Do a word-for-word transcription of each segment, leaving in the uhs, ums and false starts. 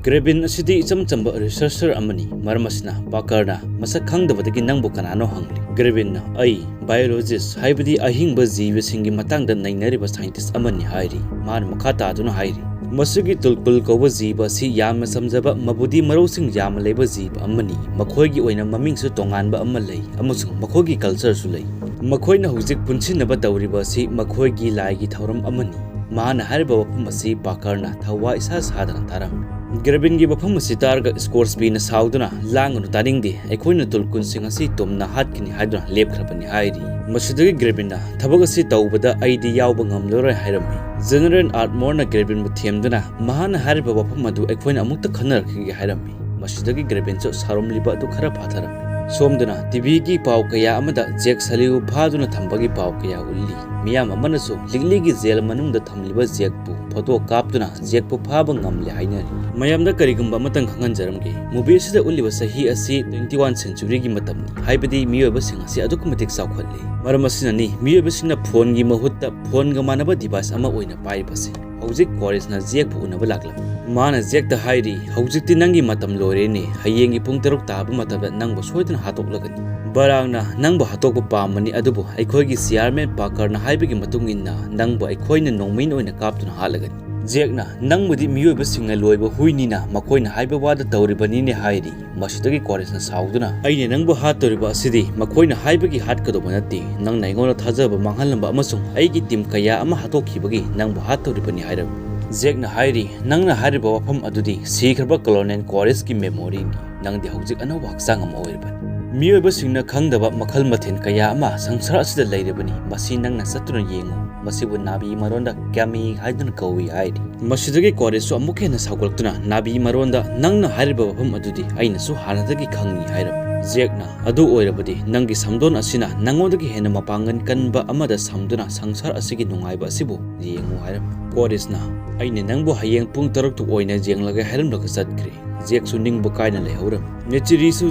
ꯒ꯭ꯔꯦꯕꯤꯟ ꯑꯁꯤꯗꯤ ꯏꯆꯝ ꯆꯝꯕ ꯔꯤꯁꯔꯆꯔ ꯑꯃꯅꯤ꯫ ꯃꯔꯝ ꯑꯁꯤꯅ ꯄꯥꯀꯔꯅ ꯃꯁꯛ ꯈꯪꯗꯕꯗꯒꯤ "ꯅꯪꯕꯨ ꯀꯅꯥꯅꯣ?" ꯍꯪꯂꯤ꯫ ꯒ꯭ꯔꯦꯕꯤꯟꯅ "ꯑꯩ ꯕꯥꯏꯑꯣꯂꯣꯖꯤꯁ, ꯍꯥꯏꯕꯗꯤ ꯑꯍꯤꯡꯕ ꯖꯤꯕꯁꯤꯡꯒꯤ ꯃꯇꯥꯡꯗ ꯅꯩꯅꯔꯤꯕ ꯁꯥꯏꯟꯇꯤꯁ ꯑꯃꯅꯤ" ꯍꯥꯏꯔꯤ꯫ ꯃꯥꯅ ꯃꯈꯥ ꯇꯥꯗꯨꯅ ꯍꯥꯏꯔꯤ, "ꯃꯁꯤꯒꯤ ꯇꯨꯜꯀꯨꯜ ꯀꯧꯕ ꯖꯤꯕ ꯑꯁꯤ ꯌꯥꯝꯅ ꯆꯝꯖꯕ, ꯃꯕꯨꯗꯤ ꯃꯔꯧꯁꯤꯡ ꯌꯥꯝꯅ ꯂꯩꯕ ꯖꯤꯕ ꯑꯃꯅꯤ꯫ ꯃꯈꯣꯏꯒꯤ ꯑꯣꯏꯅ ꯃꯃꯤꯡꯁꯨ ꯇꯣꯉꯥꯟꯕ ꯑꯃ ꯂꯩ ꯑꯃꯁꯨꯡ ꯃꯈꯣꯏꯒꯤ ꯀꯜꯆꯔꯁꯨ ꯂꯩ꯫ ꯃꯈꯣꯏꯅ ꯍꯧꯖꯤꯛ ꯄꯨꯟꯁꯤꯟꯅꯕ ꯇꯧꯔꯤꯕ ꯑꯁꯤ ꯃꯈꯣꯏꯒꯤ ꯂꯥꯏꯒꯤ ꯊꯧꯔꯝ ꯑꯃꯅꯤ"꯫ ꯃꯍꯥꯛꯅ ꯍꯥꯏꯔꯤꯕ ꯋꯥꯐꯝ ꯑꯁꯤ ꯄꯥꯀꯔꯅ ꯊꯋꯥ ꯏꯁꯥ ꯁꯥꯗꯅ ꯇꯥꯔꯝꯃꯤ꯫ ꯒ꯭ꯔꯦꯕꯤꯟꯒꯤ ꯋꯥꯐꯝ ꯑꯁꯤ ꯇꯥꯔꯒ ꯁ꯭ꯀꯣꯔꯁꯕꯤꯅ ꯁꯥꯎꯗꯨꯅ, "ꯂꯥꯡꯒꯅꯨ, ꯇꯥꯅꯤꯡꯗꯦ, ꯑꯩꯈꯣꯏꯅ ꯇꯨꯜꯀꯨꯟꯁꯤꯡ ꯑꯁꯤ ꯇꯨꯝꯅ ꯍꯥꯠꯀꯅꯤ" ꯍꯥꯏꯗꯨꯅ ꯂꯦꯞꯈ꯭ꯔꯕꯅꯤ ꯍꯥꯏꯔꯤ꯫ ꯃꯁꯤꯗꯒꯤ ꯒ꯭ꯔꯦꯕꯤꯟꯅ, "ꯊꯕꯛ ꯑꯁꯤ ꯇꯧꯕꯗ ꯑꯩꯗꯤ ꯌꯥꯎꯕ ꯉꯝꯂꯔꯣꯏ" ꯍꯥꯏꯔꯝꯃꯤ꯫ ꯖꯦꯅꯔꯦꯜ ꯑꯥꯔꯠꯃꯣꯔꯅ ꯒ꯭ꯔꯦꯕꯤꯟꯕꯨ ꯊꯦꯝꯗꯨꯅ, "ꯃꯍꯥꯛꯅ ꯍꯥꯏꯔꯤꯕ ꯋꯥꯐꯝ ꯑꯗꯨ ꯑꯩꯈꯣꯏꯅ ꯑꯃꯨꯛꯇ ꯈꯟꯅꯔꯛꯈꯤꯒꯦ" ꯍꯥꯏꯔꯝꯃꯤ꯫ ꯃꯁꯤꯗꯒꯤ ꯒ꯭ꯔꯦꯕꯤꯟꯁꯨ ꯁꯥꯎꯔꯝꯂꯤꯕ ꯑꯗꯨ ꯈꯔ ꯐꯥꯊꯔꯝꯃꯤ꯫ ꯁꯣꯝꯗꯅ ꯇꯤꯚꯤꯒꯤ ꯄꯥꯎ ꯀꯌꯥ ꯑꯃꯗ ꯖꯦꯛ ꯁꯂꯤꯕꯨ ꯐꯥꯗꯨꯅ ꯊꯝꯕꯒꯤ ꯄꯥꯎ ꯀꯌꯥ ꯎꯠꯂꯤ꯫ ꯃꯤꯌꯥꯝ ꯑꯃꯅꯁꯨ ꯂꯤꯛꯂꯤꯒꯤ ꯖꯦꯜ ꯃꯅꯨꯡꯗ ꯊꯝꯂꯤꯕ ꯖꯦꯛꯄꯨ ꯐꯣꯇꯣ ꯀꯥꯞꯇꯨꯅ ꯖꯦꯛꯄꯨ ꯐꯥꯕ ꯉꯝꯂꯦ ꯍꯥꯏꯅꯔꯤ꯫ ꯃꯌꯥꯝꯗ ꯀꯔꯤꯒꯨꯝꯕ ꯑꯃꯇꯪ ꯈꯪꯍꯟꯖꯔꯝꯒꯦ, ꯃꯨꯚꯤ ꯑꯁꯤꯗ ꯎꯠꯂꯤꯕ ꯆꯍꯤ ꯑꯁꯤ twenty one centuryꯒꯤ ꯃꯇꯝꯅꯤ, ꯍꯥꯏꯕꯗꯤ ꯃꯤꯑꯣꯏꯕꯁꯤꯡ ꯑꯁꯤ ꯑꯗꯨꯛꯀꯤ ꯃꯇꯤꯛ ꯆꯥꯎꯈꯠꯂꯤ꯫ ꯃꯔꯝ ꯑꯁꯤꯅꯅꯤ ꯃꯤꯑꯣꯏꯕꯁꯤꯡꯅ ꯐꯣꯟꯒꯤ ꯃꯍꯨꯠꯇ ꯐꯣꯟꯒ ꯃꯥꯟꯅꯕ ꯗꯤꯚꯥꯏꯁ ꯑꯃ ꯑꯣꯏꯅ ꯄꯥꯏꯔꯤꯕꯁꯤ꯫ ꯍꯧꯖꯤꯛ ꯀꯣꯔꯤꯁꯅ ꯖꯦꯛꯄꯨ ꯎꯅꯕ ꯂꯥꯛꯂꯝꯃꯤ꯫ ꯃꯥꯅ ꯖꯦꯛꯇ ꯍꯥꯏꯔꯤ, "ꯍꯧꯖꯤꯛꯇꯤ ꯅꯪꯒꯤ ꯃꯇꯝ ꯂꯣꯏꯔꯦꯅꯦ, ꯍꯌꯦꯡꯒꯤ ꯄꯨꯡ ꯇꯔꯨꯛ ꯇꯥꯕ ꯃꯇꯝꯗ ꯅꯪꯕꯨ ꯁꯣꯏꯗꯅ ꯍꯥꯠꯇꯣꯛꯂꯒꯅꯤ꯫ ꯕꯔꯥꯡꯅ ꯅꯪꯕꯨ ꯍꯥꯠꯇꯣꯛꯄ ꯄꯥꯝꯕꯅꯤ, ꯑꯗꯨꯕꯨ ꯑꯩꯈꯣꯏꯒꯤ ꯆꯤꯌꯥꯔꯃꯦꯟ ꯄꯥꯀꯔꯅ ꯍꯥꯏꯕꯒꯤ ꯃꯇꯨꯡ ꯏꯟꯅ ꯅꯪꯕꯨ ꯑꯩꯈꯣꯏꯅ ꯅꯣꯡꯃꯩꯅ ꯑꯣꯏꯅ ꯀꯥꯞꯇꯨꯅ ꯍꯥꯠꯂꯒꯅꯤ"꯫ ꯖꯦꯛꯅ, "ꯅꯪꯕꯨꯗꯤ ꯃꯤꯑꯣꯏꯕꯁꯤꯡꯅ ꯂꯣꯏꯕ ꯍꯨꯏꯅꯤꯅ ꯃꯈꯣꯏꯅ ꯍꯥꯏꯕ ꯋꯥꯗ ꯇꯧꯔꯤꯕꯅꯤꯅꯦ" ꯍꯥꯏꯔꯤ꯫ ꯃꯁꯤꯗꯒꯤ ꯀꯣꯔꯤꯁꯅ ꯁꯥꯎꯗꯨꯅ, "ꯑꯩꯅ ꯅꯪꯕꯨ ꯍꯥꯠꯇꯣꯔꯤꯕ ꯑꯁꯤꯗꯤ ꯃꯈꯣꯏꯅ ꯍꯥꯏꯕꯒꯤ ꯍꯥꯠꯀꯗꯧꯕ ꯅꯠꯇꯦ꯫ ꯅꯪꯅ ꯑꯩꯉꯣꯟꯗ ꯊꯥꯖꯕ ꯃꯥꯡꯍꯜꯂꯝꯕ ꯑꯃꯁꯨꯡ ꯑꯩꯒꯤ ꯇꯤꯝ ꯀꯌꯥ ꯑꯃ ꯍꯥꯠꯇꯣꯛꯈꯤꯕꯒꯤ ꯅꯪꯕꯨ ꯍꯥꯠꯇꯧꯔꯤꯕꯅꯤ" ꯍꯥꯏꯔꯝꯃꯤ꯫ ꯖꯦꯛꯅ ꯍꯥꯏꯔꯤ, "ꯅꯪꯅ ꯍꯥꯏꯔꯤꯕ ꯋꯥꯐꯝ ꯑꯗꯨꯗꯤ ꯁꯤꯈ꯭ꯔꯕ ꯀꯣꯂꯣꯅꯦꯜ ꯀꯣꯔꯤꯁꯀꯤ ꯃꯦꯃꯣꯔꯤꯅꯤ꯫ ꯅꯪꯗꯤ ꯍꯧꯖꯤꯛ ꯑꯅꯧꯕ ꯍꯛꯆꯥꯡ ꯑꯃ ꯑꯣꯏꯔꯕꯅꯤ꯫ ꯃꯤꯑꯣꯏꯕꯁꯤꯡꯅ ꯈꯪꯗꯕ ꯃꯈꯜ ꯃꯊꯦꯜ ꯀꯌꯥ ꯑꯃ ꯁꯪꯁꯥꯔ ꯑꯁꯤꯗ ꯂꯩꯔꯕꯅꯤ꯫ ꯃꯁꯤ ꯅꯪꯅ ꯆꯠꯇꯨꯅ ꯌꯦꯡꯉꯨ꯫ ꯃꯁꯤꯕꯨ ꯅꯥꯕꯤ ꯃꯔꯣꯟꯗ ꯀ꯭ꯌꯥꯃꯤ ꯍꯥꯏꯗꯨꯅ ꯀꯧꯏ" ꯍꯥꯏꯔꯤ꯫ ꯃꯁꯤꯗꯒꯤ ꯀꯣꯔꯤꯁꯁꯨ ꯑꯃꯨꯛꯀ ꯍꯦꯟꯅ ꯁꯥꯎꯒꯠꯂꯛꯇꯨꯅ ꯅꯥꯕꯤ ꯃꯔꯣꯟꯗ, "ꯅꯪꯅ ꯍꯥꯏꯔꯤꯕ ꯋꯥꯐꯝ ꯑꯗꯨꯗꯤ ꯑꯩꯅꯁꯨ ꯍꯥꯟꯅꯗꯒꯤ ꯈꯪꯏ" ꯍꯥꯏꯔꯝꯃꯤ꯫ ꯖꯦꯛꯅ, "ꯑꯗꯨ ꯑꯣꯏꯔꯕꯗꯤ ꯅꯪꯒꯤ ꯁꯝꯗꯣꯟ ꯑꯁꯤꯅ ꯅꯉꯣꯟꯗꯒꯤ ꯍꯦꯟꯅ ꯃꯄꯥꯡꯒꯜ ꯀꯟꯕ ꯑꯃꯗ ꯁꯝꯗꯨꯅ ꯁꯪꯁꯥꯔ ꯑꯁꯤꯒꯤ ꯅꯨꯡꯉꯥꯏꯕ ꯑꯁꯤꯕꯨ ꯌꯦꯡꯉꯨ" ꯍꯥꯏꯔꯝꯃꯤ꯫ ꯀꯣꯔꯤꯁꯅ, "ꯑꯩꯅ ꯅꯪꯕꯨ ꯍꯌꯦꯡ ꯄꯨꯡ ꯇꯔꯨꯛꯇ ꯑꯣꯏꯅ ꯌꯦꯡꯂꯒꯦ" ꯍꯥꯏꯔꯝꯂꯒ ꯆꯠꯈ꯭ꯔꯦ꯫ ꯖꯦꯛꯁꯨ ꯅꯤꯡꯕ ꯀꯥꯏꯅ ꯂꯩꯍꯧꯔꯝꯃꯤ꯫ ꯅꯦꯆꯤꯔꯤꯁꯨ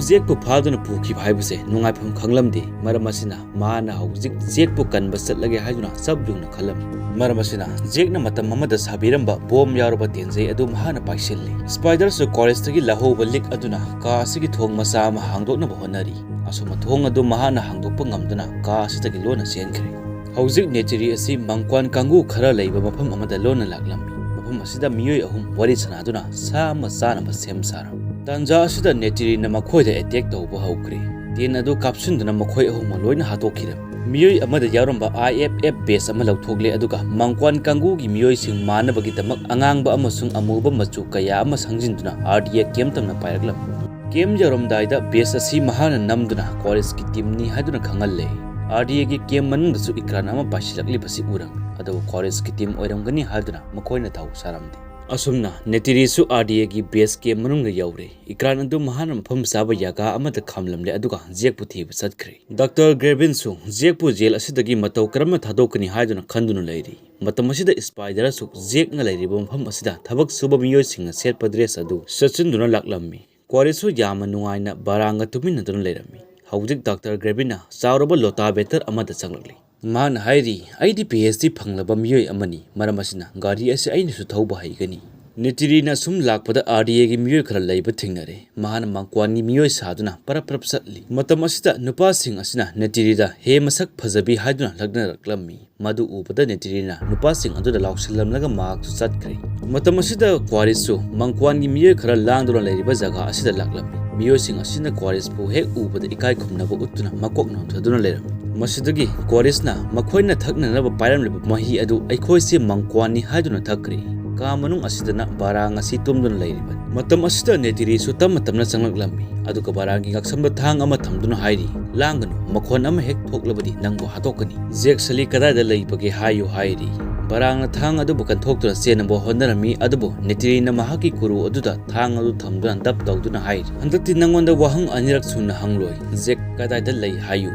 ꯖꯦꯛꯄꯨ ꯐꯥꯗꯨꯅ ꯄꯨꯈꯤꯕ ꯍꯥꯏꯕꯁꯦ ꯅꯨꯡꯉꯥꯏꯐꯝ ꯈꯪꯂꯝꯗꯦ꯫ ꯃꯔꯝ ꯑꯁꯤꯅ ꯃꯍꯥꯛꯅ ꯍꯧꯖꯤꯛ ꯖꯦꯛꯄꯨ ꯀꯟꯕ ꯆꯠꯂꯒꯦ ꯍꯥꯏꯗꯨꯅ ꯆꯞ ꯌꯨꯡꯅ ꯈꯜꯂꯝꯃꯤ꯫ ꯃꯔꯝ ꯑꯁꯤꯅ ꯖꯦꯛꯅ ꯃꯇꯝ ꯑꯃꯗ ꯁꯥꯕꯤꯔꯝꯕ ꯕꯣꯝ ꯌꯥꯎꯔꯕ ꯇꯦꯟꯖꯩ ꯑꯗꯨ ꯃꯍꯥꯛꯅ ꯄꯥꯏꯁꯤꯜꯂꯤ꯫ ꯁ꯭ꯄꯥꯏꯗꯔꯁꯨ ꯀꯣꯔꯦꯁꯇꯒꯤ ꯂꯧꯍꯧꯕ ꯂꯤꯛ ꯑꯗꯨꯅ ꯀꯥ ꯑꯁꯤꯒꯤ ꯊꯣꯡ ꯃꯆꯥ ꯑꯃ ꯍꯥꯡꯗꯣꯛꯅꯕ ꯍꯣꯠꯅꯔꯤ꯫ ꯑꯁꯨꯝꯅ ꯊꯣꯡ ꯑꯗꯨ ꯃꯍꯥꯛꯅ ꯍꯥꯡꯗꯣꯛꯄ ꯉꯝꯗꯨꯅ ꯀꯥ ꯑꯁꯤꯗꯒꯤ ꯂꯣꯟꯅ ꯆꯦꯟꯈ꯭ꯔꯦ꯫ ꯍꯧꯖꯤꯛ ꯅꯦꯆꯤꯔꯤ ꯑꯁꯤ ꯃꯪꯀ꯭ꯋꯥꯟ ꯀꯥꯡꯕꯨ ꯈꯔ ꯂꯩꯕ ꯃꯐꯝ ꯑꯃꯗ ꯂꯣꯟꯅ ꯂꯥꯛꯂꯝꯃꯤ꯫ ꯃꯐꯝ ꯑꯁꯤꯗ ꯃꯤꯑꯣꯏ ꯑꯍꯨꯝ ꯋꯥꯔꯤ ꯁꯥꯟꯅꯗꯨꯅ ꯁꯥ ꯑꯃ ꯆꯥꯅꯕ ꯁꯦꯝ ꯁꯥꯔꯝꯃꯤ꯫ ꯇꯥꯟꯖꯥ ꯑꯁꯤꯗ ꯅꯦꯆꯤꯔꯤꯅ ꯃꯈꯣꯏꯗ ꯑꯦꯇꯦꯛ ꯇꯧꯕ ꯍꯧꯈ꯭ꯔꯦ꯫ ꯇꯦꯟ ꯑꯗꯨ ꯀꯥꯞꯁꯤꯟꯗꯨꯅ ꯃꯈꯣꯏ ꯑꯍꯨꯝꯃꯛ ꯂꯣꯏꯅ ꯍꯥꯠꯇꯣꯛꯈꯤꯔꯝꯃꯤ꯫ ꯃꯤꯑꯣꯏ ꯑꯃꯗ ꯌꯥꯎꯔꯝꯕ ꯑꯥꯏ ꯑꯦꯐ ꯑꯦꯐ ꯕꯦꯖ ꯑꯃ ꯂꯧꯊꯣꯛꯂꯦ, ꯑꯗꯨꯒ ꯃꯪꯀ꯭ꯋꯥꯟ ꯀꯥꯡꯕꯨꯒꯤ ꯃꯤꯑꯣꯏꯁꯤꯡ ꯃꯥꯟꯅꯕꯒꯤꯗꯃꯛ ꯑꯉꯥꯡꯕ ꯑꯃꯁꯨꯡ ꯑꯃꯨꯕ ꯃꯆꯨ ꯀꯌꯥ ꯑꯃ ꯁꯪꯖꯤꯟꯗꯨꯅ ꯑꯥꯔ ꯗꯤ ꯑꯦ ꯀꯦꯝ ꯇꯝꯅ ꯄꯥꯏꯔꯛꯂꯝꯃꯤ꯫ ꯀꯦꯝ ꯌꯧꯔꯝꯗꯥꯏꯗ ꯕꯦꯖ ꯑꯁꯤ ꯃꯍꯥꯛꯅ ꯅꯝꯗꯨꯅ ꯀꯣꯔꯦꯁꯀꯤ ꯇꯤꯝꯅꯤ ꯍꯥꯏꯗꯨꯅ ꯈꯪꯍꯜꯂꯦ꯫ ꯑꯥꯔ ꯗꯤ ꯑꯦꯒꯤ ꯀꯦꯝ ꯃꯅꯨꯡꯗꯁꯨ ꯏꯀ꯭ꯔꯥꯟ ꯑꯃ ꯄꯥꯏꯁꯤꯜꯂꯛꯂꯤꯕꯁꯤ ꯎꯔꯝꯃꯤ, ꯑꯗꯨꯕꯨ ꯀꯣꯔꯦꯁꯀꯤ ꯇꯤꯝ ꯑꯣꯏꯔꯝꯒꯅꯤ ꯍꯥꯏꯗꯨꯅ ꯃꯈꯣꯏꯅ ꯊꯧ ꯁꯥꯔꯝꯗꯦ꯫ ꯑꯁꯨꯝꯅ ꯅꯦꯆꯤꯔꯤꯁꯨ ꯑꯥꯔ ꯗꯤ ꯑꯦꯒꯤ ꯕꯦꯖ ꯀꯦꯝ ꯃꯅꯨꯡꯗ ꯌꯧꯔꯦ꯫ ꯏꯀ꯭ꯔꯥꯟ ꯑꯗꯨ ꯃꯍꯥꯛꯅ ꯃꯐꯝ ꯆꯥꯕ ꯖꯒꯥ ꯑꯃꯗ ꯈꯥꯝꯂꯝꯂꯦ, ꯑꯗꯨꯒ ꯖꯦꯛꯄꯨ ꯊꯤꯕ ꯆꯠꯈ꯭ꯔꯦ꯫ ꯗꯥꯛꯇꯔ ꯒ꯭ꯔꯦꯕꯤꯟꯁꯨ ꯖꯦꯛꯄꯨ ꯖꯦꯜ ꯑꯁꯤꯗꯒꯤ ꯃꯇꯧ ꯀꯔꯝꯅ ꯊꯥꯗꯣꯛꯀꯅꯤ ꯍꯥꯏꯗꯨꯅ ꯈꯟꯗꯨꯅ ꯂꯩꯔꯤ꯫ ꯃꯇꯝ ꯑꯁꯤꯗ ꯁ꯭ꯄꯥꯏꯗꯔꯁꯨ ꯖꯦꯛꯅ ꯂꯩꯔꯤꯕ ꯃꯐꯝ ꯑꯁꯤꯗ ꯊꯕꯛ ꯁꯨꯕ ꯃꯤꯑꯣꯏꯁꯤꯡꯅ ꯁꯦꯠꯄ ꯗ꯭ꯔꯦꯁ ꯑꯗꯨ ꯁꯦꯠꯆꯤꯟꯗꯨꯅ ꯂꯥꯛꯂꯝꯃꯤ꯫ ꯀꯣꯔꯦꯁꯁꯨ ꯌꯥꯝꯅ ꯅꯨꯡꯉꯥꯏꯅ ꯕꯥꯔꯥꯡꯒ ꯇꯨꯃꯤꯟꯅꯗꯨꯅ ꯂꯩꯔꯝꯃꯤ꯫ ꯍꯧꯖꯤꯛ ꯗꯥꯛꯇꯔ ꯒ꯭ꯔꯦꯕꯤꯟꯅ ꯆꯥꯎꯔꯕ ꯂꯣꯇꯥ ꯕꯦꯇꯔ ꯑꯃꯗ ꯆꯪꯂꯛꯂꯤ꯫ ꯃꯍꯥꯛꯅ ꯍꯥꯏꯔꯤ, "ꯑꯩꯗꯤ ꯄꯤ ꯑꯩꯆ ꯗꯤ ꯐꯪꯂꯕ ꯃꯤꯑꯣꯏ ꯑꯃꯅꯤ, ꯃꯔꯝ ꯑꯁꯤꯅ ꯒꯥꯔꯤ ꯑꯁꯤ ꯑꯩꯅꯁꯨ ꯊꯧꯕ ꯍꯩꯒꯅꯤ꯫" ꯅꯦꯆꯤꯔꯤꯅ ꯁꯨꯝ ꯂꯥꯛꯄꯗ ꯑꯥꯔ ꯗꯤ ꯑꯦꯒꯤ ꯃꯤꯑꯣꯏ ꯈꯔ ꯂꯩꯕ ꯊꯦꯡꯅꯔꯦ꯫ ꯃꯍꯥꯛꯅ ꯃꯪꯀ꯭ꯋꯥꯟꯒꯤ ꯃꯤꯑꯣꯏ ꯁꯥꯗꯨꯅ ꯄꯔꯞ ꯄꯔꯞ ꯆꯠꯂꯤ꯫ ꯃꯇꯝ ꯑꯁꯤꯗ ꯅꯨꯄꯥꯁꯤꯡ ꯑꯁꯤꯅ ꯅꯦꯆꯤꯔꯤꯗ "ꯍꯦ ꯃꯁꯛ ꯐꯖꯕꯤ" ꯍꯥꯏꯗꯨꯅ ꯂꯛꯅꯔꯛꯂꯝꯃꯤ꯫ ꯃꯗꯨ ꯎꯕꯗ ꯅꯦꯆꯤꯔꯤꯅ ꯅꯨꯄꯥꯁꯤꯡ ꯑꯗꯨꯗ ꯂꯥꯎꯁꯤꯜꯂꯝꯂꯒ ꯃꯍꯥꯛꯁꯨ ꯆꯠꯈ꯭ꯔꯦ꯫ ꯃꯇꯝ ꯑꯁꯤꯗ ꯀ꯭ꯋꯥꯔꯤꯁꯁꯨ ꯃꯪꯀ꯭ꯋꯥꯟꯒꯤ ꯃꯤꯑꯣꯏ ꯈꯔ ꯂꯥꯡꯗꯨꯅ ꯂꯩꯔꯤꯕ ꯖꯒꯥ ꯑꯁꯤꯗ ꯂꯥꯛꯂꯝꯃꯤ꯫ ꯃꯤꯑꯣꯏꯁꯤꯡ ꯑꯁꯤꯅ ꯀ꯭ꯋꯥꯔꯤꯁꯄꯨ ꯍꯦꯛ ꯎꯕꯗ ꯏꯀꯥꯏ ꯈꯨꯝꯅꯕ ꯎꯠꯇꯨꯅ ꯃꯀꯣꯛ ꯅꯣꯟꯊꯗꯨꯅ ꯂꯩꯔꯝꯃꯤ꯫ ꯃꯁꯤꯗꯒꯤ ꯀ꯭ꯋꯥꯔꯤꯁꯅ ꯃꯈꯣꯏꯅ ꯊꯛꯅꯅꯕ ꯄꯥꯏꯔꯝꯂꯤꯕ ꯃꯍꯤ ꯑꯗꯨ "ꯑꯩꯈꯣꯏꯁꯦ ꯃꯪꯀ꯭ꯋꯥꯟꯅꯤ" ꯍꯥꯏꯗꯨꯅ ꯊꯛꯈ꯭ꯔꯦ꯫ ꯀꯥ ꯃꯅꯨꯡ ꯑꯁꯤꯗꯅ ꯕꯥꯔꯥꯡ ꯑꯁꯤ ꯇꯨꯝꯗꯨꯅ ꯂꯩꯔꯤꯕꯅꯤ꯫ ꯃꯇꯝ ꯑꯁꯤꯗ ꯅꯦꯆꯤꯔꯤꯁꯨ ꯇꯞꯅ ꯇꯞꯅ ꯆꯪꯂꯛꯂꯝꯃꯤ, ꯑꯗꯨꯒ ꯕꯥꯔꯥꯡꯒꯤ ꯉꯛꯁꯝꯗ ꯊꯥꯡ ꯑꯃ ꯊꯝꯗꯨꯅ ꯍꯥꯏꯔꯤ, "ꯂꯥꯡꯒꯅꯨ, ꯃꯈꯣꯟ ꯑꯃ ꯍꯦꯛ ꯊꯣꯛꯂꯕꯗꯤ ꯅꯪꯕꯨ ꯍꯥꯠꯇꯣꯛꯀꯅꯤ꯫ ꯖꯦꯛ ꯁꯂꯤ ꯀꯗꯥꯏꯗ ꯂꯩꯕꯒꯦ ꯍꯥꯏꯌꯨ" ꯍꯥꯏꯔꯤ꯫ ꯕꯥꯔꯥꯡꯅ ꯊꯥꯡ ꯑꯗꯨꯕꯨ ꯀꯟꯊꯣꯛꯇꯨꯅ ꯆꯦꯟꯅꯕ ꯍꯣꯠꯅꯔꯝꯃꯤ, ꯑꯗꯨꯕꯨ ꯅꯦꯆꯤꯔꯤꯅ ꯃꯍꯥꯛꯀꯤ ꯀꯨꯔꯨ ꯑꯗꯨꯗ ꯊꯥꯡ ꯑꯗꯨ ꯊꯝꯗꯨꯅ ꯗꯞ ꯇꯧꯗꯨꯅ ꯍꯥꯏꯔꯤ, "ꯍꯟꯗꯛꯇꯤ ꯅꯪꯉꯣꯟꯗ ꯋꯥꯍꯪ ꯑꯅꯤꯔꯛ ꯁꯨꯅ ꯍꯪꯂꯣꯏ꯫ ꯖꯦꯛ ꯀꯗꯥꯏꯗ ꯂꯩ ꯍꯥꯏꯌꯨ꯫"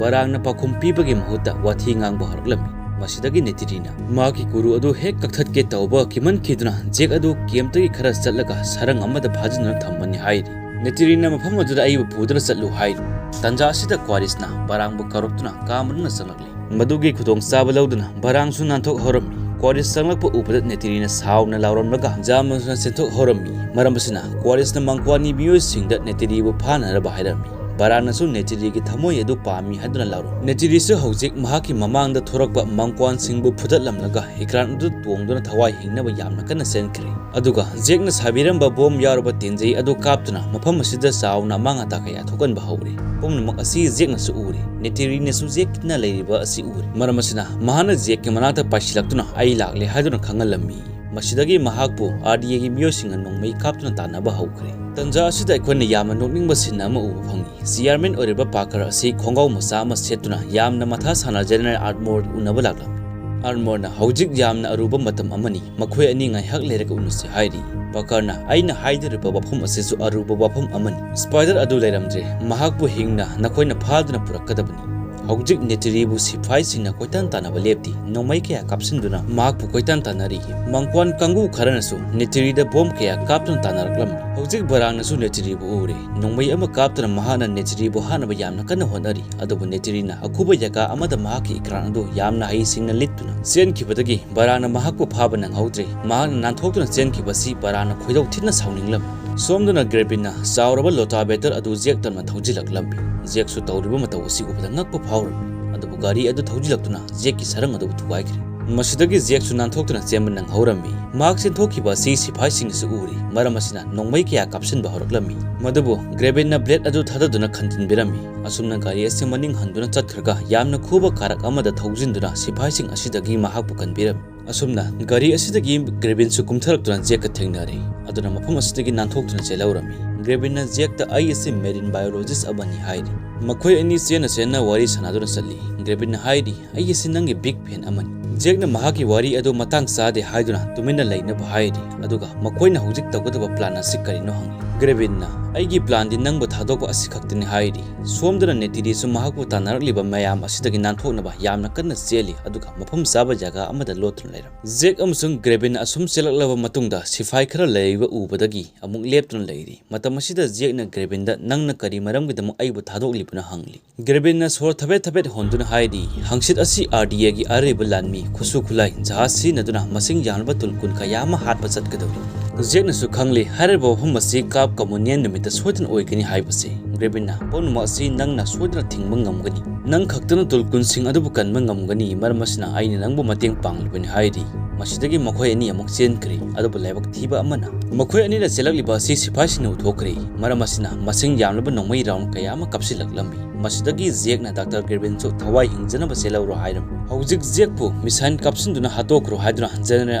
ꯕꯥꯔꯥꯡꯅ ꯄꯥꯎꯈꯨꯝ ꯄꯤꯕꯒꯤ ꯃꯍꯨꯠꯇ ꯋꯥꯊꯤ ꯉꯥꯡꯕ ꯍꯧꯔꯛꯂꯝꯃꯤ꯫ ꯃꯁꯤꯗꯒꯤ ꯅꯦꯇꯤꯔꯤꯅ ꯃꯍꯥꯛꯀꯤ ꯒꯨꯔꯨ ꯑꯗꯨ ꯍꯦꯛ ꯀꯛꯊꯠꯀꯦ ꯇꯧꯕ ꯀꯤꯃꯟꯈꯤꯗꯨꯅ ꯖꯦꯛ ꯑꯗꯨ ꯀꯦꯝꯞꯇꯒꯤ ꯈꯔ ꯆꯠꯂꯒ ꯁꯔꯪ ꯑꯃꯗ ꯐꯥꯖꯤꯟꯗꯨꯅ ꯊꯝꯕꯅꯤ ꯍꯥꯏꯔꯤ꯫ ꯅꯦꯇꯤꯔꯤꯅ ꯃꯐꯝ ꯑꯗꯨꯗ ꯑꯩꯕꯨ ꯄꯨꯗꯨꯅ ꯆꯠꯂꯨ ꯍꯥꯏꯔꯤ꯫ ꯇꯟꯖꯥ ꯑꯁꯤꯗ ꯀ꯭ꯋꯥꯔꯤꯁꯅ ꯕꯔꯥꯡꯕꯨ ꯀꯧꯔꯛꯇꯨꯅ ꯀꯥ ꯃꯅꯨꯡꯗ ꯆꯪꯂꯛꯂꯤ꯫ ꯃꯗꯨꯒꯤ ꯈꯨꯗꯣꯡꯆꯥꯕ ꯂꯧꯗꯨꯅ ꯕꯔꯥꯡꯁꯨ ꯅꯥꯟꯊꯣꯛꯍꯧꯔꯝꯃꯤ꯫ ꯀ꯭ꯋꯥꯔꯤꯁ ꯆꯪꯂꯛꯄ ꯎꯕꯗ ꯅꯦꯇꯤꯔꯤꯅ ꯁꯥꯎꯅ ꯂꯥꯎꯔꯝꯂꯒ ꯖꯥꯝ ꯑꯃꯁꯨꯅ ꯆꯦꯟꯊꯣꯛꯍꯧꯔꯝꯃꯤ꯫ ꯃꯔꯝ ꯑꯁꯤꯅ ꯀ꯭ꯋꯥꯔꯤꯁꯅ ꯃꯪꯀ꯭ꯋꯥꯟꯒꯤ ꯃꯤꯑꯣꯏꯁꯤꯡꯗ ꯅꯦꯇꯤꯔꯤꯕꯨ ꯐꯥꯅꯅꯕ ꯍꯥꯏꯔꯝꯃꯤ꯫ ꯕꯔꯥꯡꯅꯁꯨ ꯅꯦꯇꯤꯔꯤꯒꯤ ꯊꯃꯣꯏ ꯑꯗꯨ ꯄꯥꯝꯃꯤ ꯍꯥꯏꯗꯨꯅ ꯂꯥꯎꯔꯝꯃꯤ꯫ ꯅꯦꯇꯤꯔꯤꯁꯨ ꯍꯧꯖꯤꯛ ꯃꯍꯥꯛꯀꯤ ꯃꯃꯥꯡꯗ ꯊꯣꯔꯛꯄ ꯃꯪꯀ꯭ꯋꯥꯟꯁꯤꯡꯕꯨ ꯐꯨꯗꯠꯂꯝꯂꯒ ꯏꯀ꯭ꯔꯥꯟ ꯑꯗꯨ ꯇꯣꯡꯗꯨꯅ ꯊꯋꯥꯏ ꯍꯤꯡꯅꯕ ꯌꯥꯝꯅ ꯀꯟꯅ ꯆꯦꯟꯈ꯭ꯔꯦ꯫ ꯑꯗꯨꯒ ꯖꯦꯛꯅ ꯁꯥꯕꯤꯔꯝꯕ ꯕꯣꯝ ꯌꯥꯎꯔꯕ ꯇꯦꯟꯖꯩ ꯑꯗꯨ ꯀꯥꯞꯇꯨꯅ ꯃꯐꯝ ꯑꯁꯤꯗ ꯆꯥꯎꯅ ꯑꯃꯥꯡ ꯑꯇꯥ ꯀꯌꯥ ꯊꯣꯛꯍꯟꯕ ꯍꯧꯔꯦ꯫ ꯄꯨꯝꯅꯃꯛ ꯑꯁꯤ ꯖꯦꯛꯅꯁꯨ ꯎꯔꯦ꯫ ꯅꯦꯇꯤꯔꯤꯅꯁꯨ ꯖꯦꯛꯅ ꯂꯩꯔꯤꯕ ꯑꯁꯤ ꯎꯔꯦ꯫ ꯃꯔꯝ ꯑꯁꯤꯅ ꯃꯍꯥꯛꯅ ꯖꯦꯛꯀꯤ ꯃꯅꯥꯛꯇ ꯄꯥꯏꯁꯤꯜꯂꯛꯇꯨꯅ "ꯑꯩ ꯂꯥꯛꯂꯦ" ꯍꯥꯏꯗꯨꯅ ꯈꯪꯍꯜꯂꯝꯃꯤ꯫ ꯃꯁꯤꯗꯒꯤ ꯃꯍꯥꯛꯄꯨ ꯑꯥꯔꯗꯤꯑꯦꯒꯤ ꯃꯤꯑꯣꯏꯁꯤꯡꯅ ꯅꯣꯡꯃꯩ ꯀꯥꯞꯇꯨꯅ ꯇꯥꯟꯅꯕ ꯍꯧꯈ꯭ꯔꯦ꯫ ꯇꯟꯖꯥ ꯑꯁꯤꯗ ꯑꯩꯈꯣꯏꯅ ꯌꯥꯝꯅ ꯅꯣꯛꯅꯤꯡꯕ ꯁꯤꯟ ꯑꯃ ꯎꯕ ꯐꯪꯉꯤ꯫ ꯆꯤꯌꯥꯔꯃꯦꯟ ꯑꯣꯏꯔꯤꯕ ꯄꯥꯀꯔ ꯑꯁꯤ ꯈꯣꯡꯒ꯭ꯔꯥꯎ ꯃꯆꯥ ꯑꯃ ꯁꯦꯠꯇꯨꯅ ꯌꯥꯝꯅ ꯃꯊꯥ ꯁꯥꯅ ꯖꯦꯅꯔꯦꯜ ꯑꯥꯔꯃꯣꯔ ꯎꯅꯕ ꯂꯥꯛꯂꯝꯃꯤ꯫ ꯑꯥꯔꯃꯣꯔꯅ "ꯍꯧꯖꯤꯛ ꯌꯥꯝꯅ ꯑꯔꯨꯕ ꯃꯇꯝ ꯑꯃꯅꯤ, ꯃꯈꯣꯏ ꯑꯅꯤ ꯉꯥꯏꯍꯥꯛ ꯂꯩꯔꯒ ꯎꯅꯁꯤ" ꯍꯥꯏꯔꯤ꯫ ꯄꯥꯀꯔꯅ "ꯑꯩꯅ ꯍꯥꯏꯗꯣꯔꯤꯕ ꯋꯥꯐꯝ ꯑꯁꯤꯁꯨ ꯑꯔꯨꯕ ꯋꯥꯐꯝ ꯑꯃꯅꯤ"꯫ ꯁ꯭ꯄꯥꯏꯗꯔ ꯑꯗꯨ ꯂꯩꯔꯝꯗ꯭ꯔꯦ꯫ "ꯃꯍꯥꯛꯄꯨ ꯍꯤꯡꯅ ꯅꯈꯣꯏꯅ ꯐꯥꯗꯨꯅ ꯄꯨꯔꯛꯀꯗꯕꯅꯤ"꯫ ꯍꯧꯖꯤꯛ ꯅꯦꯇꯤꯔꯤꯕꯨ ꯁꯤꯐꯥꯏꯁꯤꯡꯅ ꯀꯣꯏꯇꯥꯟ ꯇꯥꯟꯅꯕ ꯂꯦꯞꯇꯦ꯫ ꯅꯣꯡꯃꯩ ꯀꯌꯥ ꯀꯥꯞꯁꯤꯟꯗꯨꯅ ꯃꯍꯥꯛꯄꯨ ꯀꯣꯏꯇꯥꯟ ꯇꯥꯟꯅꯔꯤ꯫ ꯃꯪꯀ꯭ꯋꯥꯟ ꯀꯥꯡꯕꯨ ꯈꯔꯅꯁꯨ ꯅꯦꯇꯤꯔꯤꯗ ꯕꯣꯝ ꯀꯌꯥ ꯀꯥꯞꯇꯨꯅ ꯇꯥꯟꯅꯔꯛꯂꯝꯃꯤ꯫ ꯍꯧꯖꯤꯛ ꯕꯔꯥꯡꯅꯁꯨ ꯅꯦꯇꯤꯔꯤꯕꯨ ꯎꯔꯦ꯫ ꯅꯣꯡꯃꯩ ꯑꯃ ꯀꯥꯞꯇꯨꯅ ꯃꯍꯥꯛꯅ ꯅꯦꯇꯤꯔꯤꯕꯨ ꯍꯥꯠꯅꯕ ꯌꯥꯝꯅ ꯀꯟꯅ ꯍꯣꯠꯅꯔꯤ꯫ ꯑꯗꯨꯕꯨ ꯅꯦꯇꯤꯔꯤꯅ ꯑꯀꯨꯕ ꯖꯒꯥ ꯑꯃꯗ ꯃꯍꯥꯛꯀꯤ ꯏꯀ꯭ꯔꯥꯟ ꯑꯗꯨ ꯌꯥꯝꯅ ꯍꯩꯁꯤꯡꯅ ꯂꯤꯠꯇꯨꯅ ꯆꯦꯟꯈꯤꯕꯗꯒꯤ ꯕꯔꯥꯡꯅ ꯃꯍꯥꯛꯄꯨ ꯐꯥꯕ ꯅꯪꯍꯧꯗ꯭ꯔꯦ꯫ ꯃꯍꯥꯛꯅ ꯅꯥꯟꯊꯣꯛꯇꯨꯅ ꯆꯦꯟꯈꯤꯕ ꯑꯁꯤ ꯕꯔꯥꯡꯅ ꯈꯣꯏꯗꯧ ꯊꯤꯅ ꯁꯥꯎꯅꯤꯡꯂꯝꯃꯤ꯫ ꯁꯣꯝꯗꯅ ꯒ꯭ꯔꯦꯕꯤꯟꯅ ꯆꯥꯎꯔꯕ ꯂꯣꯇꯥꯕꯦꯇꯔ ꯑꯗꯨ ꯖꯦꯛ ꯇꯝꯅ ꯊꯧꯖꯤꯜꯂꯛꯂꯝꯃꯤ꯫ ꯖꯦꯛꯁꯨ ꯇꯧꯔꯤꯕ ꯃꯇꯧ ꯑꯁꯤ ꯎꯕꯗ ꯉꯛꯄ ꯐꯥꯎꯔꯝꯃꯤ꯫ ꯑꯗꯨꯕꯨ ꯒꯥꯔꯤ ꯑꯗꯨ ꯊꯧꯖꯤꯜꯂꯛꯇꯨꯅ ꯖꯦꯛꯀꯤ ꯁꯔꯪ ꯑꯗꯨꯕꯨ ꯊꯨꯒꯥꯏꯈ꯭ꯔꯦ꯫ ꯃꯁꯤꯗꯒꯤ ꯖꯦꯛꯁꯨ ꯅꯥꯟꯊꯣꯛꯇꯨꯅ ꯆꯦꯟꯕ ꯅꯪꯍꯧꯔꯝꯃꯤ꯫ ꯃꯍꯥꯛ ꯆꯦꯟꯊꯣꯛꯈꯤꯕ ꯑꯁꯤ ꯁꯤꯐꯥꯏꯁꯤꯡꯅꯁꯨ ꯎꯔꯦ꯫ ꯃꯔꯝ ꯑꯁꯤꯅ ꯅꯣꯡꯃꯩ ꯀꯌꯥ ꯀꯥꯞꯁꯤꯟꯕ ꯍꯧꯔꯛꯂꯝꯃꯤ꯫ ꯃꯗꯨꯕꯨ ꯒ꯭ꯔꯦꯕꯤꯟꯅ ꯕ꯭ꯂꯦꯗ ꯑꯗꯨ ꯊꯥꯗꯗꯨꯅ ꯈꯟꯖꯤꯟꯕꯤꯔꯝꯃꯤ꯫ ꯑꯁꯨꯝꯅ ꯒꯥꯔꯤ ꯑꯁꯤ ꯃꯅꯤꯡ ꯍꯟꯗꯨꯅ ꯆꯠꯈ꯭ꯔꯒ ꯌꯥꯝꯅ ꯈꯨꯕ ꯀꯥꯔꯛ ꯑꯃꯗ ꯊꯧꯖꯤꯟꯗꯨꯅ ꯁꯤꯐꯥꯏꯁꯤꯡ ꯑꯁꯤꯗꯒꯤ ꯃꯍꯥꯛꯄꯨ ꯀꯟꯕꯤꯔꯝꯃꯤ꯫ ꯑꯁꯨꯝꯅ ꯒꯥꯔꯤ ꯑꯁꯤꯗꯒꯤ ꯒ꯭ꯔꯦꯕꯤꯟꯁꯨ ꯀꯨꯝꯊꯔꯛꯇꯨꯅ ꯖꯦꯛꯀ ꯊꯦꯡꯅꯔꯦ꯫ ꯑꯗꯨꯅ ꯃꯐꯝ ꯑꯁꯤꯗꯒꯤ ꯅꯥꯟꯊꯣꯛꯇꯨꯅ ꯆꯦꯜꯍꯧꯔꯝꯃꯤ꯫ ꯒ꯭ꯔꯦꯕꯤꯟꯅ ꯖꯦꯛꯇ "ꯑꯩ ꯑꯁꯤ ꯃꯦꯔꯤꯟ ꯕꯥꯏꯑꯣꯂꯣꯖꯤꯁ ꯑꯃꯅꯤ" ꯍꯥꯏꯔꯤ꯫ ꯃꯈꯣꯏ ꯑꯅꯤ ꯆꯦꯟꯅ ꯆꯦꯟꯅ ꯋꯥꯔꯤ ꯁꯥꯟꯅꯗꯨꯅ ꯆꯠꯂꯤ꯫ ꯒ꯭ꯔꯦꯕꯤꯟꯅ ꯍꯥꯏꯔꯤ, "ꯑꯩ ꯑꯁꯤ ꯅꯪꯒꯤ ꯕꯤꯒ ꯐꯦꯟ ꯑꯃꯅꯤ"꯫ ꯖꯦꯛꯅ ꯃꯍꯥꯛꯀꯤ ꯋꯥꯔꯤ ꯑꯗꯨ ꯃꯇꯥꯡ ꯆꯥꯗꯦ ꯍꯥꯏꯗꯨꯅ ꯇꯨꯃꯤꯟꯅ ꯂꯩꯅꯕ ꯍꯥꯏꯔꯤ꯫ ꯑꯗꯨꯒ ꯃꯈꯣꯏꯅ ꯍꯧꯖꯤꯛ ꯇꯧꯒꯗꯕ ꯄ꯭ꯂꯥꯟ ꯑꯁꯤ ꯀꯔꯤꯅꯣ ꯍꯪꯂꯤ꯫ ꯒ꯭ꯔꯦꯕꯤꯟꯅ "ꯑꯩꯒꯤ planꯗꯤ ꯅꯪꯕꯨ ꯊꯥꯗꯣꯛꯄ ꯑꯁꯤ ꯈꯛꯇꯅꯤ" ꯍꯥꯏꯔꯤ꯫ ꯁꯣꯝꯗꯅ ꯅꯦꯇꯤꯔꯤꯁꯨ ꯃꯍꯥꯛꯄꯨ ꯇꯥꯟꯅꯔꯛꯂꯤꯕ ꯃꯌꯥꯝ ꯑꯁꯤꯗꯒꯤ ꯅꯥꯟꯊꯣꯛꯅꯕ ꯌꯥꯝꯅ ꯀꯟꯅ ꯆꯦꯜꯂꯤ, ꯑꯗꯨꯒ ꯃꯐꯝ ꯆꯥꯕ ꯖꯒꯥ ꯑꯃꯗ ꯂꯣꯠꯇꯨꯅ ꯂꯩꯔꯝꯃꯤ꯫ ꯖꯦꯛ ꯑꯃꯁꯨꯡ ꯒ꯭ꯔꯦꯕꯤꯟ ꯑꯁꯨꯝ ꯆꯦꯜꯂꯛꯂꯕ ꯃꯇꯨꯡꯗ ꯁꯤꯐꯥꯏ ꯈꯔ ꯂꯩꯔꯤꯕ ꯎꯕꯗꯒꯤ ꯑꯃꯨꯛ ꯂꯦꯞꯇꯨꯅ ꯂꯩꯔꯤ꯫ ꯃꯇꯝ ꯑꯁꯤꯗ ꯖꯦꯛꯅ ꯒ꯭ꯔꯦꯕꯤꯟꯗ, "ꯅꯪꯅ ꯀꯔꯤ ꯃꯔꯝꯒꯤꯗꯃꯛ ꯑꯩꯕꯨ ꯊꯥꯗꯣꯛꯂꯤꯕꯅꯣ?" ꯍꯪꯂꯤ꯫ ꯒ꯭ꯔꯦꯕꯤꯟꯅ ꯁꯣꯔ ꯊꯕꯦꯠ ꯊꯕꯦꯠ ꯍꯣꯟꯗꯨꯅ ꯍꯥꯏꯔꯤ, "ꯍꯪꯆꯤꯠ ꯑꯁꯤ RDAꯒꯤ ꯑꯔꯤꯕ ꯂꯥꯟꯃꯤ, ꯈꯨꯠꯁꯨ ꯈꯨꯠꯂꯥꯏ, ꯖꯍꯥꯖ ꯁꯤꯖꯤꯟꯅꯗꯨꯅ ꯃꯁꯤꯡ ꯌꯥꯝꯂꯕ ꯇꯨꯜ ꯀꯨꯟ ꯀꯌꯥ ꯑꯃ ꯍꯥꯠꯄ ꯆꯠꯀꯗꯧꯔꯤ"꯫ ꯖꯦꯛꯅꯁꯨ ꯈꯪꯂꯤ, ꯍꯥꯏꯔꯤꯕ ꯃꯐꯝ ꯑꯁꯤ ꯀꯥꯞ ꯀꯃꯨꯅꯤꯌꯟ ꯅꯨꯃꯤꯠꯇ ꯁꯣꯏꯗꯅ ꯑꯣꯏꯒꯅꯤ ꯍꯥꯏꯕꯁꯤ꯫ ꯒ꯭ꯔꯦꯕꯤꯟꯅ, "ꯄꯨꯝꯅꯃꯛ ꯑꯁꯤ ꯅꯪꯅ ꯁꯣꯏꯗꯅ ꯊꯤꯡꯕ ꯉꯝꯒꯅꯤ꯫ ꯅꯪ ꯈꯛꯇꯅ ꯇꯨꯜ ꯀꯨꯟꯁꯤꯡ ꯑꯗꯨꯕꯨ ꯀꯟꯕ ꯉꯝꯒꯅꯤ, ꯃꯔꯝ ꯑꯁꯤꯅ ꯑꯩꯅ ꯅꯪꯕꯨ ꯃꯇꯦꯡ ꯄꯥꯡꯂꯤꯕꯅꯤ" ꯍꯥꯏꯔꯤ꯫ ꯃꯁꯤꯗꯒꯤ ꯃꯈꯣꯏ ꯑꯅꯤ ꯑꯃꯨꯛ ꯆꯦꯟꯈ꯭ꯔꯦ, ꯑꯗꯨꯕꯨ ꯂꯥꯏꯕꯛ ꯊꯤꯕ ꯑꯃꯅ ꯃꯈꯣꯏ ꯑꯅꯤꯅ ꯆꯦꯜꯂꯛꯂꯤꯕ ꯑꯁꯤ ꯁꯤꯐꯥꯏꯁꯤꯡꯅ ꯎꯊꯣꯛꯈ꯭ꯔꯦ, ꯃꯔꯝ ꯑꯁꯤꯅ ꯃꯁꯤꯡ ꯌꯥꯝꯂꯕ ꯅꯣꯡꯃꯩ ꯔꯥꯎꯟ ꯀꯌꯥ ꯑꯃ ꯀꯥꯞꯁꯤꯜꯂꯛꯂꯝꯃꯤ꯫ ꯃꯁꯤꯗꯒꯤ ꯖꯦꯛꯅ ꯗꯥꯛꯇꯔ ꯒ꯭ꯔꯦꯕꯤꯟꯁꯨ ꯊꯋꯥꯏ ꯍꯤꯡꯖꯅꯕ ꯆꯦꯜꯍꯧꯔꯣ ꯍꯥꯏꯔꯝꯃꯤ꯫ ꯍꯧꯖꯤꯛ ꯖꯦꯛꯄꯨ ꯃꯤꯁꯥꯏꯜ ꯀꯥꯞꯁꯤꯟꯗꯨꯅ ꯍꯥꯠꯇꯣꯛꯈ꯭ꯔꯣ ꯍꯥꯏꯗꯨꯅ ꯖꯦꯅꯔꯦꯜ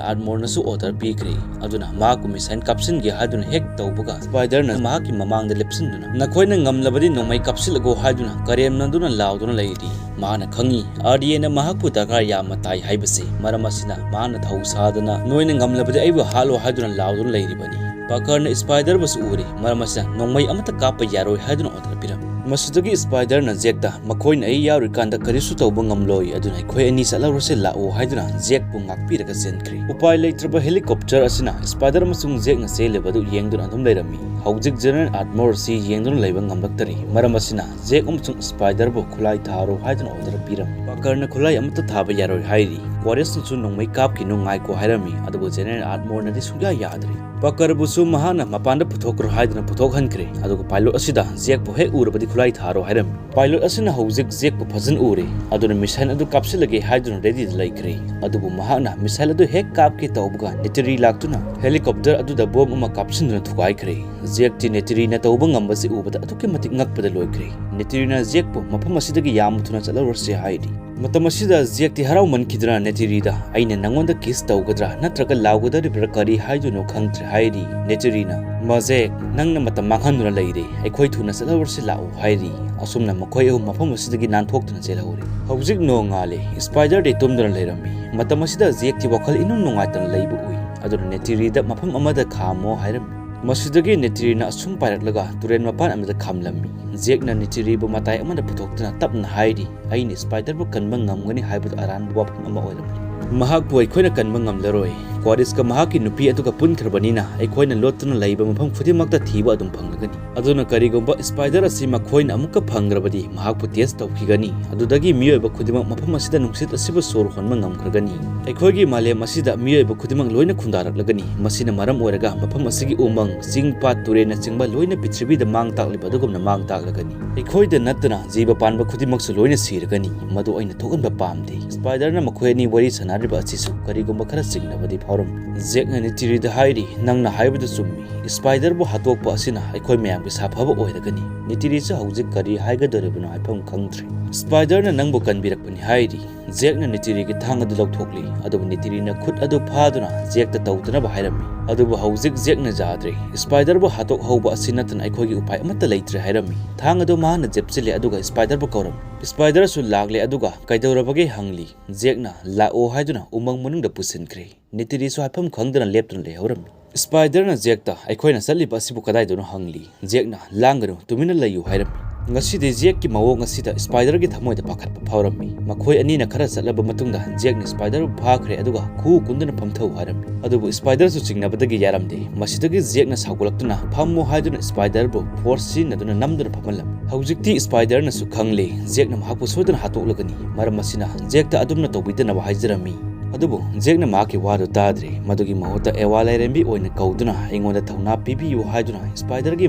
ꯑꯥꯔꯠꯃꯣꯔꯅꯁꯨ ꯑꯣꯔꯗꯔ ꯄꯤꯈ꯭ꯔꯦ꯫ ꯑꯗꯨꯅ ꯃꯍꯥꯛꯄꯨ ꯃꯤꯁꯥꯏꯜ ꯀꯥꯞꯁꯤꯟꯒꯦ ꯍꯥꯏꯗꯨꯅ ꯍꯦꯛ ꯇꯧꯕꯒ, ꯁ꯭ꯄꯥꯏꯗꯔꯅ ꯃꯍꯥꯛꯀꯤ ꯃꯃꯥꯡꯗ ꯂꯦꯞꯁꯤꯟꯗꯨꯅ, "ꯅꯈꯣꯏꯅ ꯉꯝꯂꯕꯗꯤ ꯅꯣꯡꯃꯩ ꯀꯥꯞꯁꯤꯜꯂꯒꯣ" ꯍꯥꯏꯗꯨꯅ ꯀꯔꯦꯝꯅꯗꯨꯅ ꯂꯥꯎꯗꯨꯅ ꯂꯩꯔꯤ꯫ ꯃꯍꯥꯛꯅ ꯈꯪꯏ, RDAꯅ ꯃꯍꯥꯛꯄꯨ ꯗꯔꯀꯥꯔ ꯌꯥꯝꯅ ꯇꯥꯏ ꯍꯥꯏꯕꯁꯤ, ꯃꯔꯝ ꯑꯁꯤꯅ ꯃꯍꯥꯛꯅ ꯊꯧ ꯁꯥꯗꯅ, "ꯅꯣꯏꯅ ꯉꯝꯂꯕꯗꯤ ꯑꯩꯕꯨ ꯍꯥꯠꯂꯣ" ꯍꯥꯏꯗꯨꯅ ꯂꯥꯎꯗꯨꯅ ꯂꯩꯔꯤꯕꯅꯤ꯫ ꯄꯥꯀꯔꯅ ꯁ꯭ꯄꯥꯏꯗꯔꯕꯨꯁꯨ ꯎꯔꯦ, ꯃꯔꯝ ꯑꯁꯤꯅ ꯅꯣꯡꯃꯩ ꯑꯃꯠꯇ ꯀꯥꯞꯄ ꯌꯥꯔꯣꯏ ꯍꯥꯏꯗꯨꯅ ꯑꯣꯔꯗꯔ ꯄꯤꯔꯝꯃꯤ꯫ ꯃꯁꯤꯗꯒꯤ ꯁ꯭ꯄꯥꯏꯗꯔꯅ ꯖꯦꯛꯇ, "ꯃꯈꯣꯏꯅ ꯑꯩ ꯌꯥꯎꯔꯤꯀꯥꯟꯗ ꯀꯔꯤꯁꯨ ꯇꯧꯕ ꯉꯝꯂꯣꯏ, ꯑꯗꯨꯅ ꯑꯩꯈꯣꯏ ꯑꯅꯤ ꯆꯠꯍꯧꯔꯁꯦ ꯂꯥꯛꯑꯣ" ꯍꯥꯏꯗꯨꯅ ꯖꯦꯛꯄꯨ ꯉꯥꯛꯄꯤꯔꯒ ꯆꯦꯟꯈ꯭ꯔꯦ꯫ ꯎꯄꯥꯏ ꯂꯩꯇ꯭ꯔꯕ ꯍꯦꯂꯤꯀꯣꯞꯇꯔ ꯑꯁꯤꯅ ꯁ꯭ꯄꯥꯏꯗꯔ ꯑꯃꯁꯨꯡ ꯖꯦꯛꯅ ꯆꯦꯜꯂꯤꯕ ꯑꯗꯨ ꯌꯦꯡꯗꯨꯅ ꯑꯗꯨꯝ ꯂꯩꯔꯝꯃꯤ꯫ ꯍꯧꯖꯤꯛ ꯖꯦꯅꯔꯦꯜ ꯑꯥꯔꯠꯃꯣꯔ ꯑꯁꯤ ꯌꯦꯡꯗꯨꯅ ꯂꯩꯕ ꯉꯝꯂꯛꯇꯔꯤ, ꯃꯔꯝ ꯑꯁꯤꯅ ꯖꯦꯛ ꯑꯃꯁꯨꯡ ꯁ꯭ꯄꯥꯏꯗꯔꯕꯨ ꯈꯨꯠꯂꯥꯏ ꯊꯥꯔꯣ ꯍꯥꯏꯗꯨꯅ ꯑꯣꯔꯗꯔ ꯄꯤꯔꯝꯃꯤ꯫ ꯄꯥꯀꯔꯅ ꯈꯨꯠꯂꯥꯏ ꯑꯃꯠꯇ ꯊꯥꯕ ꯌꯥꯔꯣꯏ ꯍꯥꯏꯔꯤ꯫ ꯀꯣꯔꯦꯁꯅꯁꯨ ꯅꯣꯡꯃꯩ ꯀꯥꯞꯈꯤꯅꯨ, ꯉꯥꯏꯈꯣ ꯍꯥꯏꯔꯝꯃꯤ, ꯑꯗꯨꯕꯨ ꯖꯦꯅꯔꯦꯜ ꯑꯥꯔꯠꯃꯣꯔꯅꯗꯤ ꯁꯨꯡꯌꯥ ꯌꯥꯗ꯭ꯔꯦ꯫ ꯄꯥꯀꯔꯕꯨꯁꯨ ꯃꯍꯥꯛꯅ ꯃꯄꯥꯟꯗ ꯄꯨꯊꯣꯛꯈ꯭ꯔꯣ ꯍꯥꯏꯗꯨꯅ ꯄꯨꯊꯣꯛꯍꯟꯈ꯭ꯔꯦ, ꯑꯗꯨꯒ ꯄꯥꯏꯂꯣꯠ ꯑꯁꯤꯗ ꯖꯦꯛꯄꯨ ꯍꯦꯛ ꯎꯔꯕꯗꯤ ꯈꯨꯠꯂꯥꯏ ꯊꯥꯔꯣ ꯍꯥꯏꯔꯝꯃꯤ꯫ ꯄꯥꯏꯂꯣꯠ ꯑꯁꯤꯅ ꯍꯧꯖꯤꯛ ꯖꯦꯛꯄꯨ ꯐꯖꯅ ꯎꯔꯦ, ꯑꯗꯨꯅ ꯃꯤꯁꯥꯏꯜ ꯑꯗꯨ ꯀꯥꯞꯁꯤꯜꯂꯒꯦ ꯍꯥꯏꯗꯨꯅ ꯔꯦꯗꯤꯗ ꯂꯩꯈ꯭ꯔꯦ꯫ ꯑꯗꯨꯕꯨ ꯃꯍꯥꯛꯅ ꯃꯤꯁꯥꯏꯜ ꯑꯗꯨ ꯍꯦꯛ ꯀꯥꯞꯀꯦ ꯇꯧꯕꯒ ꯅꯦꯇꯤꯔꯤ ꯂꯥꯛꯇꯨꯅ ꯍꯦꯂꯤꯀꯣꯞꯇꯔ ꯑꯗꯨꯗ ꯕꯣꯝ ꯑꯃ ꯀꯥꯞꯁꯤꯟꯗꯨꯅ ꯊꯨꯒꯥꯏꯈ꯭ꯔꯦ꯫ ꯖꯦꯛꯇꯤ ꯅꯦꯇꯤꯔꯤꯅ ꯇꯧꯕ ꯉꯝꯕꯁꯤ ꯎꯕꯗ ꯑꯗꯨꯛꯀꯤ ꯃꯇꯤꯛ ꯉꯛꯄꯗ ꯂꯣꯏꯈ꯭ꯔꯦ꯫ ꯅꯦꯇꯤꯔꯤꯅ ꯖꯦꯛꯄꯨ ꯃꯐꯝ ꯑꯁꯤꯗꯒꯤ ꯌꯥꯝꯅ ꯊꯨꯅ ꯆꯠꯍꯧꯔꯁꯤ ꯍꯥꯏꯔꯤ꯫ ꯃꯇꯝ ꯑꯁꯤꯗ ꯖꯦꯛꯇꯤ ꯍꯔꯥꯎꯃꯟꯈꯤꯗꯨꯅ ꯅꯦꯇꯤꯔꯤꯗ, "ꯑꯩꯅ ꯅꯪꯉꯣꯟꯗ ꯀꯤꯁ ꯇꯧꯒꯗ꯭ꯔꯥ ꯅꯠꯇ꯭ꯔꯒ ꯂꯥꯎꯒꯗꯧꯔꯤꯕ꯭ꯔꯥ ꯀꯔꯤ ꯍꯥꯏꯗꯣꯏꯅꯣ ꯈꯪꯗ꯭ꯔꯦ" ꯍꯥꯏꯔꯤ꯫ ꯅꯦꯇꯤꯔꯤꯅ, "ꯃꯖꯦꯛ, ꯅꯪꯅ ꯃꯇꯝ ꯃꯥꯡꯍꯟꯗꯨꯅ ꯂꯩꯔꯦ, ꯑꯩꯈꯣꯏ ꯊꯨꯅ ꯆꯠꯍꯧꯔꯁꯤ ꯂꯥꯛꯑꯣ" ꯍꯥꯏꯔꯤ꯫ ꯑꯁꯨꯝꯅ ꯃꯈꯣꯏ ꯑꯍꯨꯝ ꯃꯐꯝ ꯑꯁꯤꯗꯒꯤ ꯅꯥꯟꯊꯣꯛꯇꯨꯅ ꯆꯦꯜꯍꯧꯔꯦ꯫ ꯍꯧꯖꯤꯛ ꯅꯣꯡꯉꯥꯜꯂꯦ꯫ ꯁ꯭ꯄꯥꯏꯗꯔꯗꯤ ꯇꯨꯝꯗꯨꯅ ꯂꯩꯔꯝꯃꯤ꯫ ꯃꯇꯝ ꯑꯁꯤꯗ ꯖꯦꯛꯇꯤ ꯋꯥꯈꯜ ꯏꯅꯨꯡ ꯅꯨꯡꯉꯥꯏꯇꯅ ꯂꯩꯕ ꯎꯏ꯫ ꯑꯗꯨꯅ ꯅꯦꯇꯤꯔꯤꯗ ꯃꯐꯝ ꯑꯃꯗ ꯈꯥꯝꯃꯣ ꯍꯥꯏꯔꯝꯃꯤ꯫ ꯃꯁꯤꯗꯒꯤ ꯅꯤꯇꯤꯔꯤꯅ ꯑꯁꯨꯝ ꯄꯥꯏꯔꯛꯂꯒ ꯇꯨꯔꯦꯜ ꯃꯄꯥꯟ ꯑꯃꯗ ꯈꯥꯝꯂꯝꯃꯤ꯫ ꯖꯦꯛꯅ ꯅꯤꯇꯤꯔꯤꯕꯨ ꯃꯇꯥꯏ ꯑꯃꯗ ꯄꯨꯊꯣꯛꯇꯨꯅ ꯇꯞꯅ ꯍꯥꯏꯔꯤ, "ꯑꯩꯅ ꯁ꯭ꯄꯥꯏꯗꯔꯕꯨ ꯀꯟꯕ ꯉꯝꯒꯅꯤ ꯍꯥꯏꯕꯗꯨ ꯑꯔꯥꯟꯕ ꯋꯥꯐꯝ ꯑꯃ ꯑꯣꯏꯔꯝꯂꯦ꯫ ꯃꯍꯥꯛꯄꯨ ꯑꯩꯈꯣꯏꯅ ꯀꯟꯕ ꯉꯝꯂꯔꯣꯏ꯫ ꯀ꯭ꯋꯥꯔꯤꯁꯀ ꯃꯍꯥꯛꯀꯤ ꯅꯨꯄꯤ ꯑꯗꯨꯒ ꯄꯨꯟꯈ꯭ꯔꯕꯅꯤꯅ ꯑꯩꯈꯣꯏꯅ ꯂꯣꯠꯇꯨꯅ ꯂꯩꯕ ꯃꯐꯝ ꯈꯨꯗꯤꯡꯃꯛꯇ ꯊꯤꯕ ꯑꯗꯨꯝ ꯐꯪꯂꯒꯅꯤ꯫ ꯑꯗꯨꯅ ꯀꯔꯤꯒꯨꯝꯕ ꯁ꯭ꯄꯥꯏꯗꯔ ꯑꯁꯤ ꯃꯈꯣꯏꯅ ꯑꯃꯨꯛꯀ ꯐꯪꯈ꯭ꯔꯕꯗꯤ ꯃꯍꯥꯛꯄꯨ ꯇꯦꯁ ꯇꯧꯈꯤꯒꯅꯤ꯫ ꯑꯗꯨꯗꯒꯤ ꯃꯤꯑꯣꯏꯕ ꯈꯨꯗꯤꯡꯃꯛ ꯃꯐꯝ ꯑꯁꯤꯗ ꯅꯨꯡꯁꯤꯠ ꯑꯁꯤꯕꯨ ꯁꯣꯔ ꯍꯣꯟꯕ ꯉꯝꯈ꯭ꯔꯒꯅꯤ꯫ ꯑꯩꯈꯣꯏꯒꯤ ꯃꯥꯂꯦꯝ ꯑꯁꯤꯗ ꯃꯤꯑꯣꯏꯕ ꯈꯨꯗꯤꯡꯃꯛ ꯂꯣꯏꯅ ꯈꯨꯟꯗꯥꯔꯛꯂꯒꯅꯤ꯫ ꯃꯁꯤꯅ ꯃꯔꯝ ꯑꯣꯏꯔꯒ ꯃꯐꯝ ꯑꯁꯤꯒꯤ ꯎꯃꯪ, ꯆꯤꯡ, ꯄꯥꯠ, ꯇꯨꯔꯦꯜꯅꯆꯤꯡꯕ ꯂꯣꯏꯅ ꯄ꯭ꯔꯤꯊꯤꯕꯤꯗ ꯃꯥꯡ ꯇꯥꯛꯂꯤꯕ ꯑꯗꯨꯒꯨꯝꯅ ꯃꯥꯡ ꯇꯥꯛꯂꯒꯅꯤ꯫ ꯑꯩꯈꯣꯏꯗ ꯅꯠꯇꯅ ꯖꯤꯕ ꯄꯥꯟꯕ ꯈꯨꯗꯤꯡꯃꯛꯁꯨ ꯂꯣꯏꯅ ꯁꯤꯔꯒꯅꯤ꯫ ꯃꯗꯨ ꯑꯩꯅ ꯊꯣꯛꯍꯟꯕ ꯄꯥꯝꯗꯦ꯫" ꯁ꯭ꯄꯥꯏꯗꯔꯅ ꯃꯈꯣꯏ ꯑꯅꯤ ꯋꯥꯔꯤ ꯁꯥꯟꯅꯔꯤꯕ ꯑꯁꯤꯁꯨ ꯀꯔꯤꯒꯨꯝꯕ ꯈꯔ ꯆꯤꯡꯅꯕꯗꯤ ꯐꯥꯎꯔꯝꯃꯤ꯫ ꯖꯦꯛꯅ ꯅꯤꯇꯤꯔꯤꯗ ꯍꯥꯏꯔꯤ, "ꯅꯪꯅ ꯍꯥꯏꯕꯗꯨ ꯆꯨꯝꯃꯤ꯫ ꯁ꯭ꯄꯥꯏꯗꯔꯕꯨ ꯍꯥꯠꯇꯣꯛꯄ ꯑꯁꯤꯅ ꯑꯩꯈꯣꯏ ꯃꯌꯥꯝꯒꯤ ꯁꯥꯐꯕ ꯑꯣꯏꯔꯒꯅꯤ꯫" ꯅꯤꯇꯤꯔꯤꯁꯨ ꯍꯧꯖꯤꯛ ꯀꯔꯤ ꯍꯥꯏꯒꯗꯧꯔꯤꯕꯅꯣ ꯍꯥꯏꯐꯝ ꯈꯪꯗ꯭ꯔꯦ꯫ "ꯁ꯭ꯄꯥꯏꯗꯔꯅ ꯅꯪꯕꯨ ꯀꯟꯕꯤꯔꯛꯄꯅꯤ" ꯍꯥꯏꯔꯤ꯫ ꯖꯦꯛꯅ ꯅꯤꯇꯤꯔꯤꯒꯤ ꯊꯥꯡ ꯑꯗꯨ ꯂꯧꯊꯣꯛꯂꯤ, ꯑꯗꯨꯕꯨ ꯅꯤꯇꯤꯔꯤꯅ ꯈꯨꯠ ꯑꯗꯨ ꯐꯥꯗꯨꯅ ꯖꯦꯛꯇ ꯇꯧꯗꯅꯕ ꯍꯥꯏꯔꯝꯃꯤ꯫ ꯑꯗꯨꯕꯨ ꯍꯧꯖꯤꯛ ꯖꯦꯛꯅ ꯌꯥꯗ꯭ꯔꯦ꯫ "ꯁ꯭ꯄꯥꯏꯗꯔꯕꯨ ꯍꯥꯠꯇꯣꯛꯍꯧꯕ ꯑꯁꯤ ꯅꯠꯇꯅ ꯑꯩꯈꯣꯏꯒꯤ ꯎꯄꯥꯏ ꯑꯃꯠꯇ ꯂꯩꯇ꯭ꯔꯦ" ꯍꯥꯏꯔꯝꯃꯤ꯫ ꯊꯥꯡ ꯑꯗꯨ ꯃꯍꯥꯛꯅ ꯖꯦꯞꯆꯤꯜꯂꯦ, ꯑꯗꯨꯒ ꯁ꯭ꯄꯥꯏꯗꯔꯕꯨ ꯀꯧꯔꯝꯃꯤ꯫ ꯁ꯭ꯄꯥꯏꯗꯔꯁꯨ ꯂꯥꯛꯂꯦ, ꯑꯗꯨꯒ "ꯀꯩꯗꯧꯔꯕꯒꯦ?" ꯍꯪꯂꯤ꯫ ꯖꯦꯛꯅ "ꯂꯥꯛꯑꯣ" ꯍꯥꯏꯗꯨꯅ ꯎꯃꯪ ꯃꯅꯨꯡꯗ ꯄꯨꯁꯤꯟꯈ꯭ꯔꯦ꯫ ꯅꯤꯇꯤꯔꯤꯁꯨ ꯍꯥꯏꯐꯝ ꯈꯪꯗꯅ ꯂꯦꯞꯇꯨꯅ ꯂꯩꯍꯧꯔꯝꯃꯤ꯫ ꯁ꯭ꯄꯥꯏꯗꯔꯅ ꯖꯦꯛꯇ "ꯑꯩꯈꯣꯏꯅ ꯆꯠꯂꯤꯕ ꯑꯁꯤꯕꯨ ꯀꯗꯥꯏꯗꯅꯣ?" ꯍꯪꯂꯤ꯫ ꯖꯦꯛꯅ "ꯂꯥꯡꯒꯅꯨ, ꯇꯨꯃꯤꯟꯅ ꯂꯩꯌꯨ" ꯍꯥꯏꯔꯝꯃꯤ꯫ ꯉꯁꯤꯗꯤ ꯖꯦꯛꯀꯤ ꯃꯑꯣꯡ ꯑꯁꯤꯗ ꯁ꯭ꯄꯥꯏꯗꯔꯒꯤ ꯊꯃꯣꯏꯗ ꯄꯥꯈꯠꯄ ꯐꯥꯎꯔꯝꯃꯤ꯫ ꯃꯈꯣꯏ ꯑꯅꯤꯅ ꯈꯔ ꯆꯠꯂꯕ ꯃꯇꯨꯡꯗ ꯖꯦꯛꯅ ꯁ꯭ꯄꯥꯏꯗꯔꯕꯨ ꯐꯥꯈ꯭ꯔꯦ, ꯑꯗꯨꯒ ꯈꯨꯎ ꯀꯨꯟꯗꯨꯅ ꯐꯝꯊꯧ ꯍꯥꯏꯔꯝꯃꯤ꯫ ꯑꯗꯨꯕꯨ ꯁ꯭ꯄꯥꯏꯗꯔꯁꯨ ꯆꯤꯡꯅꯕꯗꯒꯤ ꯌꯥꯔꯝꯗꯦ꯫ ꯃꯁꯤꯗꯒꯤ ꯖꯦꯛꯅ ꯁꯥꯎꯒꯠꯂꯛꯇꯨꯅ "ꯐꯝꯃꯣ" ꯍꯥꯏꯗꯨꯅ ꯁ꯭ꯄꯥꯏꯗꯔꯕꯨ ꯐꯣꯔꯁ ꯁꯤꯖꯤꯟꯅꯗꯨꯅ ꯅꯝꯗꯨꯅ ꯐꯝꯍꯜꯂꯝꯃꯤ꯫ ꯍꯧꯖꯤꯛꯇꯤ ꯁ꯭ꯄꯥꯏꯗꯔꯅꯁꯨ ꯈꯪꯂꯦ, ꯖꯦꯛꯅ ꯃꯍꯥꯛꯄꯨ ꯁꯣꯏꯗꯅ ꯍꯥꯠꯇꯣꯛꯂꯒꯅꯤ꯫ ꯃꯔꯝ ꯑꯁꯤꯅ ꯖꯦꯛꯇ ꯑꯗꯨꯝꯅ ꯇꯧꯕꯤꯗꯅꯕ ꯍꯥꯏꯖꯔꯝꯃꯤ꯫ ꯑꯗꯨꯕꯨ ꯖꯦꯛꯅ ꯃꯍꯥꯛꯀꯤ ꯋꯥꯗꯨ ꯇꯥꯗ꯭ꯔꯦ꯫ ꯃꯗꯨꯒꯤ ꯃꯍꯨꯠꯇ ꯑꯦꯋꯥ ꯂꯥꯏꯔꯦꯝꯕꯤ ꯑꯣꯏꯅ ꯀꯧꯗꯨꯅ "ꯑꯩꯉꯣꯟꯗ ꯊꯧꯅꯥ ꯄꯤꯕꯤꯌꯨ" ꯍꯥꯏꯗꯨꯅ ꯁ꯭ꯄꯥꯏꯗꯔꯒꯤ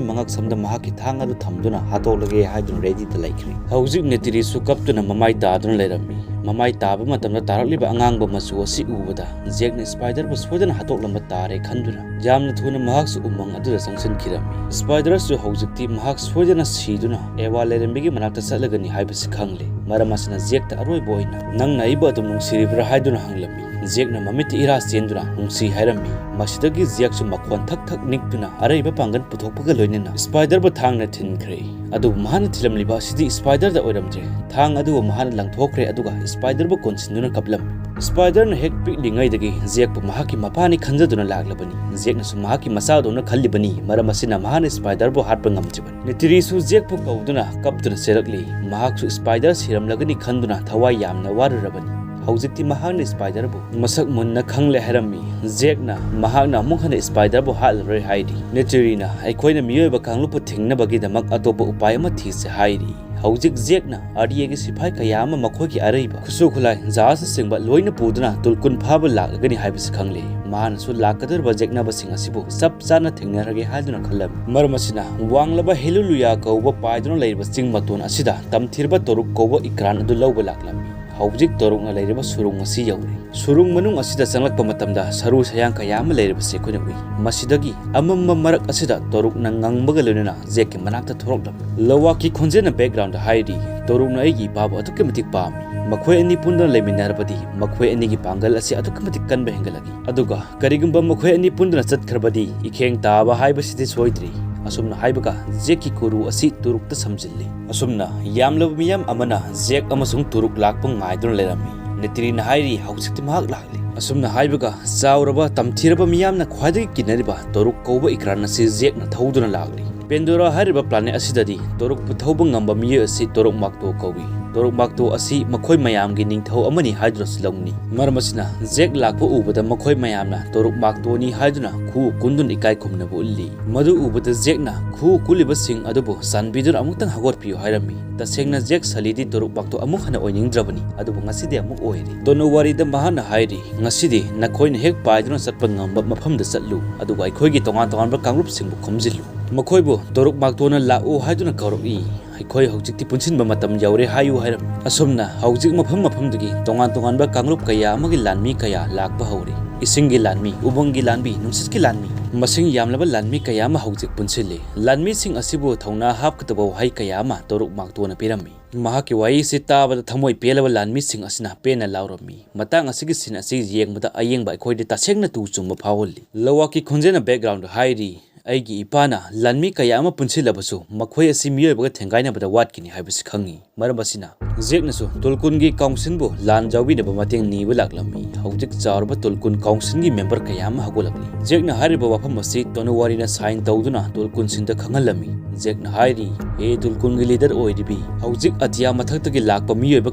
ꯃꯉꯛ ꯁꯝꯗ ꯃꯍꯥꯛꯀꯤ ꯊꯥꯡ ꯑꯗꯨ ꯊꯝꯗꯨꯅ "ꯍꯥꯠꯇꯣꯛꯂꯒꯦ" ꯍꯥꯏꯗꯨꯅ ꯔꯦꯗꯤꯗ ꯂꯩꯈ꯭ꯔꯦ꯫ ꯍꯧꯖꯤꯛ ꯅꯤꯇꯤꯔꯤꯁꯨ ꯀꯞꯇꯨꯅ ꯃꯃꯥꯏ ꯇꯥꯗꯨꯅ ꯂꯩꯔꯝꯃꯤ꯫ ꯃꯃꯥꯏ ꯇꯥꯕ ꯃꯇꯝꯗ ꯇꯥꯔꯛꯂꯤꯕ ꯑꯉꯥꯡꯕ ꯃꯆꯨ ꯑꯁꯤ ꯎꯕꯗ ꯖꯦꯛꯅ ꯁ꯭ꯄꯥꯏꯗꯔꯕꯨ ꯁꯣꯏꯗꯅ ꯍꯥꯠꯇꯣꯛꯂꯝꯕ ꯇꯥꯔꯦ ꯈꯟꯗꯨꯅ ꯌꯥꯝꯅ ꯊꯨꯅ ꯃꯍꯥꯛꯁꯨ ꯎꯃꯪ ꯑꯗꯨꯗ ꯆꯪꯁꯤꯟꯈꯤꯔꯝꯃꯤ꯫ ꯁ꯭ꯄꯥꯏꯗꯔꯁꯨ ꯍꯧꯖꯤꯛꯇꯤ ꯃꯍꯥꯛ ꯁꯣꯏꯗꯅ ꯁꯤꯗꯨꯅ ꯑꯦꯋꯥ ꯂꯥꯏꯔꯦꯝꯕꯤꯒꯤ ꯃꯅꯥꯛꯇ ꯆꯠꯂꯒꯅꯤ ꯍꯥꯏꯕꯁꯤ ꯈꯪꯂꯦ꯫ ꯃꯔꯝ ꯑꯁꯤꯅ ꯖꯦꯛꯇ ꯑꯔꯣꯏꯕ ꯑꯣꯏꯅ "ꯅꯪꯅ ꯑꯩꯕꯨ ꯑꯗꯨꯝ ꯅꯨꯡꯁꯤꯔꯤꯕ꯭ꯔꯥ?" ꯍꯥꯏꯗꯨꯅ ꯍꯪꯂꯝꯃꯤ꯫ ꯖꯦꯛꯅ ꯃꯃꯤꯠꯇ ꯏꯔꯥ ꯆꯦꯟꯗꯨꯅ ꯅꯨꯡꯁꯤ ꯍꯥꯏꯔꯝꯃꯤ꯫ ꯃꯁꯤꯗꯒꯤ ꯖꯦꯛꯁꯨ ꯃꯈꯣꯟ ꯊꯛ ꯊꯛ ꯅꯤꯛꯇꯨꯅ ꯑꯔꯩꯕ ꯄꯥꯡꯒꯜ ꯄꯨꯊꯣꯛꯄꯒ ꯂꯣꯏꯅꯅ ꯁ꯭ꯄꯥꯏꯗꯔꯕꯨ ꯊꯥꯡꯅ ꯊꯤꯟꯈ꯭ꯔꯦ꯫ ꯑꯗꯨꯕꯨ ꯃꯍꯥꯛꯅ ꯊꯤꯜꯂꯝꯂꯤꯕ ꯑꯁꯤꯗꯤ ꯁ꯭ꯄꯥꯏꯗꯔꯗ ꯑꯣꯏꯔꯝꯗ꯭ꯔꯦ꯫ ꯊꯥꯡ ꯑꯗꯨꯕꯨ ꯃꯍꯥꯛꯅ ꯂꯪꯊꯣꯛꯈ꯭ꯔꯦ, ꯑꯗꯨꯒ ꯁ꯭ꯄꯥꯏꯗꯔꯕꯨ ꯀꯣꯟꯁꯤꯟꯗꯨꯅ ꯀꯞꯂꯝꯃꯤ꯫ ꯁ꯭ꯄꯥꯏꯗꯔꯅ ꯍꯦꯛ ꯄꯤꯛꯂꯤꯉꯩꯗꯒꯤ ꯖꯦꯛꯄꯨ ꯃꯍꯥꯛꯀꯤ ꯃꯄꯥꯅꯤ ꯈꯟꯖꯗꯨꯅ ꯂꯥꯛꯂꯕꯅꯤ꯫ ꯖꯦꯛꯅꯁꯨ ꯃꯍꯥꯛꯀꯤ ꯃꯆꯥꯗꯧꯅ ꯈꯜꯂꯤꯕꯅꯤ꯫ ꯃꯔꯝ ꯑꯁꯤꯅ ꯃꯍꯥꯛꯅ ꯁ꯭ꯄꯥꯏꯗꯔꯕꯨ ꯍꯥꯠꯄ ꯉꯝꯗ꯭ꯔꯤꯕꯅꯤ꯫ ꯅꯦꯇꯤꯔꯤꯁꯨ ꯖꯦꯛꯄꯨ ꯀꯧꯗꯨꯅ ꯀꯞꯇꯨꯅ ꯆꯦꯜꯂꯛꯂꯤ꯫ ꯃꯍꯥꯛꯁꯨ ꯁ꯭ꯄꯥꯏꯗꯔ ꯁꯤꯔꯝꯂꯒꯅꯤ ꯈꯟꯗꯨꯅ ꯊꯋꯥꯏ ꯌꯥꯝꯅ ꯋꯥꯔꯨꯔꯕꯅꯤ꯫ ꯍꯧꯖꯤꯛꯇꯤ ꯃꯍꯥꯛꯅ ꯁ꯭ꯄꯥꯏꯗꯔꯕꯨ ꯃꯁꯛ ꯃꯨꯟꯅ ꯈꯪꯂꯦ ꯍꯥꯏꯔꯝꯃꯤ꯫ ꯖꯦꯛꯅ ꯃꯍꯥꯛꯅ ꯑꯃꯨꯛ ꯍꯟꯅ ꯁ꯭ꯄꯥꯏꯗꯔꯕꯨ ꯍꯥꯠꯂꯔꯣꯏ ꯍꯥꯏꯔꯤ꯫ ꯅꯦꯇꯤꯔꯤꯅ ꯑꯩꯈꯣꯏꯅ ꯃꯤꯑꯣꯏꯕ ꯀꯥꯡꯂꯨꯞꯄꯨ ꯊꯤꯡꯅꯕꯒꯤꯗꯃꯛ ꯑꯇꯣꯞꯄ ꯎꯄꯥꯏ ꯑꯃ ꯊꯤꯁꯦ ꯍꯥꯏꯔꯤ꯫ ꯍꯧꯖꯤꯛ ꯖꯦꯛꯅ ꯑꯥꯔꯗꯤꯑꯦꯒꯤ ꯁꯤꯐꯥꯏ ꯀꯌꯥ ꯑꯃ ꯃꯈꯣꯏꯒꯤ ꯑꯔꯩꯕ ꯈꯨꯠꯁꯨ ꯈꯨꯠꯂꯥꯏ, ꯖꯍꯥꯖꯅꯆꯤꯡꯕ ꯂꯣꯏꯅ ꯄꯨꯗꯨꯅ ꯇꯨꯜ ꯀꯨꯟ ꯐꯥꯕ ꯂꯥꯛꯂꯒꯅꯤ ꯍꯥꯏꯕꯁꯤ ꯈꯪꯂꯦ꯫ ꯃꯍꯥꯛꯅꯁꯨ ꯂꯥꯛꯀꯗꯧꯔꯤꯕ ꯌꯦꯛꯅꯕꯁꯤꯡ ꯑꯁꯤꯕꯨ ꯆꯞ ꯆꯥꯅ ꯊꯦꯡꯅꯔꯒꯦ ꯍꯥꯏꯗꯨꯅ ꯈꯜꯂꯝꯃꯤ꯫ ꯃꯔꯝ ꯑꯁꯤꯅ ꯋꯥꯡꯂꯕ ꯍꯦꯂꯨꯂꯨꯌꯥ ꯀꯧꯕ ꯄꯥꯏꯗꯨꯅ ꯂꯩꯔꯤꯕ ꯆꯤꯡ ꯃꯇꯣꯟ ꯑꯁꯤꯗ ꯇꯝꯊꯤꯔꯕ ꯇꯣꯔꯨꯛ ꯀꯧꯕ ꯏꯀ꯭ꯔꯥꯟ ꯑꯗꯨ ꯂꯧꯕ ꯂꯥꯛꯂꯝꯃꯤ꯫ ꯍꯧꯖꯤꯛ ꯇꯣꯔꯨꯛꯅ ꯂꯩꯔꯤꯕ ꯁꯨꯔꯨꯡ ꯑꯁꯤ ꯌꯧꯔꯦ꯫ ꯁꯨꯔꯨꯡ ꯃꯅꯨꯡ ꯑꯁꯤꯗ ꯆꯪꯂꯛꯄ ꯃꯇꯝꯗ ꯁꯔꯨ ꯁꯌꯥꯡ ꯀꯌꯥ ꯑꯃ ꯂꯩꯔꯤꯕꯁꯤ ꯑꯩꯈꯣꯏꯅ ꯎꯏ꯫ ꯃꯁꯤꯗꯒꯤ ꯑꯃꯝꯕ ꯃꯔꯛ ꯑꯁꯤꯗ ꯇꯣꯔꯨꯛꯅ ꯉꯪꯕꯒ ꯂꯣꯏꯅꯅ ꯖꯦꯛꯀꯤ ꯃꯅꯥꯛꯇ ꯊꯣꯔꯛꯂꯝꯃꯤ꯫ ꯂꯋꯥꯛꯀꯤ ꯈꯣꯟꯖꯦꯜꯅ ꯕꯦꯛꯒ꯭ꯔꯥꯎꯟꯗ ꯍꯥꯏꯔꯤ, "ꯇꯣꯔꯨꯛꯅ ꯑꯩꯒꯤ ꯏꯄꯥꯕꯨ ꯑꯗꯨꯛꯀꯤ ꯃꯇꯤꯛ ꯄꯥꯝꯃꯤ꯫ ꯃꯈꯣꯏ ꯑꯅꯤ ꯄꯨꯟꯗꯨꯅ ꯂꯩꯃꯤꯟꯅꯔꯕꯗꯤ ꯃꯈꯣꯏ ꯑꯅꯤꯒꯤ ꯄꯥꯡꯒꯜ ꯑꯁꯤ ꯑꯗꯨꯛꯀꯤ ꯃꯇꯤꯛ ꯀꯟꯕ ꯍꯦꯟꯒꯠꯂꯛꯏ꯫ ꯑꯗꯨꯒ ꯀꯔꯤꯒꯨꯝꯕ ꯃꯈꯣꯏ ꯑꯅꯤ ꯄꯨꯟꯗꯨꯅ ꯆꯠꯈ꯭ꯔꯕꯗꯤ ꯏꯈꯦꯡ ꯇꯥꯕ ꯍꯥꯏꯕꯁꯤꯗꯤ ꯁꯣꯏꯗ꯭ꯔꯤ"꯫ ꯑꯁꯨꯝꯅ ꯍꯥꯏꯕꯒ ꯖꯦꯛꯀꯤ ꯀꯨꯔꯨ ꯑꯁꯤ ꯇꯣꯔꯨꯛꯇ ꯁꯝꯖꯤꯜꯂꯤ꯫ ꯑꯁꯨꯝꯅ ꯌꯥꯝꯂꯕ ꯃꯤꯌꯥꯝ ꯑꯃꯅ ꯖꯦꯛ ꯑꯃꯁꯨꯡ ꯇꯣꯔꯨꯛ ꯂꯥꯛꯄ ꯉꯥꯏꯗꯨꯅ ꯂꯩꯔꯝꯃꯤ꯫ ꯅꯦꯇ꯭ꯔꯤꯅ ꯍꯥꯏꯔꯤ, "ꯍꯧꯖꯤꯛꯇꯤ ꯃꯍꯥꯛ ꯂꯥꯛꯂꯤ"꯫ ꯑꯁꯨꯝꯅ ꯍꯥꯏꯕꯒ ꯆꯥꯎꯔꯕ ꯇꯝꯊꯤꯔꯕ ꯃꯤꯌꯥꯝꯅ ꯈ꯭ꯋꯥꯏꯗꯒꯤ ꯀꯤꯅꯔꯤꯕ ꯇꯣꯔꯨꯛ ꯀꯧꯕ ꯏꯀ꯭ꯔꯥꯟ ꯑꯁꯤ ꯖꯦꯛꯅ ꯊꯧꯗꯨꯅ ꯂꯥꯛꯂꯤ꯫ ꯄꯦꯟꯗꯣꯔꯥ ꯍꯥꯏꯔꯤꯕ ꯄ꯭ꯂꯥꯅꯦꯠ ꯑꯁꯤꯗꯗꯤ ꯇꯣꯔꯨꯛꯄꯨ ꯊꯧꯕ ꯉꯝꯕ ꯃꯤꯑꯣꯏ ꯑꯁꯤ ꯇꯣꯔꯨꯛ ꯃꯥꯛꯇꯣ ꯀꯧꯏ꯫ ꯇꯣꯔꯨꯛ ꯃꯥꯛꯇꯣ ꯑꯁꯤ ꯃꯈꯣꯏ ꯃꯌꯥꯝꯒꯤ ꯅꯤꯡꯊꯧ ꯑꯃꯅꯤ ꯍꯥꯏꯗꯨꯅꯁꯨ ꯂꯧꯅꯩ꯫ ꯃꯔꯝ ꯑꯁꯤꯅ ꯖꯦꯛ ꯂꯥꯛꯄ ꯎꯕꯗ ꯃꯈꯣꯏ ꯃꯌꯥꯝꯅ ꯇꯣꯔꯨꯛ ꯃꯥꯛꯇꯣꯅꯤ ꯍꯥꯏꯗꯨꯅ ꯈꯨꯎ ꯀꯨꯟꯗꯨꯅ ꯏꯀꯥꯏ ꯈꯨꯝꯅꯕ ꯎꯠꯂꯤ꯫ ꯃꯗꯨ ꯎꯕꯗ ꯖꯦꯛꯅ ꯈꯨꯎ ꯀꯨꯜꯂꯤꯕꯁꯤꯡ ꯑꯗꯨꯕꯨ ꯆꯥꯟꯕꯤꯗꯨꯅ ꯑꯃꯨꯛꯇꯪ ꯍꯧꯒꯠꯄꯤꯌꯨ ꯍꯥꯏꯔꯝꯃꯤ꯫ ꯇꯁꯦꯡꯅ ꯖꯦꯛ ꯁꯂꯤꯗꯤ ꯇꯣꯔꯨꯛ ꯃꯥꯛꯇꯣ ꯑꯃꯨꯛ ꯍꯟꯅ ꯑꯣꯏꯅꯤꯡꯗ꯭ꯔꯕꯅꯤ, ꯑꯗꯨꯕꯨ ꯉꯁꯤꯗꯤ ꯑꯃꯨꯛ ꯑꯣꯏꯔꯦ꯫ ꯗꯣꯅꯣꯋꯥꯔꯤꯗ ꯃꯍꯥꯛꯅ ꯍꯥꯏꯔꯤ, "ꯉꯁꯤꯗꯤ ꯅꯈꯣꯏꯅ ꯍꯦꯛ ꯄꯥꯏꯗꯨꯅ ꯆꯠꯄ ꯉꯝꯕ ꯃꯐꯝꯗ ꯆꯠꯂꯨ, ꯑꯗꯨꯒ ꯑꯩꯈꯣꯏꯒꯤ ꯇꯣꯉꯥꯟ ꯇꯣꯉꯥꯟꯕ ꯀꯥꯡꯂꯨꯞꯁꯤꯡꯕꯨ ꯈꯣꯝꯖꯤꯜꯂꯨ꯫ ꯃꯈꯣꯏꯕꯨ ꯇꯣꯔꯨꯛ ꯃꯥꯛꯇꯣꯅ ꯂꯥꯛꯎ ꯍꯥꯏꯗꯨꯅ ꯀꯧꯔꯛꯏ꯫ ꯑꯩꯈꯣꯏ ꯍꯧꯖꯤꯛꯇꯤ ꯄꯨꯟꯁꯤꯟꯕ ꯃꯇꯝ ꯌꯧꯔꯦ ꯍꯥꯏꯌꯨ" ꯍꯥꯏꯔꯝꯃꯤ꯫ ꯑꯁꯨꯝꯅ ꯍꯧꯖꯤꯛ ꯃꯐꯝ ꯃꯐꯝꯗꯒꯤ ꯇꯣꯉꯥꯟ ꯇꯣꯉꯥꯟꯕ ꯀꯥꯡꯂꯨꯞ ꯀꯌꯥ ꯑꯃꯒꯤ ꯂꯥꯟꯃꯤ ꯀꯌꯥ ꯂꯥꯛꯄ ꯍꯧꯔꯦ꯫ ꯏꯁꯤꯡꯒꯤ ꯂꯥꯟꯃꯤ, ꯎꯃꯪꯒꯤ ꯂꯥꯟꯃꯤ, ꯅꯨꯡꯁꯤꯠꯀꯤ ꯂꯥꯟꯃꯤ, ꯃꯁꯤꯡ ꯌꯥꯝꯂꯕ ꯂꯥꯟꯃꯤ ꯀꯌꯥ ꯑꯃ ꯍꯧꯖꯤꯛ ꯄꯨꯟꯁꯤꯜꯂꯤ꯫ ꯂꯥꯟꯃꯤꯁꯤꯡ ꯑꯁꯤꯕꯨ ꯊꯧꯅꯥ ꯍꯥꯞꯀꯗꯕ ꯋꯥꯍꯩ ꯀꯌꯥ ꯑꯃ ꯇꯣꯔꯨꯛ ꯃꯥꯛꯇꯣꯅ ꯄꯤꯔꯝꯃꯤ꯫ ꯃꯍꯥꯛꯀꯤ ꯋꯥꯍꯩꯁꯤ ꯇꯥꯕꯗ ꯊꯃꯣꯏ ꯄꯦꯜꯂꯕ ꯂꯥꯟꯃꯤꯁꯤꯡ ꯑꯁꯤꯅ ꯄꯦꯟꯅ ꯂꯥꯎꯔꯝꯃꯤ꯫ ꯃꯇꯥꯡ ꯑꯁꯤꯒꯤ ꯁꯤꯟ ꯑꯁꯤ ꯌꯦꯡꯕꯗ ꯑꯌꯦꯡꯕ ꯑꯩꯈꯣꯏꯗ ꯇꯁꯦꯡꯅ ꯇꯨ ꯆꯨꯝꯕ ꯐꯥꯎꯍꯜꯂꯤ꯫ ꯂꯋꯥꯛꯀꯤ ꯈꯣꯟꯖꯦꯜꯅ ꯕꯦꯛꯒ꯭ꯔꯥꯎꯟꯗ ꯍꯥꯏꯔꯤ, "ꯑꯩꯒꯤ ꯏꯄꯥꯅ ꯂꯥꯟꯃꯤ ꯀꯌꯥ ꯑꯃ ꯄꯨꯟꯁꯤꯜꯂꯕꯁꯨ ꯃꯈꯣꯏ ꯑꯁꯤ ꯃꯤꯑꯣꯏꯕꯒ ꯊꯦꯡꯒꯥꯏꯅꯕꯗ ꯋꯥꯠꯈꯤꯅꯤ ꯍꯥꯏꯕꯁꯤ ꯈꯪꯉꯤ"꯫ ꯃꯔꯝ ꯑꯁꯤꯅ ꯖꯦꯛꯅꯁꯨ ꯇꯨꯜꯀꯨꯟꯒꯤ ꯀꯥꯎꯟꯁꯤꯜꯕꯨ ꯂꯥꯟ ꯌꯥꯎꯕꯤꯅꯕ ꯃꯇꯦꯡ ꯅꯤꯕ ꯂꯥꯛꯂꯝꯃꯤ꯫ ꯍꯧꯖꯤꯛ ꯆꯥꯎꯔꯕ ꯇꯨꯜꯀꯨꯟ ꯀꯥꯎꯟꯁꯤꯜꯒꯤ ꯃꯦꯝꯕꯔ ꯀꯌꯥ ꯑꯃ ꯍꯧꯒꯠꯂꯛꯂꯤ꯫ ꯖꯦꯛꯅ ꯍꯥꯏꯔꯤꯕ ꯋꯥꯐꯝ ꯑꯁꯤ ꯇꯣꯅꯨꯋꯥꯔꯤꯅ ꯁꯥꯏꯟ ꯇꯧꯗꯨꯅ ꯇꯨꯜꯀꯨꯟꯁꯤꯡꯗ ꯈꯪꯍꯜꯂꯝꯃꯤ꯫ ꯖꯦꯛꯅ ꯍꯥꯏꯔꯤ, "ꯍꯦ ꯇꯨꯜꯀꯨꯟꯒꯤ ꯂꯤꯗꯔ ꯑꯣꯏꯔꯤꯕꯤ, ꯍꯧꯖꯤꯛ ꯑꯇꯤꯌꯥ ꯃꯊꯛꯇꯒꯤ ꯂꯥꯛꯄ ꯃꯤꯑꯣꯏꯕ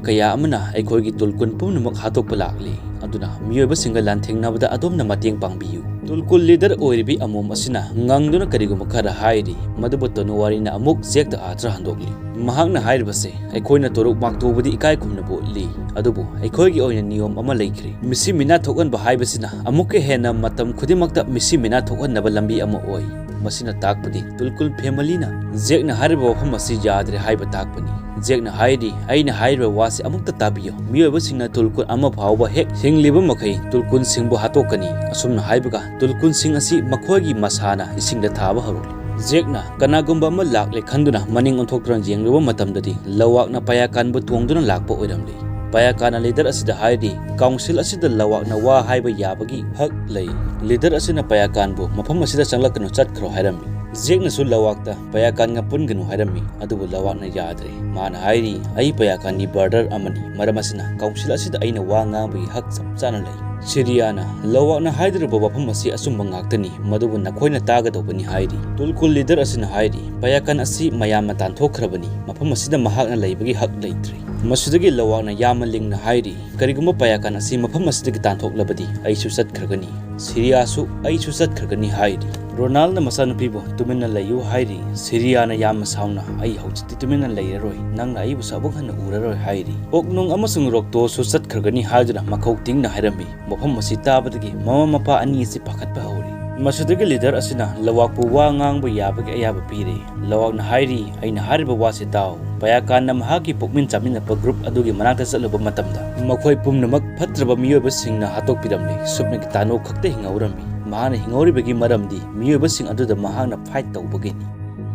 ꯀꯌꯥ ꯑꯃꯅ ꯑꯩꯈꯣꯏꯒꯤ ꯇꯨꯜꯀꯨꯟ ꯄꯨꯝꯅꯃꯛ ꯍꯥꯠꯇꯣꯛꯄ ꯂꯥꯛꯂꯤ꯫ ꯑꯗꯨꯅ ꯃꯤꯑꯣꯏꯕꯁꯤꯡꯒ ꯂꯥꯟꯊꯦꯡꯅꯕꯗ ꯑꯗꯣꯝꯅ ꯃꯇꯦꯡ ꯄꯥꯡꯕꯤꯌꯨ"꯫ ꯇꯨꯜꯀꯨꯟ ꯂꯤꯗꯔ ꯑꯣꯏꯔꯤꯕꯤ ꯑꯃꯣꯝ ꯑꯁꯤꯅ ꯉꯪꯗꯨꯅ ꯀꯔꯤꯒꯨꯝꯕ ꯈꯔ ꯍꯥꯏꯔꯤ꯫ ꯃꯗꯨꯕꯨ ꯇꯣꯅꯨꯋꯥꯔꯤꯅ ꯑꯃꯨꯛ ꯖꯦꯛꯇ ꯑꯥꯔꯊ ꯍꯟꯗꯣꯛꯂꯤ꯫ ꯃꯍꯥꯛꯅ ꯍꯥꯏꯔꯤꯕꯁꯦ, "ꯑꯩꯈꯣꯏꯅ ꯇꯣꯔꯨꯛ ꯃꯥꯛꯇꯣꯕꯨꯗꯤ ꯏꯀꯥꯏ ꯈꯨꯝꯅꯕ ꯎꯠꯂꯤ, ꯑꯗꯨꯕꯨ ꯑꯩꯈꯣꯏꯒꯤ ꯑꯣꯏꯅ ꯅꯤꯌꯣꯝ ꯑꯃ ꯂꯩꯈ꯭ꯔꯦ꯫ ꯃꯤꯁꯤ ꯃꯤꯅꯥ ꯊꯣꯛꯍꯟꯕ ꯍꯥꯏꯕꯁꯤꯅ ꯑꯃꯨꯛꯀ ꯍꯦꯟꯅ ꯃꯇꯝ ꯈꯨꯗꯤꯡꯃꯛꯇ ꯃꯤꯁꯤ ꯃꯤꯅꯥ ꯊꯣꯛꯍꯟꯅꯕ ꯂꯝꯕꯤ ꯑꯃ ꯑꯣꯏ"꯫ ꯃꯁꯤꯅ ꯇꯥꯛꯄꯗꯤ ꯇꯨꯜꯀꯨꯟ ꯐꯦꯃꯤꯂꯤꯅ ꯖꯦꯛꯅ ꯍꯥꯏꯔꯤꯕ ꯋꯥꯐꯝ ꯑꯁꯤ ꯌꯥꯗ꯭ꯔꯦ ꯍꯥꯏꯕ ꯇꯥꯛꯄꯅꯤ꯫ ꯖꯦꯛꯅ ꯍꯥꯏꯔꯤ, "ꯑꯩꯅ ꯍꯥꯏꯔꯤꯕ ꯋꯥꯁꯤ ꯑꯃꯨꯛꯇ ꯇꯥꯕꯤꯌꯨ꯫ ꯃꯤꯑꯣꯏꯕꯁꯤꯡꯅ ꯇꯨꯜꯀꯨꯟ ꯑꯃ ꯐꯥꯎꯕ ꯍꯦꯛ ꯍꯤꯡꯂꯤꯕ ꯃꯈꯩ ꯇꯨꯜꯀꯨꯟꯁꯤꯡꯕꯨ ꯍꯥꯠꯇꯣꯛꯀꯅꯤ"꯫ ꯑꯁꯨꯝꯅ ꯍꯥꯏꯕꯒ ꯇꯨꯜꯀꯨꯟꯁꯤꯡ ꯑꯁꯤ ꯃꯈꯣꯏꯒꯤ ꯃꯁꯥꯅ ꯏꯁꯤꯡꯗ ꯊꯥꯕ ꯍꯧꯔꯛꯂꯤ꯫ ꯖꯦꯛꯅ ꯀꯅꯥꯒꯨꯝꯕ ꯑꯃ ꯂꯥꯛꯂꯦ ꯈꯟꯗꯨꯅ ꯃꯅꯤꯡ ꯑꯣꯟꯊꯣꯛꯇꯨꯅ ꯌꯦꯡꯂꯨꯕ ꯃꯇꯝꯗꯗꯤ ꯂꯋꯥꯛꯅ ꯄꯌꯥꯀꯥꯟꯕꯨ ꯇꯣꯡꯗꯨꯅ ꯂꯥꯛꯄ ꯑꯣꯏꯔꯝꯂꯤ꯫ ꯄꯌꯥꯀꯥꯟꯅ ꯂꯤꯗꯔ ꯑꯁꯤꯗ ꯍꯥꯏꯔꯤ, "ꯀꯥꯎꯟꯁꯤꯜ ꯑꯁꯤꯗ ꯂꯋꯥꯛꯅ ꯋꯥ ꯍꯥꯏꯕ ꯌꯥꯕꯒꯤ ꯍꯛ ꯂꯩ"꯫ ꯂꯤꯗꯔ ꯑꯁꯤꯅ ꯄꯌꯥꯀꯥꯟꯕꯨ "ꯃꯐꯝ ꯑꯁꯤꯗ ꯆꯪꯂꯛꯀꯅꯨ, ꯆꯠꯈ꯭ꯔꯣ" ꯍꯥꯏꯔꯝꯃꯤ꯫ ꯖꯦꯛꯅꯁꯨ ꯂꯋꯥꯛꯇ ꯄꯌꯥꯀꯥꯟꯒ ꯄꯨꯟꯒꯅꯨ ꯍꯥꯏꯔꯝꯃꯤ, ꯑꯗꯨꯕꯨ ꯂꯋꯥꯛꯅ ꯌꯥꯗ꯭ꯔꯦ꯫ ꯃꯥꯅ ꯍꯥꯏꯔꯤ, "ꯑꯩ ꯄꯌꯥꯀꯥꯟꯒꯤ ꯕ꯭ꯔꯗꯔ ꯑꯃꯅꯤ, ꯃꯔꯝ ꯑꯁꯤꯅ ꯀꯥꯎꯟꯁꯤꯜ ꯑꯁꯤꯗ ꯑꯩꯅ ꯋꯥ ꯉꯥꯡꯕꯒꯤ ꯍꯛ ꯆꯞ ꯆꯥꯅ ꯂꯩ"꯫ ꯁꯤꯔꯤꯌꯥꯅ, "ꯂꯋꯥꯛꯅ ꯍꯥꯏꯗꯧꯔꯤꯕ ꯋꯥꯐꯝ ꯑꯁꯤ ꯑꯆꯨꯝꯕ ꯉꯥꯛꯇꯅꯤ, ꯃꯗꯨꯕꯨ ꯅꯈꯣꯏꯅ ꯇꯥꯒꯗꯧꯕꯅꯤ" ꯍꯥꯏꯔꯤ꯫ ꯇꯨꯜꯀꯨꯟ ꯂꯤꯗꯔ ꯑꯁꯤꯅ ꯍꯥꯏꯔꯤ, "ꯄꯌꯥꯀꯥꯟ ꯑꯁꯤ ꯃꯌꯥꯝꯅ ꯇꯥꯟꯊꯣꯛꯈ꯭ꯔꯕꯅꯤ, ꯃꯐꯝ ꯑꯁꯤꯗ ꯃꯍꯥꯛꯅ ꯂꯩꯕꯒꯤ ꯍꯛ ꯂꯩꯇ꯭ꯔꯦ"꯫ ꯃꯁꯤꯗꯒꯤ ꯂꯋꯥꯛꯅ ꯌꯥꯝꯅ ꯂꯤꯡꯅ ꯍꯥꯏꯔꯤ, "ꯀꯔꯤꯒꯨꯝꯕ ꯄꯌꯥꯀꯥꯟ ꯑꯁꯤ ꯃꯐꯝ ꯑꯁꯤꯗꯒꯤ ꯇꯥꯟꯊꯣꯛꯂꯕꯗꯤ ꯑꯩꯁꯨ ꯆꯠꯈ꯭ꯔꯒꯅꯤ, ꯁꯤꯔꯤꯌꯥꯁꯨ ꯑꯩꯁꯨ ꯆꯠꯈ꯭ꯔꯒꯅꯤ" ꯍꯥꯏꯔꯤ꯫ ꯔꯣꯅꯥꯜꯅ ꯃꯆꯥꯅꯨꯄꯤꯕꯨ ꯇꯨꯃꯤꯟꯅ ꯂꯩꯌꯨ ꯍꯥꯏꯔꯤ꯫ ꯁꯤꯔꯤꯌꯥꯅ ꯌꯥꯝꯅ ꯁꯥꯎꯅ, "ꯑꯩ ꯍꯧꯖꯤꯛꯇꯤ ꯇꯨꯃꯤꯟꯅ ꯂꯩꯔꯔꯣꯏ, ꯅꯪꯅ ꯑꯩꯕꯨꯁꯨ ꯑꯃꯨꯛ ꯍꯟꯅ ꯎꯔꯔꯣꯏ" ꯍꯥꯏꯔꯤ꯫ ꯑꯣꯛꯅꯨꯡ ꯑꯃꯁꯨꯡ ꯔꯣꯛꯇꯣꯁꯨ ꯆꯠꯈ꯭ꯔꯒꯅꯤ ꯍꯥꯏꯗꯨꯅ ꯃꯈꯧ ꯇꯤꯡꯅ ꯍꯥꯏꯔꯝꯃꯤ꯫ ꯃꯐꯝ ꯑꯁꯤ ꯇꯥꯕꯗꯒꯤ ꯃꯃꯥ ꯃꯄꯥ ꯑꯅꯤ ꯑꯁꯤ ꯄꯥꯈꯠꯄ ꯍꯧꯔꯤ꯫ ꯃꯁꯤꯗꯒꯤ ꯂꯤꯗꯔ ꯑꯁꯤꯅ ꯂꯋꯥꯛꯄꯨ ꯋꯥ ꯉꯥꯡꯕ ꯌꯥꯕꯒꯤ ꯑꯌꯥꯕ ꯄꯤꯔꯦ꯫ ꯂꯋꯥꯛꯅ ꯍꯥꯏꯔꯤ, "ꯑꯩꯅ ꯍꯥꯏꯔꯤꯕ ꯋꯥꯁꯤ ꯇꯥꯎ꯫ ꯄꯌꯥꯀꯥꯟꯅ ꯃꯍꯥꯛꯀꯤ ꯄꯨꯛꯃꯤꯟ ꯆꯥꯃꯤꯟꯅꯕ ꯒ꯭ꯔꯨꯞ ꯑꯗꯨꯒꯤ ꯃꯅꯥꯛꯇ ꯆꯠꯂꯨꯕ ꯃꯇꯝꯗ, ꯃꯈꯣꯏ ꯄꯨꯝꯅꯃꯛ ꯐꯠꯇ꯭ꯔꯕ ꯃꯤꯑꯣꯏꯕꯁꯤꯡꯅ ꯍꯥꯠꯇꯣꯛꯄꯤꯔꯝꯂꯦ꯫ ꯁꯨꯞꯅꯒꯤ ꯇꯥꯅꯣꯛ ꯈꯛꯇ ꯍꯤꯡꯍꯧꯔꯝꯃꯤ꯫ ꯃꯍꯥꯛꯅ ꯍꯤꯡꯍꯧꯔꯤꯕꯒꯤ ꯃꯔꯝꯗꯤ ꯃꯤꯑꯣꯏꯕꯁꯤꯡ ꯑꯗꯨꯗ ꯃꯍꯥꯛꯅ ꯐꯥꯏꯠ ꯇꯧꯕꯒꯤꯅꯤ"꯫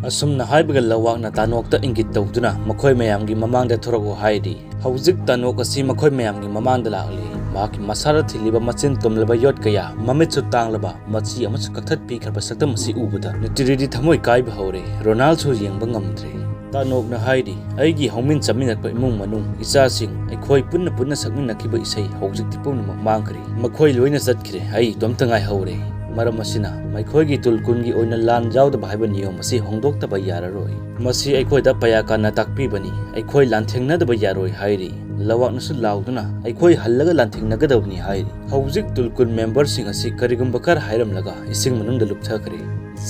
ꯑꯁꯨꯝꯅ ꯍꯥꯏꯕꯒ ꯂꯋꯥꯛꯅ ꯇꯥꯅꯣꯛꯇ ꯏꯪꯒꯤꯠ ꯇꯧꯗꯨꯅ ꯃꯈꯣꯏ ꯃꯌꯥꯝꯒꯤ ꯃꯃꯥꯡꯗ ꯊꯣꯔꯛꯎ ꯍꯥꯏꯔꯤ꯫ ꯍꯧꯖꯤꯛ ꯇꯥꯅꯣꯛ ꯑꯁꯤ ꯃꯈꯣꯏ ꯃꯌꯥꯝꯒꯤ ꯃꯃꯥꯡꯗ ꯂꯥꯛꯂꯤ꯫ ꯃꯍꯥꯛꯀꯤ ꯃꯁꯥꯗ ꯊꯤꯜꯂꯤꯕ ꯃꯆꯤꯟ ꯇꯨꯝꯂꯕ ꯌꯣꯠ ꯀꯌꯥ, ꯃꯃꯤꯠꯁꯨ ꯇꯥꯡꯂꯕ, ꯃꯆꯤ ꯑꯃꯁꯨ ꯀꯛꯊꯠꯄꯤꯈ꯭ꯔꯕ ꯁꯛꯇꯝ ꯑꯁꯤ ꯎꯕꯗ ꯅꯤꯇꯤꯔꯤꯗꯤ ꯊꯃꯣꯏ ꯀꯥꯏꯕ ꯍꯧꯔꯦ꯫ ꯔꯣꯅꯥꯜꯁꯨ ꯌꯦꯡꯕ ꯉꯝꯗ꯭ꯔꯦ꯫ ꯇꯥꯅꯣꯛꯅ ꯍꯥꯏꯔꯤ, "ꯑꯩꯒꯤ ꯍꯧꯃꯤꯟ ꯆꯥꯃꯤꯟꯅꯔꯛꯄ ꯏꯃꯨꯡ ꯃꯅꯨꯡ, ꯏꯆꯥꯁꯤꯡ, ꯑꯩꯈꯣꯏ ꯄꯨꯟꯅ ꯄꯨꯟꯅ ꯁꯛꯃꯤꯟꯅꯈꯤꯕ ꯏꯁꯩ ꯍꯧꯖꯤꯛꯇꯤ ꯄꯨꯝꯅꯃꯛ ꯃꯥꯡꯈ꯭ꯔꯦ꯫ ꯃꯈꯣꯏ ꯂꯣꯏꯅ ꯆꯠꯈ꯭ꯔꯦ꯫ ꯑꯩ ꯏꯇꯣꯝꯇ ꯉꯥꯏꯍꯧꯔꯦ꯫ ꯃꯔꯝ ꯑꯁꯤꯅ ꯃꯈꯣꯏꯒꯤ ꯇꯨꯜꯀꯨꯟꯒꯤ ꯑꯣꯏꯅ ꯂꯥꯟ ꯌꯥꯎꯗꯕ ꯍꯥꯏꯕ ꯅꯤꯌꯣꯝ ꯑꯁꯤ ꯍꯣꯡꯗꯣꯛꯇꯕ ꯌꯥꯔꯔꯣꯏ꯫ ꯃꯁꯤ ꯑꯩꯈꯣꯏꯗ ꯄꯌꯥꯀꯥꯟꯅ ꯇꯥꯛꯄꯤꯕꯅꯤ꯫ ꯑꯩꯈꯣꯏ ꯂꯥꯟꯊꯦꯡꯅꯗꯕ ꯌꯥꯔꯣꯏ" ꯍꯥꯏꯔꯤ꯫ ꯂꯋꯥꯛꯅꯁꯨ ꯂꯥꯎꯗꯨꯅ, "ꯑꯩꯈꯣꯏ ꯍꯜꯂꯒ ꯂꯥꯟꯊꯦꯡꯅꯒꯗꯕꯅꯤ" ꯍꯥꯏꯔꯤ꯫ ꯍꯧꯖꯤꯛ ꯇꯨꯜꯀꯨꯟ ꯃꯦꯝꯕꯔꯁꯤꯡ ꯑꯁꯤ ꯀꯔꯤꯒꯨꯝꯕ ꯈꯔ ꯍꯥꯏꯔꯝꯂꯒ ꯏꯁꯤꯡ ꯃꯅꯨꯡꯗ ꯂꯨꯞꯊꯈ꯭ꯔꯦ꯫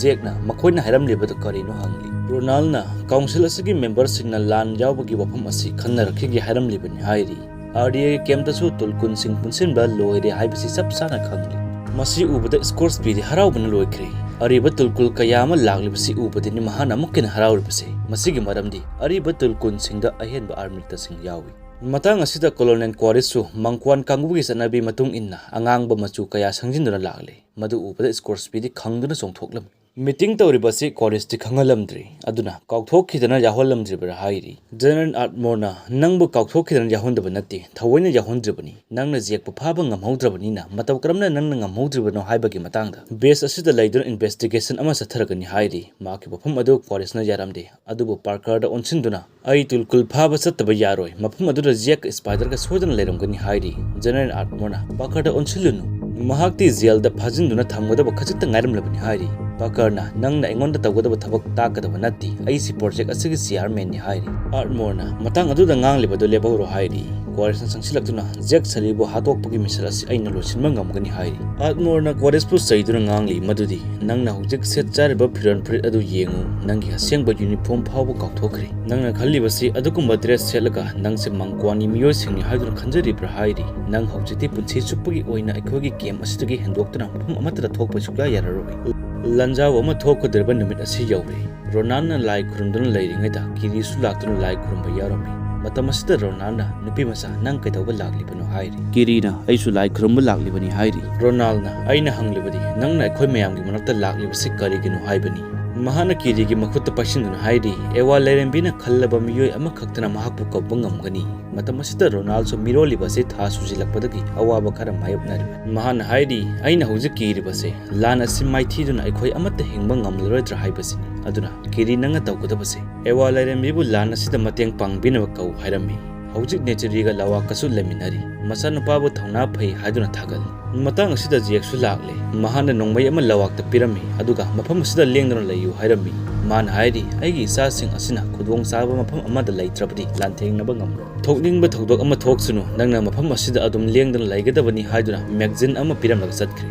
ꯖꯦꯛꯅ ꯃꯈꯣꯏꯅ ꯍꯥꯏꯔꯝꯂꯤꯕꯗꯨ ꯀꯔꯤꯅꯣ ꯍꯪꯂꯤ꯫ ꯔꯣꯅꯥꯜꯅ ꯀꯥꯎꯟꯁꯤꯜ ꯑꯁꯤꯒꯤ ꯃꯦꯝꯕꯔꯁꯤꯡꯅ ꯂꯥꯟ ꯌꯥꯎꯕꯒꯤ ꯋꯥꯐꯝ ꯑꯁꯤ ꯈꯟꯅꯔꯛꯈꯤꯒꯦ ꯍꯥꯏꯔꯝꯂꯤꯕꯅꯤ ꯍꯥꯏꯔꯤ꯫ ꯑꯥꯔꯗꯤꯑꯦꯒꯤ ꯀꯦꯝꯞꯇꯁꯨ ꯇꯨꯜꯀꯨꯟꯁꯤꯡ ꯄꯨꯟꯁꯤꯟꯕ ꯂꯣꯏꯔꯦ ꯍꯥꯏꯕꯁꯤ ꯆꯞ ꯆꯥꯅ ꯈꯪꯂꯤ꯫ ꯃꯁꯤ ꯎꯕꯗ ꯁ꯭ꯀꯣꯔꯁꯕꯤꯗꯤ ꯍꯔꯥꯎꯕꯅ ꯂꯣꯏꯈ꯭ꯔꯦ꯫ ꯑꯔꯤꯕ ꯇꯨꯜꯀꯨꯜ ꯀꯌꯥ ꯑꯃ ꯂꯥꯛꯂꯤꯕꯁꯤ ꯎꯕꯗꯅꯤ ꯃꯍꯥꯛꯅ ꯑꯃꯨꯛꯀ ꯍꯦꯟꯅ ꯍꯔꯥꯎꯔꯤꯕꯁꯦ꯫ ꯃꯁꯤꯒꯤ ꯃꯔꯝꯗꯤ ꯑꯔꯤꯕ ꯇꯨꯜꯀꯨꯟꯁꯤꯡꯗ ꯑꯍꯦꯟꯕ ꯑꯥꯔꯃꯤꯛꯇꯁꯤꯡ ꯌꯥꯎꯏ꯫ ꯃꯇꯥꯡ ꯑꯁꯤꯗ ꯀꯣꯂꯣꯅꯦꯜ ꯀ꯭ꯋꯥꯔꯤꯁꯁꯨ ꯃꯪꯀ꯭ꯋꯥꯟ ꯀꯥꯡꯕꯨꯒꯤ ꯆꯠꯅꯕꯤ ꯃꯇꯨꯡ ꯏꯟꯅ ꯑꯉꯥꯡꯕ ꯃꯆꯨ ꯀꯌꯥ ꯁꯪꯖꯤꯟꯗꯨꯅ ꯂꯥꯛꯂꯦ꯫ ꯃꯗꯨ ꯎꯕꯗ ꯁ꯭ꯀꯣꯔꯁꯕꯤꯗꯤ ꯈꯪꯗꯨꯅ ꯆꯣꯡꯊꯣꯛꯂꯝꯃꯤ꯫ ꯃꯤꯇꯤꯡ ꯇꯧꯔꯤꯕ ꯑꯁꯤ ꯀ꯭ꯋꯥꯔꯤꯁꯇꯤ ꯈꯪꯍꯜꯂꯝꯗ꯭ꯔꯤ, ꯑꯗꯨꯅ ꯀꯥꯎꯊꯣꯛꯈꯤꯗꯅ ꯌꯥꯎꯍꯜꯂꯝꯗ꯭ꯔꯤꯕ꯭ꯔꯥ ꯍꯥꯏꯔꯤ꯫ ꯖꯦꯅꯔꯦꯜ ꯑꯥꯔꯠꯃꯣꯔꯅ, "ꯅꯪꯕꯨ ꯀꯥꯎꯊꯣꯛꯈꯤꯗꯅ ꯌꯥꯎꯍꯟꯗꯕ ꯅꯠꯇꯦ, ꯊꯑꯣꯏꯅ ꯌꯥꯎꯍꯟꯗ꯭ꯔꯤꯕꯅꯤ꯫ ꯅꯪꯅ ꯖꯦꯛꯄꯨ ꯐꯥꯕ ꯉꯝꯍꯧꯗ꯭ꯔꯕꯅꯤꯅ ꯃꯇꯧ ꯀꯔꯝꯅ ꯅꯪꯅ ꯉꯝꯍꯧꯗ꯭ꯔꯤꯕꯅꯣ ꯍꯥꯏꯕꯒꯤ ꯃꯇꯥꯡꯗ ꯕꯦꯁ ꯑꯁꯤꯗ ꯂꯩꯗꯨꯅ ꯏꯟꯚꯦꯁꯇꯤꯒꯦꯁꯟ ꯑꯃ ꯆꯠꯊꯔꯒꯅꯤ" ꯍꯥꯏꯔꯤ꯫ ꯃꯍꯥꯛꯀꯤ ꯋꯥꯐꯝ ꯑꯗꯨ ꯀ꯭ꯋꯥꯔꯤꯁꯅ ꯌꯥꯔꯝꯗꯦ, ꯑꯗꯨꯕꯨ ꯄꯥꯔꯀꯔꯗ ꯑꯣꯟꯁꯤꯟꯗꯨꯅ, "ꯑꯩ ꯇꯨꯜꯀꯨꯜ ꯐꯥꯕ ꯆꯠꯇꯕ ꯌꯥꯔꯣꯏ, ꯃꯐꯝ ꯑꯗꯨꯗ ꯖꯦꯛꯀ ꯁ꯭ꯄꯥꯏꯗꯔꯒ ꯁꯣꯏꯗꯅ ꯂꯩꯔꯝꯒꯅꯤ" ꯍꯥꯏꯔꯤ꯫ ꯖꯦꯅꯔꯦꯜ ꯑꯥꯔꯠꯃꯣꯔꯅ, "ꯄꯥꯔꯀꯔꯗ ꯑꯣꯟꯁꯤꯜꯂꯨꯅꯨ, ꯃꯍꯥꯛꯇꯤ ꯖꯦꯜꯗ ꯐꯥꯖꯤꯟꯗꯨꯅ ꯊꯝꯒꯗꯕ ꯈꯖꯤꯛꯇ ꯉꯥꯏꯔꯝꯂꯕꯅꯤ" ꯍꯥꯏꯔꯤ꯫ ꯄꯥꯀꯔꯅ, "ꯅꯪꯅ ꯑꯩꯉꯣꯟꯗ ꯇꯧꯒꯗꯕ ꯊꯕꯛ ꯇꯥꯛꯀꯗꯕ ꯅꯠꯇꯦ, ꯑꯩꯁꯤ ꯄ꯭ꯔꯣꯖꯦꯛ ꯑꯁꯤꯒꯤ ꯆꯤꯌꯥꯔꯃꯦꯟꯅꯤ" ꯍꯥꯏꯔꯤ꯫ ꯑꯥꯔꯠꯃꯣꯔꯅ, "ꯃꯇꯥꯡ ꯑꯗꯨꯗ ꯉꯥꯡꯂꯤꯕꯗꯨ ꯂꯦꯞꯍꯧꯔꯣ" ꯍꯥꯏꯔꯤ꯫ ꯀ꯭ꯋꯥꯔꯤꯁꯅ ꯆꯪꯁꯤꯜꯂꯛꯇꯨꯅ ꯖꯦꯛ ꯁꯂꯤꯕꯨ ꯍꯥꯠꯇꯣꯛꯄꯒꯤ ꯃꯤꯁꯟ ꯑꯁꯤ ꯑꯩꯅ ꯂꯣꯏꯁꯤꯟꯕ ꯉꯝꯒꯅꯤ ꯍꯥꯏꯔꯤ꯫ ꯑꯥꯔꯠꯃꯣꯔꯅ ꯀ꯭ꯋꯥꯔꯤꯁꯄꯨ ꯆꯩꯗꯨꯅ ꯉꯥꯡꯂꯤ ꯃꯗꯨꯗꯤ, "ꯅꯪꯅ ꯍꯧꯖꯤꯛ ꯁꯦꯠ ꯆꯥꯔꯤꯕ ꯐꯤꯔꯣꯜ ꯐꯨꯔꯤꯠ ꯑꯗꯨ ꯌꯦꯡꯉꯨ, ꯅꯪꯒꯤ ꯑꯁꯦꯡꯕ ꯌꯨꯅꯤꯐꯣꯔꯝ ꯐꯥꯎꯕ ꯀꯥꯎꯊꯣꯛꯈ꯭ꯔꯦ꯫ ꯅꯪꯅ ꯈꯜꯂꯤꯕꯁꯤ ꯑꯗꯨꯒꯨꯝꯕ ꯗ꯭ꯔꯦꯁ ꯁꯦꯠꯂꯒ ꯅꯪꯁꯦ ꯃꯪꯀ꯭ꯋꯥꯟꯒꯤ ꯃꯤꯑꯣꯏꯁꯤꯡꯅꯤ ꯍꯥꯏꯗꯨꯅ ꯈꯟꯖꯔꯤꯕ꯭ꯔꯥ?" ꯍꯥꯏꯔꯤ꯫ "ꯅꯪ ꯍꯧꯖꯤꯛꯇꯤ ꯄꯨꯟꯁꯤ ꯆꯨꯞꯄꯒꯤ ꯑꯣꯏꯅ ꯑꯩꯈꯣꯏꯒꯤ ꯀꯦꯝ ꯑꯁꯤꯗꯒꯤ ꯍꯦꯟꯗꯣꯛꯇꯨꯅ ꯃꯐꯝ ꯑꯃꯠꯇꯗ ꯊꯣꯛꯄ ꯁꯨꯛꯌꯥ ꯌꯥꯔꯔꯣꯏ꯫ ꯂꯥꯟꯖꯥꯎ ꯑꯃ ꯊꯣꯛꯀꯗꯧꯔꯤꯕ ꯅꯨꯃꯤꯠ ꯑꯁꯤ ꯌꯧꯔꯦ꯫" ꯔꯣꯅꯥꯜꯅ ꯂꯥꯏ ꯈꯨꯔꯨꯝꯗꯨꯅ ꯂꯩꯔꯤꯉꯩꯗ ꯀꯤꯔꯤꯁꯨ ꯂꯥꯛꯇꯨꯅ ꯂꯥꯏ ꯈꯨꯔꯨꯝꯕ ꯌꯥꯎꯔꯝꯃꯤ꯫ ꯃꯇꯝ ꯑꯁꯤꯗ ꯔꯣꯅꯥꯜꯅ, "ꯅꯨꯄꯤ ꯃꯆꯥ, ꯅꯪ ꯀꯩꯗꯧꯕ ꯂꯥꯛꯂꯤꯕꯅꯣ?" ꯍꯥꯏꯔꯤ꯫ ꯀꯤꯔꯤꯅ, "ꯑꯩꯁꯨ ꯂꯥꯏ ꯈꯨꯔꯨꯝꯕ ꯂꯥꯛꯂꯤꯕꯅꯤ" ꯍꯥꯏꯔꯤ꯫ ꯔꯣꯅꯥꯜꯅ, "ꯑꯩꯅ ꯍꯪꯂꯤꯕꯗꯤ ꯅꯪꯅ ꯑꯩꯈꯣꯏ ꯃꯌꯥꯝꯒꯤ ꯃꯔꯛꯇ ꯂꯥꯛꯂꯤꯕꯁꯤ ꯀꯔꯤꯒꯤꯅꯣ ꯍꯥꯏꯕꯅꯤ꯫" ꯃꯍꯥꯛꯅ ꯀꯤꯔꯤꯒꯤ ꯃꯈꯨꯠꯇ ꯄꯥꯏꯁꯤꯟꯗꯨꯅ ꯍꯥꯏꯔꯤ, "ꯑꯦꯋꯥ ꯂꯥꯏꯔꯦꯝꯕꯤꯅ ꯈꯜꯂꯕ ꯃꯤꯑꯣꯏ ꯑꯃꯈꯛꯇꯅ ꯃꯍꯥꯛꯄꯨ ꯀꯧꯕ ꯉꯝꯒꯅꯤ꯫" ꯃꯇꯝ ꯑꯁꯤꯗ ꯔꯣꯅꯥꯜꯁꯨ ꯃꯤꯔꯣꯜꯂꯤꯕ ꯑꯁꯤ ꯊꯥ ꯁꯨꯖꯤꯜꯂꯛꯄꯗꯒꯤ ꯑꯋꯥꯕ ꯈꯔ ꯃꯥꯌꯣꯛꯅꯔꯤ꯫ ꯃꯍꯥꯛꯅ ꯍꯥꯏꯔꯤ, "ꯑꯩꯅ ꯍꯧꯖꯤꯛ ꯀꯤꯔꯤꯕꯁꯦ ꯂꯥꯟ ꯑꯁꯤ ꯃꯥꯏꯊꯤꯗꯨꯅ ꯑꯩꯈꯣꯏ ꯑꯃꯠꯇ ꯍꯤꯡꯕ ꯉꯝꯂꯔꯣꯏꯗ꯭ꯔꯥ ꯍꯥꯏꯕꯁꯤꯅꯤ꯫ ꯑꯗꯨꯅ ꯀꯤꯔꯤ, ꯅꯪꯅ ꯇꯧꯒꯗꯕꯁꯦ ꯑꯦꯋꯥ ꯂꯥꯏꯔꯦꯝꯕꯤꯕꯨ ꯂꯥꯟ ꯑꯁꯤꯗ ꯃꯇꯦꯡ ꯄꯥꯡꯕꯤꯅꯕ ꯀꯧ" ꯍꯥꯏꯔꯝꯃꯤ꯫ ꯍꯧꯖꯤꯛ ꯅꯦꯆꯤꯔꯤꯒ ꯂꯋꯥꯛꯀꯁꯨ ꯂꯩꯃꯤꯟꯅꯔꯤ꯫ ꯃꯆꯥꯅꯨꯄꯥꯕꯨ ꯊꯧꯅꯥ ꯐꯩ ꯍꯥꯏꯗꯨꯅ ꯊꯥꯒꯠꯂꯤ꯫ ꯃꯇꯥꯡ ꯑꯁꯤꯗ ꯖꯦꯛꯁꯨ ꯂꯥꯛꯂꯦ꯫ ꯃꯍꯥꯛꯅ ꯅꯣꯡꯃꯩ ꯑꯃ ꯂꯋꯥꯛꯇ ꯄꯤꯔꯝꯃꯤ, ꯑꯗꯨꯒ "ꯃꯐꯝ ꯑꯁꯤꯗ ꯂꯦꯡꯗꯨꯅ ꯂꯩꯌꯨ" ꯍꯥꯏꯔꯝꯃꯤ꯫ ꯃꯥꯅ ꯍꯥꯏꯔꯤ, "ꯑꯩꯒꯤ ꯏꯆꯥꯁꯤꯡ ꯑꯁꯤꯅ ꯈꯨꯗꯣꯡ ꯆꯥꯕ ꯃꯐꯝ ꯑꯃꯗ ꯂꯩꯇ꯭ꯔꯕꯗꯤ ꯂꯥꯟꯊꯦꯡꯅꯕ ꯉꯝꯂꯣꯏ꯫ ꯊꯣꯛꯅꯤꯡꯕ ꯊꯧꯗꯣꯛ ꯑꯃ ꯊꯣꯛꯁꯅꯨ, ꯅꯪꯅ ꯃꯐꯝ ꯑꯁꯤꯗ ꯑꯗꯨꯝ ꯂꯦꯡꯗꯨꯅ ꯂꯩꯒꯗꯕꯅꯤ" ꯍꯥꯏꯗꯨꯅ ꯃꯦꯒꯖꯤꯟ ꯑꯃ ꯄꯤꯔꯝꯂꯒ ꯆꯠꯈ꯭ꯔꯦ꯫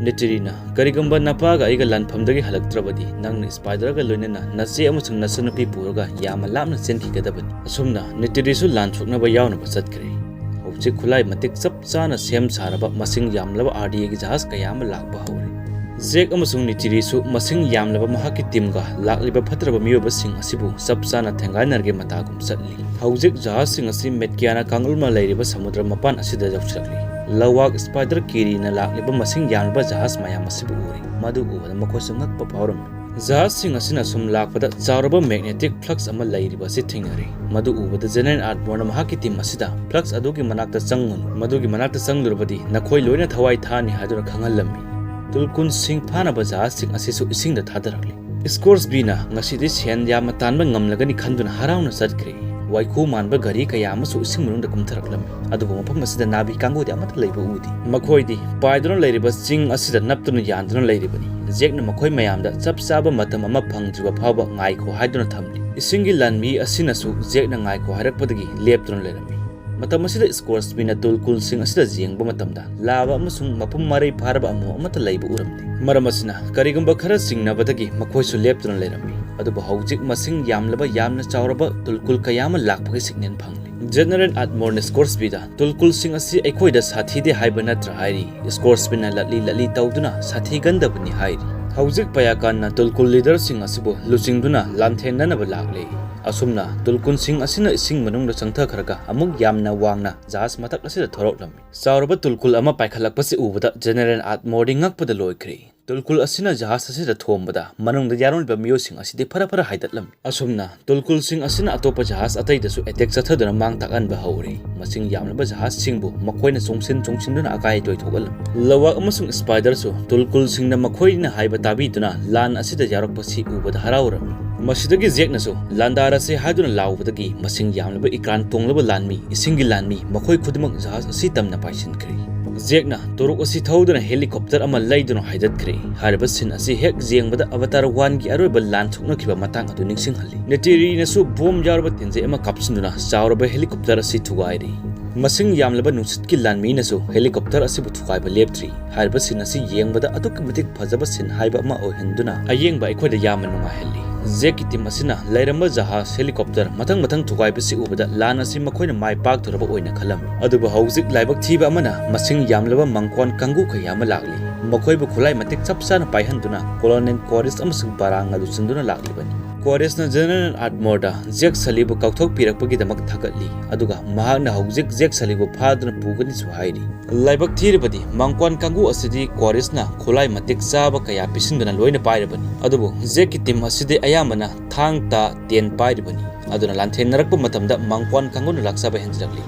ꯅꯦꯆꯤꯔꯤꯅ, "ꯀꯔꯤꯒꯨꯝꯕ ꯅꯄꯥꯒ ꯑꯩꯒ ꯂꯥꯟꯐꯝꯗꯒꯤ ꯍꯜꯂꯛꯇ꯭ꯔꯕꯗꯤ, ꯅꯪꯅ ꯁ꯭ꯄꯥꯏꯗꯔꯒ ꯂꯣꯏꯅꯅ ꯅꯆꯦ ꯑꯃꯁꯨꯡ ꯅꯆꯟꯅꯨꯄꯤ ꯄꯨꯔꯒ ꯌꯥꯝꯅ ꯂꯥꯞꯅ ꯆꯦꯟꯈꯤꯒꯗꯕꯅꯤ꯫" ꯑꯁꯨꯝꯅ ꯅꯦꯆꯤꯔꯤꯁꯨ ꯂꯥꯟ ꯁꯣꯛꯅꯕ ꯌꯥꯎꯅꯕ ꯆꯠꯈ꯭ꯔꯦ꯫ ꯍꯧꯖꯤꯛ ꯈꯨꯠꯂꯥꯏ ꯃꯇꯤꯛ ꯆꯞ ꯆꯥꯅ ꯁꯦꯝ ꯁꯥꯔꯕ ꯃꯁꯤꯡ ꯌꯥꯝꯂꯕ ꯑꯥꯔ ꯗꯤ ꯑꯦꯒꯤ ꯖꯍꯥꯖ ꯀꯌꯥ ꯑꯃ ꯂꯥꯛꯄ ꯍꯧꯔꯦ꯫ ꯖꯦꯛ ꯑꯃꯁꯨꯡ ꯅꯦꯆꯤꯔꯤꯁꯨ ꯃꯁꯤꯡ ꯌꯥꯝꯂꯕ ꯃꯍꯥꯛꯀꯤ ꯇꯤꯝꯒ ꯂꯥꯛꯂꯤꯕ ꯐꯠꯇ꯭ꯔꯕ ꯃꯤꯑꯣꯏꯕꯁꯤꯡ ꯑꯁꯤꯕꯨ ꯆꯞ ꯆꯥꯅ ꯊꯦꯡꯒꯥꯏꯅꯔꯒꯦ ꯃꯇꯥꯒꯨꯝ ꯆꯠꯂꯤ꯫ ꯍꯧꯖꯤꯛ ꯖꯍꯥꯖꯁꯤꯡ ꯑꯁꯤ ꯃꯦꯠꯀꯤꯌꯥꯅꯥ ꯀꯥꯡꯂꯨꯞꯅ ꯂꯩꯔꯤꯕ ꯁꯃꯨꯗ꯭ꯔ ꯃꯄꯥꯟ ꯑꯁꯤꯗ ꯌꯧꯁꯤꯜꯂꯛꯂꯤ꯫ ꯂꯋꯥꯛ ꯁ꯭ꯄꯥꯏꯗꯔ ꯀꯤꯔꯤꯅ ꯂꯥꯛꯂꯤꯕ ꯃꯁꯤꯡ ꯌꯥꯝꯂꯕ ꯖꯍꯥꯖ ꯃꯌꯥꯝ ꯑꯁꯤꯕꯨ ꯎꯔꯦ꯫ ꯃꯗꯨ ꯎꯕꯗ ꯃꯈꯣꯏꯁꯨ ꯉꯛꯄ ꯐꯥꯎꯔꯝꯃꯤ꯫ ꯖꯍꯥꯖꯁꯤꯡ ꯑꯁꯤꯅ ꯁꯨꯝ ꯂꯥꯛꯄꯗ ꯆꯥꯎꯔꯕ ꯃꯦꯒꯅꯦꯇꯤꯛ ꯐ꯭ꯂꯛꯁ ꯑꯃ ꯂꯩꯔꯤꯕ ꯑꯁꯤ ꯊꯦꯡꯅꯔꯦ꯫ ꯃꯗꯨ ꯎꯕꯗ ꯖꯦꯅꯦꯔꯦꯜ ꯑꯥꯔꯠꯃꯣꯔꯅ ꯃꯍꯥꯛꯀꯤ ꯇꯤꯝ ꯑꯁꯤꯗ, "ꯐ꯭ꯂꯛꯁ ꯑꯗꯨꯒꯤ ꯃꯅꯥꯛꯇ ꯆꯪꯉꯨꯅꯨ, ꯃꯗꯨꯒꯤ ꯃꯅꯥꯛꯇ ꯆꯪꯂꯨꯔꯕꯗꯤ ꯅꯈꯣꯏ ꯂꯣꯏꯅ ꯊꯋꯥꯏ ꯊꯥꯅꯤ" ꯍꯥꯏꯗꯨꯅ ꯈꯪꯍꯜꯂꯝꯃꯤ꯫ ꯇꯨꯜꯀꯨꯟ ꯁꯤꯡ ꯐꯥꯅꯕ ꯖꯍꯥꯖꯁꯤꯡ ꯑꯁꯤꯁꯨ ꯏꯁꯤꯡꯗ ꯊꯥꯗꯔꯛꯂꯤ꯫ ꯁ꯭ꯀꯣꯔꯁꯕꯤꯅ ꯉꯁꯤꯗꯤ ꯁꯦꯟ ꯌꯥꯝꯅ ꯇꯥꯟꯕ ꯉꯝꯂꯒꯅꯤ ꯈꯟꯗꯨꯅ ꯍꯔꯥꯎꯅ ꯆꯠꯈ꯭ꯔꯦ꯫ ꯋꯥꯏꯈꯨ ꯃꯥꯟꯕ ꯒꯥꯔꯤ ꯀꯌꯥ ꯑꯃꯁꯨ ꯏꯁꯤꯡ ꯃꯅꯨꯡꯗ ꯀꯨꯝꯊꯔꯛꯂꯝꯃꯤ꯫ ꯑꯗꯨꯕꯨ ꯃꯐꯝ ꯑꯁꯤꯗ ꯅꯥꯕꯤ ꯀꯥꯡꯕꯨꯗꯤ ꯑꯃꯠꯇ ꯂꯩꯕ ꯎꯗꯦ꯫ ꯃꯈꯣꯏꯗꯤ ꯄꯥꯏꯗꯨꯅ ꯂꯩꯔꯤꯕ ꯆꯤꯡ ꯑꯁꯤꯗ ꯅꯞꯇꯨꯅ ꯌꯥꯟꯗꯨꯅ ꯂꯩꯔꯤꯕꯅꯤ꯫ ꯖꯦꯛꯅ ꯃꯈꯣꯏ ꯃꯌꯥꯝꯗ ꯆꯞ ꯆꯥꯕ ꯃꯇꯝ ꯑꯃ ꯐꯪꯗ꯭ꯔꯤꯕ ꯐꯥꯎꯕ ꯉꯥꯏꯈꯣ ꯍꯥꯏꯗꯨꯅ ꯊꯝꯂꯤ꯫ ꯏꯁꯤꯡꯒꯤ ꯂꯥꯟꯃꯤ ꯑꯁꯤꯅꯁꯨ ꯖꯦꯛꯅ ꯉꯥꯏꯈꯣ ꯍꯥꯏꯔꯛꯄꯗꯒꯤ ꯂꯦꯞꯇꯨꯅ ꯂꯩꯔꯝꯃꯤ꯫ ꯃꯇꯝ ꯑꯁꯤꯗ ꯁ꯭ꯀꯣꯔꯁꯕꯤꯅ ꯇꯨꯜꯀꯨꯜꯁꯤꯡ ꯑꯁꯤꯗ ꯌꯦꯡꯕ ꯃꯇꯝꯗ ꯂꯥꯕ ꯑꯃꯁꯨꯡ ꯃꯄꯨꯝ ꯃꯔꯩ ꯐꯥꯔꯕ ꯑꯃꯣ ꯑꯃꯠꯇ ꯂꯩꯕ ꯎꯔꯝꯗꯦ꯫ ꯃꯔꯝ ꯑꯁꯤꯅ ꯀꯔꯤꯒꯨꯝꯕ ꯈꯔ ꯆꯤꯡꯅꯕꯗꯒꯤ ꯃꯈꯣꯏꯁꯨ ꯂꯦꯞꯇꯨꯅ ꯂꯩꯔꯝꯃꯤ꯫ ꯑꯗꯨꯕꯨ ꯍꯧꯖꯤꯛ ꯃꯁꯤꯡ ꯌꯥꯝꯂꯕ ꯌꯥꯝꯅ ꯆꯥꯎꯔꯕ ꯇꯨꯜꯀꯨꯜ ꯀꯌꯥ ꯑꯃ ꯂꯥꯛꯄꯒꯤ ꯁꯤꯒꯅꯦꯜ ꯐꯪꯂꯤ꯫ ꯖꯦꯅꯔꯦꯜ ꯑꯠꯃꯣꯔꯅ ꯁ꯭ꯀꯣꯔꯁꯕꯤꯗ ꯇꯨꯜꯀꯨꯜꯁꯤꯡ ꯑꯁꯤ ꯑꯩꯈꯣꯏꯗ ꯁꯥꯊꯤꯗꯦ ꯍꯥꯏꯕ ꯅꯠꯇ꯭ꯔꯥ ꯍꯥꯏꯔꯤ꯫ ꯁ꯭ꯀꯣꯔꯁꯕꯤꯅ ꯂꯠꯂꯤ ꯂꯠꯂꯤ ꯇꯧꯗꯨꯅ ꯁꯥꯊꯤꯒꯟꯗꯕꯅꯤ ꯍꯥꯏꯔꯤ꯫ ꯍꯧꯖꯤꯛ ꯄꯌꯥꯀꯥꯟꯅ ꯇꯨꯜꯀꯨꯜ ꯂꯤꯗꯔꯁꯤꯡ ꯑꯁꯤꯕꯨ ꯂꯨꯆꯤꯡꯗꯨꯅ ꯂꯥꯟꯊꯦꯡꯅꯅꯕ ꯂꯥꯛꯂꯦ꯫ ꯑꯁꯨꯝꯅ ꯇꯨꯜꯀꯨꯜꯁꯤꯡ ꯑꯁꯤꯅ ꯏꯁꯤꯡ ꯃꯅꯨꯡꯗ ꯆꯪꯊꯈ꯭ꯔꯒ ꯑꯃꯨꯛ ꯌꯥꯝꯅ ꯋꯥꯡꯅ ꯖꯍꯥꯖ ꯃꯊꯛ ꯑꯁꯤꯗ ꯊꯣꯔꯛꯂꯝꯃꯤ꯫ ꯆꯥꯎꯔꯕ ꯇꯨꯜꯀꯨꯜ ꯑꯃ ꯄꯥꯏꯈꯠꯂꯛꯄꯁꯤ ꯎꯕꯗ ꯖꯦꯅꯔꯦꯜ ꯑꯠꯃꯣꯔꯗꯤ ꯉꯛꯄꯗ ꯂꯣꯏꯈ꯭ꯔꯦ꯫ ꯇꯨꯜꯀꯨꯜ ꯑꯁꯤꯅ ꯖꯍꯥꯖ ꯑꯁꯤꯗ ꯊꯣꯝꯕꯗ ꯃꯅꯨꯡꯗ ꯌꯥꯎꯔꯝꯂꯤꯕ ꯃꯤꯑꯣꯏꯁꯤꯡ ꯑꯁꯤꯗꯤ ꯐꯔ ꯐꯔ ꯍꯥꯏꯗꯠꯂꯝꯃꯤ꯫ ꯑꯁꯨꯝꯅ ꯇꯨꯜꯀꯨꯜꯁꯤꯡ ꯑꯁꯤꯅ ꯑꯇꯣꯞꯄ ꯖꯍꯥꯖ ꯑꯇꯩꯗꯁꯨ ꯑꯦꯇꯦꯛ ꯆꯠꯊꯗꯨꯅ ꯃꯥꯡ ꯇꯥꯛꯍꯟꯕ ꯍꯧꯔꯦ꯫ ꯃꯁꯤꯡ ꯌꯥꯝꯂꯕ ꯖꯍꯥꯖꯁꯤꯡꯕꯨ ꯃꯈꯣꯏꯅ ꯆꯣꯡꯁꯤꯟ ꯆꯣꯡꯁꯤꯟꯗꯨꯅ ꯑꯀꯥꯏ ꯑꯇꯣꯏ ꯊꯣꯛꯍꯜꯂꯝꯃꯤ꯫ ꯂꯋꯥꯛ ꯑꯃꯁꯨꯡ ꯁ꯭ꯄꯥꯏꯗꯔꯁꯨ ꯇꯨꯜꯀꯨꯜꯁꯤꯡꯅ ꯃꯈꯣꯏꯅ ꯍꯥꯏꯕ ꯇꯥꯕꯤꯗꯨꯅ ꯂꯥꯟ ꯑꯁꯤꯗ ꯌꯥꯎꯔꯛꯄꯁꯤ ꯎꯕꯗ ꯍꯔꯥꯎꯔꯝꯃꯤ꯫ ꯃꯁꯤꯗꯒꯤ ꯖꯦꯛꯅꯁꯨ ꯂꯥꯟꯗꯥꯔꯁꯦ ꯍꯥꯏꯗꯨꯅ ꯂꯥꯎꯕꯗꯒꯤ ꯃꯁꯤꯡ ꯌꯥꯝꯂꯕ ꯏꯀ꯭ꯔꯥꯟ ꯇꯣꯡꯂꯕ ꯂꯥꯟꯃꯤ, ꯏꯁꯤꯡꯒꯤ ꯂꯥꯟꯃꯤ, ꯃꯈꯣꯏ ꯈꯨꯗꯤꯡꯃꯛ ꯖꯍꯥꯖ ꯑꯁꯤ ꯇꯝꯅ ꯄꯥꯏꯁꯤꯟꯈ꯭ꯔꯦ꯫ ꯖꯦꯛꯅ ꯇꯣꯔꯨꯛ ꯑꯁꯤ ꯊꯧꯗꯨꯅ ꯍꯦꯂꯤꯀꯣꯞꯇꯔ ꯑꯃ ꯂꯩꯗꯨꯅ ꯍꯥꯏꯗꯠꯈ꯭ꯔꯦ꯫ ꯍꯥꯏꯔꯤꯕ ꯁꯤꯟ ꯑꯁꯤ ꯍꯦꯛ ꯌꯦꯡꯕꯗ ꯑꯕꯇꯥꯔ ꯋꯥꯟꯒꯤ ꯑꯔꯣꯏꯕ ꯂꯥꯟ ꯁꯣꯛꯅꯈꯤꯕ ꯃꯇꯥꯡ ꯑꯗꯨ ꯅꯤꯡꯁꯤꯡꯍꯜꯂꯤ꯫ ꯅꯦꯇꯦꯔꯤꯅꯁꯨ ꯕꯣꯝ ꯌꯥꯎꯔꯕ ꯇꯦꯟꯖꯩ ꯑꯃ ꯀꯥꯞꯁꯤꯟꯗꯨꯅ ꯆꯥꯎꯔꯕ ꯍꯦꯂꯤꯀꯣꯞꯇꯔ ꯑꯁꯤ ꯊꯨꯒꯥꯏꯔꯤ꯫ ꯃꯁꯤꯡ ꯌꯥꯝꯂꯕ ꯅꯨꯡꯁꯤꯠꯀꯤ ꯂꯥꯟꯃꯤꯅꯁꯨ ꯍꯦꯂꯤꯀꯣꯞꯇꯔ ꯑꯁꯤꯕꯨ ꯊꯨꯒꯥꯏꯕ ꯂꯦꯞꯇ꯭ꯔꯤ꯫ ꯍꯥꯏꯔꯤꯕ ꯁꯤꯟ ꯑꯁꯤ ꯌꯦꯡꯕꯗ ꯑꯗꯨꯛꯀꯤ ꯃꯇꯤꯛ ꯐꯖꯕ ꯁꯤꯟ ꯍꯥꯏꯕ ꯑꯃ ꯑꯣꯏꯍꯟꯗꯨꯅ ꯑꯌꯦꯡꯕ ꯑꯩꯈꯣꯏꯗ ꯌꯥꯝꯅ ꯅꯨꯡꯉꯥꯏꯍꯜꯂꯤ꯫ ꯖꯦꯛꯀꯤ ꯇꯤꯝ ꯑꯁꯤꯅ ꯂꯩꯔꯝꯕ ꯖꯍꯥꯖ, ꯍꯦꯂꯤꯀꯣꯞꯇꯔ ꯃꯊꯪ ꯃꯊꯪ ꯊꯨꯒꯥꯏꯕꯁꯤ ꯎꯕꯗ ꯂꯥꯟ ꯑꯁꯤ ꯃꯈꯣꯏꯅ ꯃꯥꯏ ꯄꯥꯛꯇꯧꯔꯕ ꯑꯣꯏꯅ ꯈꯜꯂꯝꯃꯤ꯫ ꯑꯗꯨꯕꯨ ꯍꯧꯖꯤꯛ ꯂꯥꯏꯕꯛ ꯊꯤꯕ ꯑꯃꯅ ꯃꯁꯤꯡ ꯌꯥꯝꯂꯕ ꯃꯪꯀ꯭ꯋꯥꯟ ꯀꯥꯡꯕꯨ ꯀꯌꯥ ꯑꯃ ꯂꯥꯛꯂꯤ꯫ ꯃꯈꯣꯏꯕꯨ ꯈꯨꯠꯂꯥꯏ ꯃꯇꯤꯛ ꯆꯞ ꯆꯥꯅ ꯄꯥꯏꯍꯟꯗꯨꯅ ꯀꯣꯂꯣꯅꯦꯜ ꯀꯣꯔꯤꯁ ꯑꯃꯁꯨꯡ ꯕꯥꯔꯥꯡ ꯑꯗꯨ ꯆꯤꯟꯗꯨꯅ ꯂꯥꯛꯂꯤꯕꯅꯤ꯫ ꯀꯣꯔꯤꯁꯅ ꯖꯦꯅꯔꯦꯜ ꯑꯥꯠꯃꯣꯔꯗ ꯖꯦꯛ ꯁꯂꯤꯕꯨ ꯀꯥꯎꯊꯣꯛꯄꯤꯔꯛꯄꯒꯤꯗꯃꯛ ꯊꯥꯒꯠꯂꯤ, ꯑꯗꯨꯒ ꯃꯍꯥꯛꯅ ꯍꯧꯖꯤꯛ ꯖꯦꯛ ꯁꯂꯤꯕꯨ ꯐꯥꯗꯨꯅ ꯄꯨꯒꯅꯤꯁꯨ ꯍꯥꯏꯔꯤ꯫ ꯂꯥꯏꯕꯛ ꯊꯤꯔꯕꯗꯤ ꯃꯪꯀ꯭ꯋꯥꯟ ꯀꯥꯡꯕꯨ ꯑꯁꯤꯗꯤ ꯀꯣꯔꯤꯁꯅ ꯈꯨꯠꯂꯥꯏ ꯃꯇꯤꯛ ꯆꯥꯕ ꯀꯌꯥ ꯄꯤꯁꯤꯟꯗꯨꯅ ꯂꯣꯏꯅ ꯄꯥꯏꯔꯕꯅꯤ꯫ ꯑꯗꯨꯕꯨ ꯖꯦꯛꯀꯤ ꯇꯤꯝ ꯑꯁꯤꯗꯤ ꯑꯌꯥꯝꯕꯅ ꯊꯥꯡ, ꯇꯥ, ꯇꯦꯟ ꯄꯥꯏꯔꯤꯕꯅꯤ꯫ ꯑꯗꯨꯅ ꯂꯥꯟꯊꯦꯡꯅꯔꯛꯄ ꯃꯇꯝꯗ ꯃꯪꯀ꯭ꯋꯥꯟ ꯀꯥꯡꯕꯨꯅ ꯂꯥꯛꯆꯕ ꯍꯦꯟꯖꯤꯜꯂꯛꯂꯤ꯫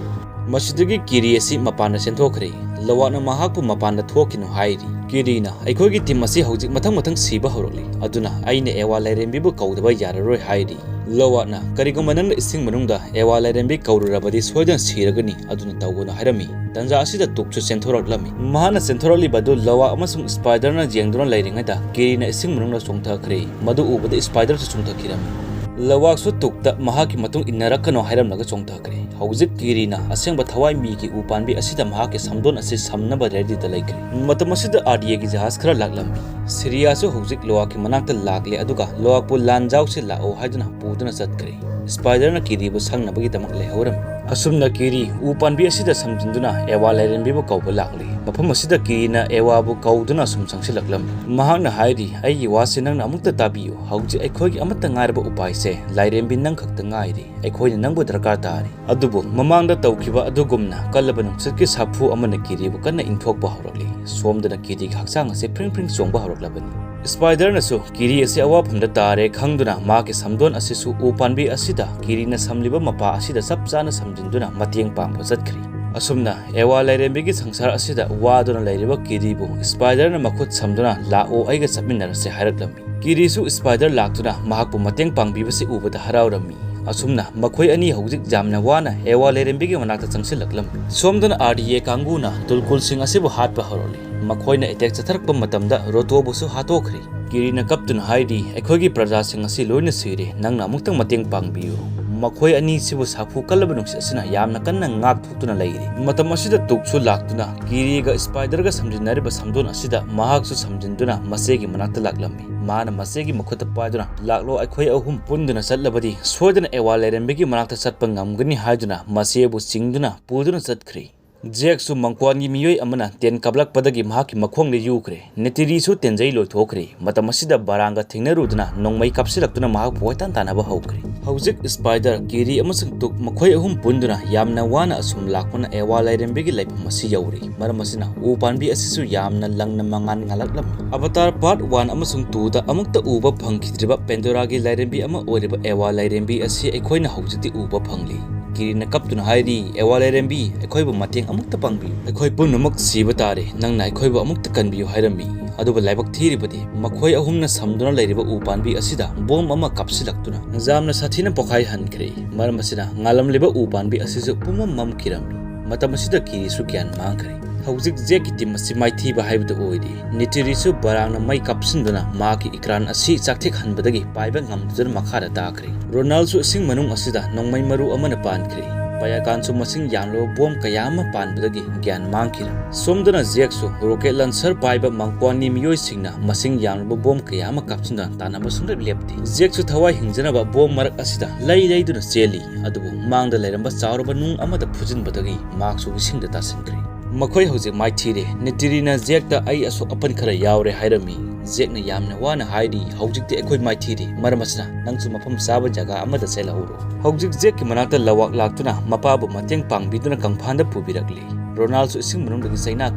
ꯃꯁꯤꯗꯒꯤ ꯀꯤꯔꯤ ꯑꯁꯤ ꯃꯄꯥꯟꯗ ꯆꯦꯟꯊꯣꯛꯈ꯭ꯔꯦ꯫ ꯂꯋꯥꯛꯅ ꯃꯍꯥꯛꯄꯨ ꯃꯄꯥꯟꯗ ꯊꯣꯛꯈꯤꯅꯨ ꯍꯥꯏꯔꯤ꯫ ꯀꯤꯔꯤꯅ, "ꯑꯩꯈꯣꯏꯒꯤ ꯇꯤꯝ ꯑꯁꯤ ꯍꯧꯖꯤꯛ ꯃꯊꯪ ꯃꯊꯪ ꯁꯤꯕ ꯍꯧꯔꯛꯂꯤ, ꯑꯗꯨꯅ ꯑꯩꯅ ꯑꯦꯋꯥ ꯂꯥꯏꯔꯦꯝꯕꯤꯕꯨ ꯀꯧꯗꯕ ꯌꯥꯔꯔꯣꯏ" ꯍꯥꯏꯔꯤ꯫ ꯂꯣꯋꯥꯛꯅ, "ꯀꯔꯤꯒꯨꯝꯕ ꯅꯪꯅ ꯏꯁꯤꯡ ꯃꯅꯨꯡꯗ ꯑꯦꯋꯥ ꯂꯥꯏꯔꯦꯝꯕꯤ ꯀꯧꯔꯨꯔꯕꯗꯤ ꯁꯣꯏꯗꯅ ꯁꯤꯔꯒꯅꯤ, ꯑꯗꯨꯅ ꯇꯧꯒꯅꯨ" ꯍꯥꯏꯔꯝꯃꯤ꯫ ꯇꯟꯖꯥ ꯑꯁꯤꯗ ꯇꯨꯛꯁꯨ ꯆꯦꯟꯊꯣꯔꯛꯂꯝꯃꯤ꯫ ꯃꯍꯥꯛꯅ ꯆꯦꯟꯊꯣꯔꯛꯂꯤꯕ ꯑꯗꯨ ꯂꯣꯋꯥꯛ ꯑꯃꯁꯨꯡ ꯁ꯭ꯄꯥꯏꯗꯔꯅ ꯌꯦꯡꯗꯨꯅ ꯂꯩꯔꯤꯉꯩꯗ ꯀꯤꯔꯤꯅ ꯏꯁꯤꯡ ꯃꯅꯨꯡꯗ ꯆꯣꯡꯊꯈ꯭ꯔꯦ꯫ ꯃꯗꯨ ꯎꯕꯗ ꯁ꯭ꯄꯥꯏꯗꯔꯁꯨ ꯆꯣꯡꯊꯈꯤꯔꯝꯃꯤ꯫ ꯂꯣꯋꯥꯛꯁꯨ ꯇꯨꯛꯇ ꯃꯍꯥꯛꯀꯤ ꯃꯇꯨꯡ ꯏꯟꯅꯔꯛꯀꯅꯨ ꯍꯥꯏꯔꯝꯂꯒ ꯆꯣꯡꯊꯈ꯭ꯔꯦ꯫ ꯍꯧꯖꯤꯛ ꯀꯤꯔꯤꯅ ꯑꯁꯦꯡꯕ ꯊꯋꯥꯏ ꯃꯤꯒꯤ ꯎ ꯄꯥꯝꯕꯤ ꯑꯁꯤꯗ ꯃꯍꯥꯛꯀꯤ ꯁꯝꯗꯣꯟ ꯑꯁꯤ ꯁꯝꯅꯕ ꯔꯦꯗꯤꯗ ꯂꯩꯈ꯭ꯔꯦ꯫ ꯃꯇꯝ ꯑꯁꯤꯗ ꯑꯥꯔꯗꯤꯌꯦꯒꯤ ꯖꯍꯥꯖ ꯈꯔ ꯂꯥꯛꯂꯝꯃꯤ꯫ ꯁꯤꯔꯤꯌꯥꯁꯨ ꯍꯧꯖꯤꯛ ꯂꯣꯋꯥꯛꯀꯤ ꯃꯅꯥꯛꯇ ꯂꯥꯛꯂꯦ, ꯑꯗꯨꯒ ꯂꯣꯋꯥꯛꯄꯨ ꯂꯥꯟꯖꯥꯎꯁꯦ ꯂꯥꯛꯑꯣ ꯍꯥꯏꯗꯨꯅ ꯄꯨꯗꯨꯅ ꯆꯠꯈ꯭ꯔꯦ꯫ ꯁ꯭ꯄꯥꯏꯗꯔꯅ ꯀꯤꯔꯤꯕꯨ ꯁꯪꯅꯕꯒꯤꯗꯃꯛ ꯂꯩꯍꯧꯔꯝꯃꯤ꯫ ꯑꯁꯨꯝꯅ ꯀꯤꯔꯤ ꯎ ꯄꯥꯝꯕꯤ ꯑꯁꯤꯗ ꯁꯝꯖꯤꯟꯗꯨꯅ ꯑꯦꯋꯥ ꯂꯥꯏꯔꯦꯝꯕꯤꯕꯨ ꯀꯧꯕ ꯂꯥꯛꯂꯤ꯫ ꯃꯐꯝ ꯑꯁꯤꯗ ꯀꯤꯔꯤꯅ ꯑꯦꯋꯥꯕꯨ ꯀꯧꯗꯨꯅ ꯁꯨꯝ ꯆꯪꯁꯤꯜꯂꯛꯂꯝꯃꯤ꯫ ꯃꯍꯥꯛꯅ ꯍꯥꯏꯔꯤ, "ꯑꯩꯒꯤ ꯋꯥꯁꯦ ꯅꯪꯅ ꯑꯃꯨꯛꯇ ꯇꯥꯕꯤꯌꯨ꯫ ꯍꯧꯖꯤꯛ ꯑꯩꯈꯣꯏꯒꯤ ꯑꯃꯠꯇ ꯉꯥꯏꯔꯕ ꯎꯄꯥꯏꯁꯦ ꯂꯥꯏꯔꯦꯝꯕꯤ ꯅꯪ ꯈꯛꯇ ꯉꯥꯏꯔꯦ꯫ ꯑꯩꯈꯣꯏꯅ ꯅꯪꯕꯨ ꯗꯔꯀꯥꯔ ꯇꯥꯔꯦ꯫ ꯑꯗꯨꯕꯨ ꯃꯃꯥꯡꯗ ꯇꯧꯈꯤꯕ ꯑꯗꯨꯒꯨꯝꯅ ꯀꯜꯂꯕ ꯅꯨꯡꯁꯤꯠꯀꯤ ꯁꯥꯐꯨ ꯑꯃꯅ ꯀꯤꯔꯤꯕꯨ ꯀꯟꯅ ꯏꯟꯊꯣꯛꯄ ꯍꯧꯔꯛꯂꯤ꯫ ꯁꯣꯝꯗꯅ ꯀꯤꯔꯤꯒꯤ ꯍꯛꯆꯥꯡ ꯑꯁꯤ ꯐ꯭ꯔꯤꯡ ꯐ꯭ꯔꯤꯡ ꯆꯣꯡꯕ ꯍꯧꯔꯛꯂꯕꯅꯤ"꯫ ꯁ꯭ꯄꯥꯏꯗꯔꯅꯁꯨ ꯀꯤꯔꯤ ꯑꯁꯤ ꯑꯋꯥꯐꯝꯗ ꯇꯥꯔꯦ ꯈꯪꯗꯨꯅ ꯃꯍꯥꯛꯀꯤ ꯁꯝꯗꯣꯟ ꯑꯁꯤꯁꯨ ꯎ ꯄꯥꯝꯕꯤ ꯑꯁꯤꯗ ꯀꯤꯔꯤꯅ ꯁꯝꯂꯤꯕ ꯃꯄꯥ ꯑꯁꯤꯗ ꯆꯞ ꯆꯥꯅ ꯁꯝꯖꯤꯟꯗꯨꯅ ꯃꯇꯦꯡ ꯄꯥꯡꯕ ꯆꯠꯈ꯭ꯔꯤ꯫ ꯑꯁꯨꯝꯅ ꯑꯦꯋꯥ ꯂꯥꯏꯔꯦꯝꯕꯤꯒꯤ ꯁꯪꯁꯥꯔ ꯑꯁꯤꯗ ꯋꯥꯗꯨꯅ ꯂꯩꯔꯤꯕ ꯀꯤꯔꯤꯕꯨ ꯁ꯭ꯄꯥꯏꯗꯔꯅ ꯃꯈꯨꯠ ꯁꯝꯗꯨꯅ "ꯂꯥꯛꯑꯣ, ꯑꯩꯒ ꯆꯠꯃꯤꯟꯅꯔꯁꯦ" ꯍꯥꯏꯔꯛꯂꯝꯃꯤ꯫ ꯀꯤꯔꯤꯁꯨ ꯁ꯭ꯄꯥꯏꯗꯔ ꯂꯥꯛꯇꯨꯅ ꯃꯍꯥꯛꯄꯨ ꯃꯇꯦꯡ ꯄꯥꯡꯕꯤꯕꯁꯤ ꯎꯕꯗ ꯍꯔꯥꯎꯔꯝꯃꯤ꯫ ꯑꯁꯨꯝꯅ ꯃꯈꯣꯏ ꯑꯅꯤ ꯍꯧꯖꯤꯛ ꯌꯥꯝꯅ ꯋꯥꯅ ꯑꯦꯋꯥ ꯂꯥꯏꯔꯦꯝꯕꯤꯒꯤ ꯃꯅꯥꯛꯇ ꯆꯪꯁꯤꯜꯂꯛꯂꯝꯃꯤ꯫ ꯁꯣꯝꯗꯅ ꯑꯥꯔꯗꯤꯌꯦ ꯀꯥꯡꯕꯨꯅ ꯇꯨꯜꯀꯨꯜꯁꯤꯡ ꯑꯁꯤꯕꯨ ꯍꯥꯠꯄ ꯍꯧꯔꯛꯂꯤ꯫ ꯃꯈꯣꯏꯅ ꯑꯦꯇꯦꯛ ꯆꯠꯊꯔꯛꯄ ꯃꯇꯝꯗ ꯔꯣꯇꯣꯕꯨꯁꯨ ꯍꯥꯠꯇꯣꯛꯈ꯭ꯔꯤ꯫ ꯀꯤꯔꯤꯅ ꯀꯞꯇꯨꯅ ꯍꯥꯏꯔꯤ, "ꯑꯩꯈꯣꯏꯒꯤ ꯄ꯭ꯔꯖꯥꯁꯤꯡ ꯑꯁꯤ ꯂꯣꯏꯅ ꯁꯤꯔꯦ, ꯅꯪꯅ ꯑꯃꯨꯛꯇꯪ ꯃꯇꯦꯡ ꯄꯥꯡꯕꯤꯌꯨ꯫ ꯃꯈꯣꯏ ꯑꯅꯤꯁꯤꯕꯨ ꯁꯥꯐꯨ ꯀꯜꯂꯕ ꯅꯨꯡꯁꯤꯠ ꯑꯁꯤꯅ ꯌꯥꯝꯅ ꯀꯟꯅ ꯉꯥꯛꯊꯣꯛꯇꯨꯅ ꯂꯩꯔꯤ"꯫ ꯃꯇꯝ ꯑꯁꯤꯗ ꯇꯨꯛꯁꯨ ꯂꯥꯛꯇꯨꯅ ꯀꯤꯔꯤꯒ ꯁ꯭ꯄꯥꯏꯗꯔꯒ ꯁꯝꯖꯤꯟꯅꯔꯤꯕ ꯁꯝꯗꯣꯟ ꯑꯁꯤꯗ ꯃꯍꯥꯛꯁꯨ ꯁꯝꯖꯤꯟꯗꯨꯅ ꯃꯆꯦꯒꯤ ꯃꯅꯥꯛꯇ ꯂꯥꯛꯂꯝꯃꯤ꯫ ꯃꯥꯅ ꯃꯆꯦꯒꯤ ꯃꯈꯨꯠꯇ ꯄꯥꯏꯗꯨꯅ, "ꯂꯥꯛꯂꯣ, ꯑꯩꯈꯣꯏ ꯑꯍꯨꯝ ꯄꯨꯟꯗꯨꯅ ꯆꯠꯂꯕꯗꯤ ꯁꯣꯏꯗꯅ ꯑꯦꯋꯥ ꯂꯥꯏꯔꯦꯝꯕꯤꯒꯤ ꯃꯅꯥꯛꯇ ꯆꯠꯄ ꯉꯝꯒꯅꯤ" ꯍꯥꯏꯗꯨꯅ ꯃꯆꯦꯕꯨ ꯆꯤꯡꯗꯨꯅ ꯄꯨꯗꯨꯅ ꯆꯠꯈ꯭ꯔꯤ꯫ ꯖꯦꯛꯁꯨ ꯃꯪꯀ꯭ꯋꯥꯟꯒꯤ ꯃꯤꯑꯣꯏ ꯑꯃꯅ ꯇꯦꯟ ꯀꯥꯞꯂꯛꯄꯗꯒꯤ ꯃꯍꯥꯛꯀꯤ ꯃꯈꯣꯡꯗ ꯌꯨꯈ꯭ꯔꯦ꯫ ꯅꯦꯇꯤꯔꯤꯁꯨ ꯇꯦꯟꯖꯩ ꯂꯣꯏꯊꯣꯛꯈ꯭ꯔꯦ꯫ ꯃꯇꯝ ꯑꯁꯤꯗ ꯕꯥꯔꯥꯡꯒ ꯊꯦꯡꯅꯔꯨꯗꯨꯅ ꯅꯣꯡꯃꯩ ꯀꯥꯞꯁꯤꯜꯂꯛꯇꯨꯅ ꯃꯍꯥꯛꯄꯨ ꯀꯣꯏꯇꯥꯟ ꯇꯥꯟꯅꯕ ꯍꯧꯈ꯭ꯔꯦ꯫ ꯍꯧꯖꯤꯛ ꯁ꯭ꯄꯥꯏꯗꯔ, ꯀꯤꯔꯤ ꯑꯃꯁꯨꯡ ꯇꯨꯛ ꯃꯈꯣꯏ ꯑꯍꯨꯝ ꯄꯨꯟꯗꯨꯅ ꯌꯥꯝꯅ ꯋꯥꯅ ꯑꯁꯨꯝ ꯂꯥꯛꯄꯅ ꯑꯦꯋꯥ ꯂꯥꯏꯔꯦꯝꯕꯤꯒꯤ ꯂꯩꯐꯝ ꯑꯁꯤ ꯌꯧꯔꯦ꯫ ꯃꯔꯝ ꯑꯁꯤꯅ ꯎ ꯄꯥꯝꯕꯤ ꯑꯁꯤꯁꯨ ꯌꯥꯝꯅ ꯂꯪꯅ ꯃꯉꯥꯜ ꯉꯥꯜꯂꯛꯂꯝꯃꯤ꯫ ꯑꯕꯇꯥꯔ ꯄꯥꯔꯠ ꯋꯥꯟ ꯑꯃꯁꯨꯡ ꯇꯨꯗ ꯑꯃꯨꯛꯇ ꯎꯕ ꯐꯪꯈꯤꯗ꯭ꯔꯤꯕ ꯄꯦꯟꯗꯣꯔꯥꯒꯤ ꯂꯥꯏꯔꯦꯝꯕꯤ ꯑꯃ ꯑꯣꯏꯔꯤꯕ ꯑꯦꯋꯥ ꯂꯥꯏꯔꯦꯝꯕꯤ ꯑꯁꯤ ꯑꯩꯈꯣꯏꯅ ꯍꯧꯖꯤꯛꯇꯤ ꯎꯕ ꯐꯪꯂꯤ꯫ ꯀꯤꯔꯤꯅ ꯀꯞꯇꯨꯅ ꯍꯥꯏꯔꯤ, "ꯑꯦꯋꯥ ꯂꯥꯏꯔꯦꯝꯕꯤ, ꯑꯩꯈꯣꯏꯕꯨ ꯃꯇꯦꯡ ꯑꯃꯨꯛꯇ ꯄꯥꯡꯕꯤꯌꯨ꯫ ꯑꯩꯈꯣꯏ ꯄꯨꯝꯅꯃꯛ ꯁꯤꯕ ꯇꯥꯔꯦ, ꯅꯪꯅ ꯑꯩꯈꯣꯏꯕꯨ ꯑꯃꯨꯛꯇ ꯀꯟꯕꯤꯌꯨ" ꯍꯥꯏꯔꯝꯃꯤ꯫ ꯑꯗꯨꯕꯨ ꯂꯥꯏꯕꯛ ꯊꯤꯔꯤꯕꯗꯤ ꯃꯈꯣꯏ ꯑꯍꯨꯝꯅ ꯁꯝꯗꯨꯅ ꯂꯩꯔꯤꯕ ꯎ ꯄꯥꯝꯕꯤ ꯑꯁꯤꯗ ꯕꯣꯝ ꯑꯃ ꯀꯥꯞꯁꯤꯜꯂꯛꯇꯨꯅ ꯌꯥꯝꯅ ꯁꯥꯊꯤꯅ ꯄꯣꯈꯥꯏꯍꯟꯈ꯭ꯔꯦ꯫ ꯃꯔꯝ ꯑꯁꯤꯅ ꯉꯥꯜꯂꯝꯂꯤꯕ ꯎ ꯄꯥꯝꯕꯤ ꯑꯁꯤꯁꯨ ꯄꯨꯝꯃꯝ ꯃꯝꯈꯤꯔꯝꯃꯤ꯫ ꯃꯇꯝ ꯑꯁꯤꯗ ꯀꯤꯔꯤꯁꯨ ꯒ꯭ꯌꯥꯟ ꯃꯥꯡꯈ꯭ꯔꯦ꯫ ꯍꯧꯖꯤꯛ ꯖꯦꯛꯀꯤ ꯇꯤꯝ ꯑꯁꯤ ꯃꯥꯏꯊꯤꯕ ꯍꯥꯏꯕꯗꯨ ꯑꯣꯏꯔꯦ꯫ ꯅꯦꯇꯤꯔꯤꯁꯨ ꯕꯔꯥꯡꯅ ꯃꯩ ꯀꯥꯞꯁꯤꯟꯗꯨꯅ ꯃꯍꯥꯛꯀꯤ ꯏꯀ꯭ꯔꯥꯟ ꯑꯁꯤ ꯆꯥꯛꯊꯦꯛꯍꯟꯕꯗꯒꯤ ꯄꯥꯏꯕ ꯉꯝꯗꯨꯅ ꯃꯈꯥꯗ ꯇꯥꯈ꯭ꯔꯦ꯫ ꯔꯣꯅꯥꯜꯁꯨ ꯏꯁꯤꯡ ꯃꯅꯨꯡ ꯑꯁꯤꯗ ꯅꯣꯡꯃꯩ ꯃꯔꯨ ꯑꯃꯅ ꯄꯥꯟꯈ꯭ꯔꯦ꯫ ꯄꯌꯥꯀꯥꯟꯁꯨ ꯃꯁꯤꯡ ꯌꯥꯝꯂꯕ ꯕꯣꯝ ꯀꯌꯥ ꯑꯃ ꯄꯥꯟꯕꯗꯒꯤ ꯒ꯭ꯌꯥꯟ ꯃꯥꯡꯈꯤꯔꯦ꯫ ꯁꯣꯝꯗꯅ ꯖꯦꯛꯁꯨ ꯔꯣꯀꯦꯠ ꯂꯥꯟꯁꯔ ꯄꯥꯏꯕ ꯃꯪꯀ꯭ꯋꯥꯟꯒꯤ ꯃꯤꯑꯣꯏꯁꯤꯡꯅ ꯃꯁꯤꯡ ꯌꯥꯝꯂꯕ ꯕꯣꯝ ꯀꯌꯥ ꯑꯃ ꯀꯥꯞꯁꯤꯟꯗꯨꯅ ꯇꯥꯟꯅꯕ ꯁꯨꯡꯂꯦꯞ ꯂꯦꯞꯇꯦ꯫ ꯖꯦꯛꯁꯨ ꯊꯋꯥꯏ ꯍꯤꯡꯖꯅꯕ ꯕꯣꯝ ꯃꯔꯛ ꯑꯁꯤꯗ ꯂꯩ ꯂꯩꯗꯨꯅ ꯆꯦꯜꯂꯤ, ꯑꯗꯨꯕꯨ ꯃꯥꯡꯗ ꯂꯩꯔꯝꯕ ꯆꯥꯎꯔꯕ ꯅꯨꯡ ꯑꯃꯗ ꯐꯨꯖꯤꯟꯕꯗꯒꯤ ꯃꯍꯥꯛꯁꯨ ꯏꯁꯤꯡꯗ ꯇꯥꯁꯤꯟꯈ꯭ꯔꯦ꯫ ꯃꯈꯣꯏ ꯍꯧꯖꯤꯛ ꯃꯥꯏꯊꯤꯔꯦ꯫ ꯅꯦꯇꯤꯔꯤꯅ ꯖꯦꯛꯇ "ꯑꯩ ꯑꯁꯣꯛ ꯑꯄꯟ ꯈꯔ ꯌꯥꯎꯔꯦ" ꯍꯥꯏꯔꯝꯃꯤ꯫ ꯖꯦꯛꯅ ꯌꯥꯝꯅ ꯋꯥꯅ ꯍꯥꯏꯔꯤ, "ꯍꯧꯖꯤꯛꯇꯤ ꯑꯩꯈꯣꯏ ꯃꯥꯏꯊꯤꯔꯦ, ꯃꯔꯝ ꯑꯁꯤꯅ ꯅꯪꯁꯨ ꯃꯐꯝ ꯆꯥꯕ ꯖꯒꯥ ꯑꯃꯗ ꯆꯦꯜꯍꯧꯔꯣ"꯫ ꯍꯧꯖꯤꯛ ꯖꯦꯛꯀꯤ ꯃꯅꯥꯛꯇ ꯂꯋꯥꯛ ꯂꯥꯛꯇꯨꯅ ꯃꯄꯥꯕꯨ ꯃꯇꯦꯡ ꯄꯥꯡꯕꯤꯗꯨꯅ ꯀꯪꯐꯥꯟꯗ ꯄꯨꯕꯤꯔꯛꯂꯤ꯫ ꯔꯣꯅꯥꯜꯁꯨ ꯏꯁꯤꯡ ꯃꯅꯨꯡꯗꯒꯤ ꯆꯩꯅꯥ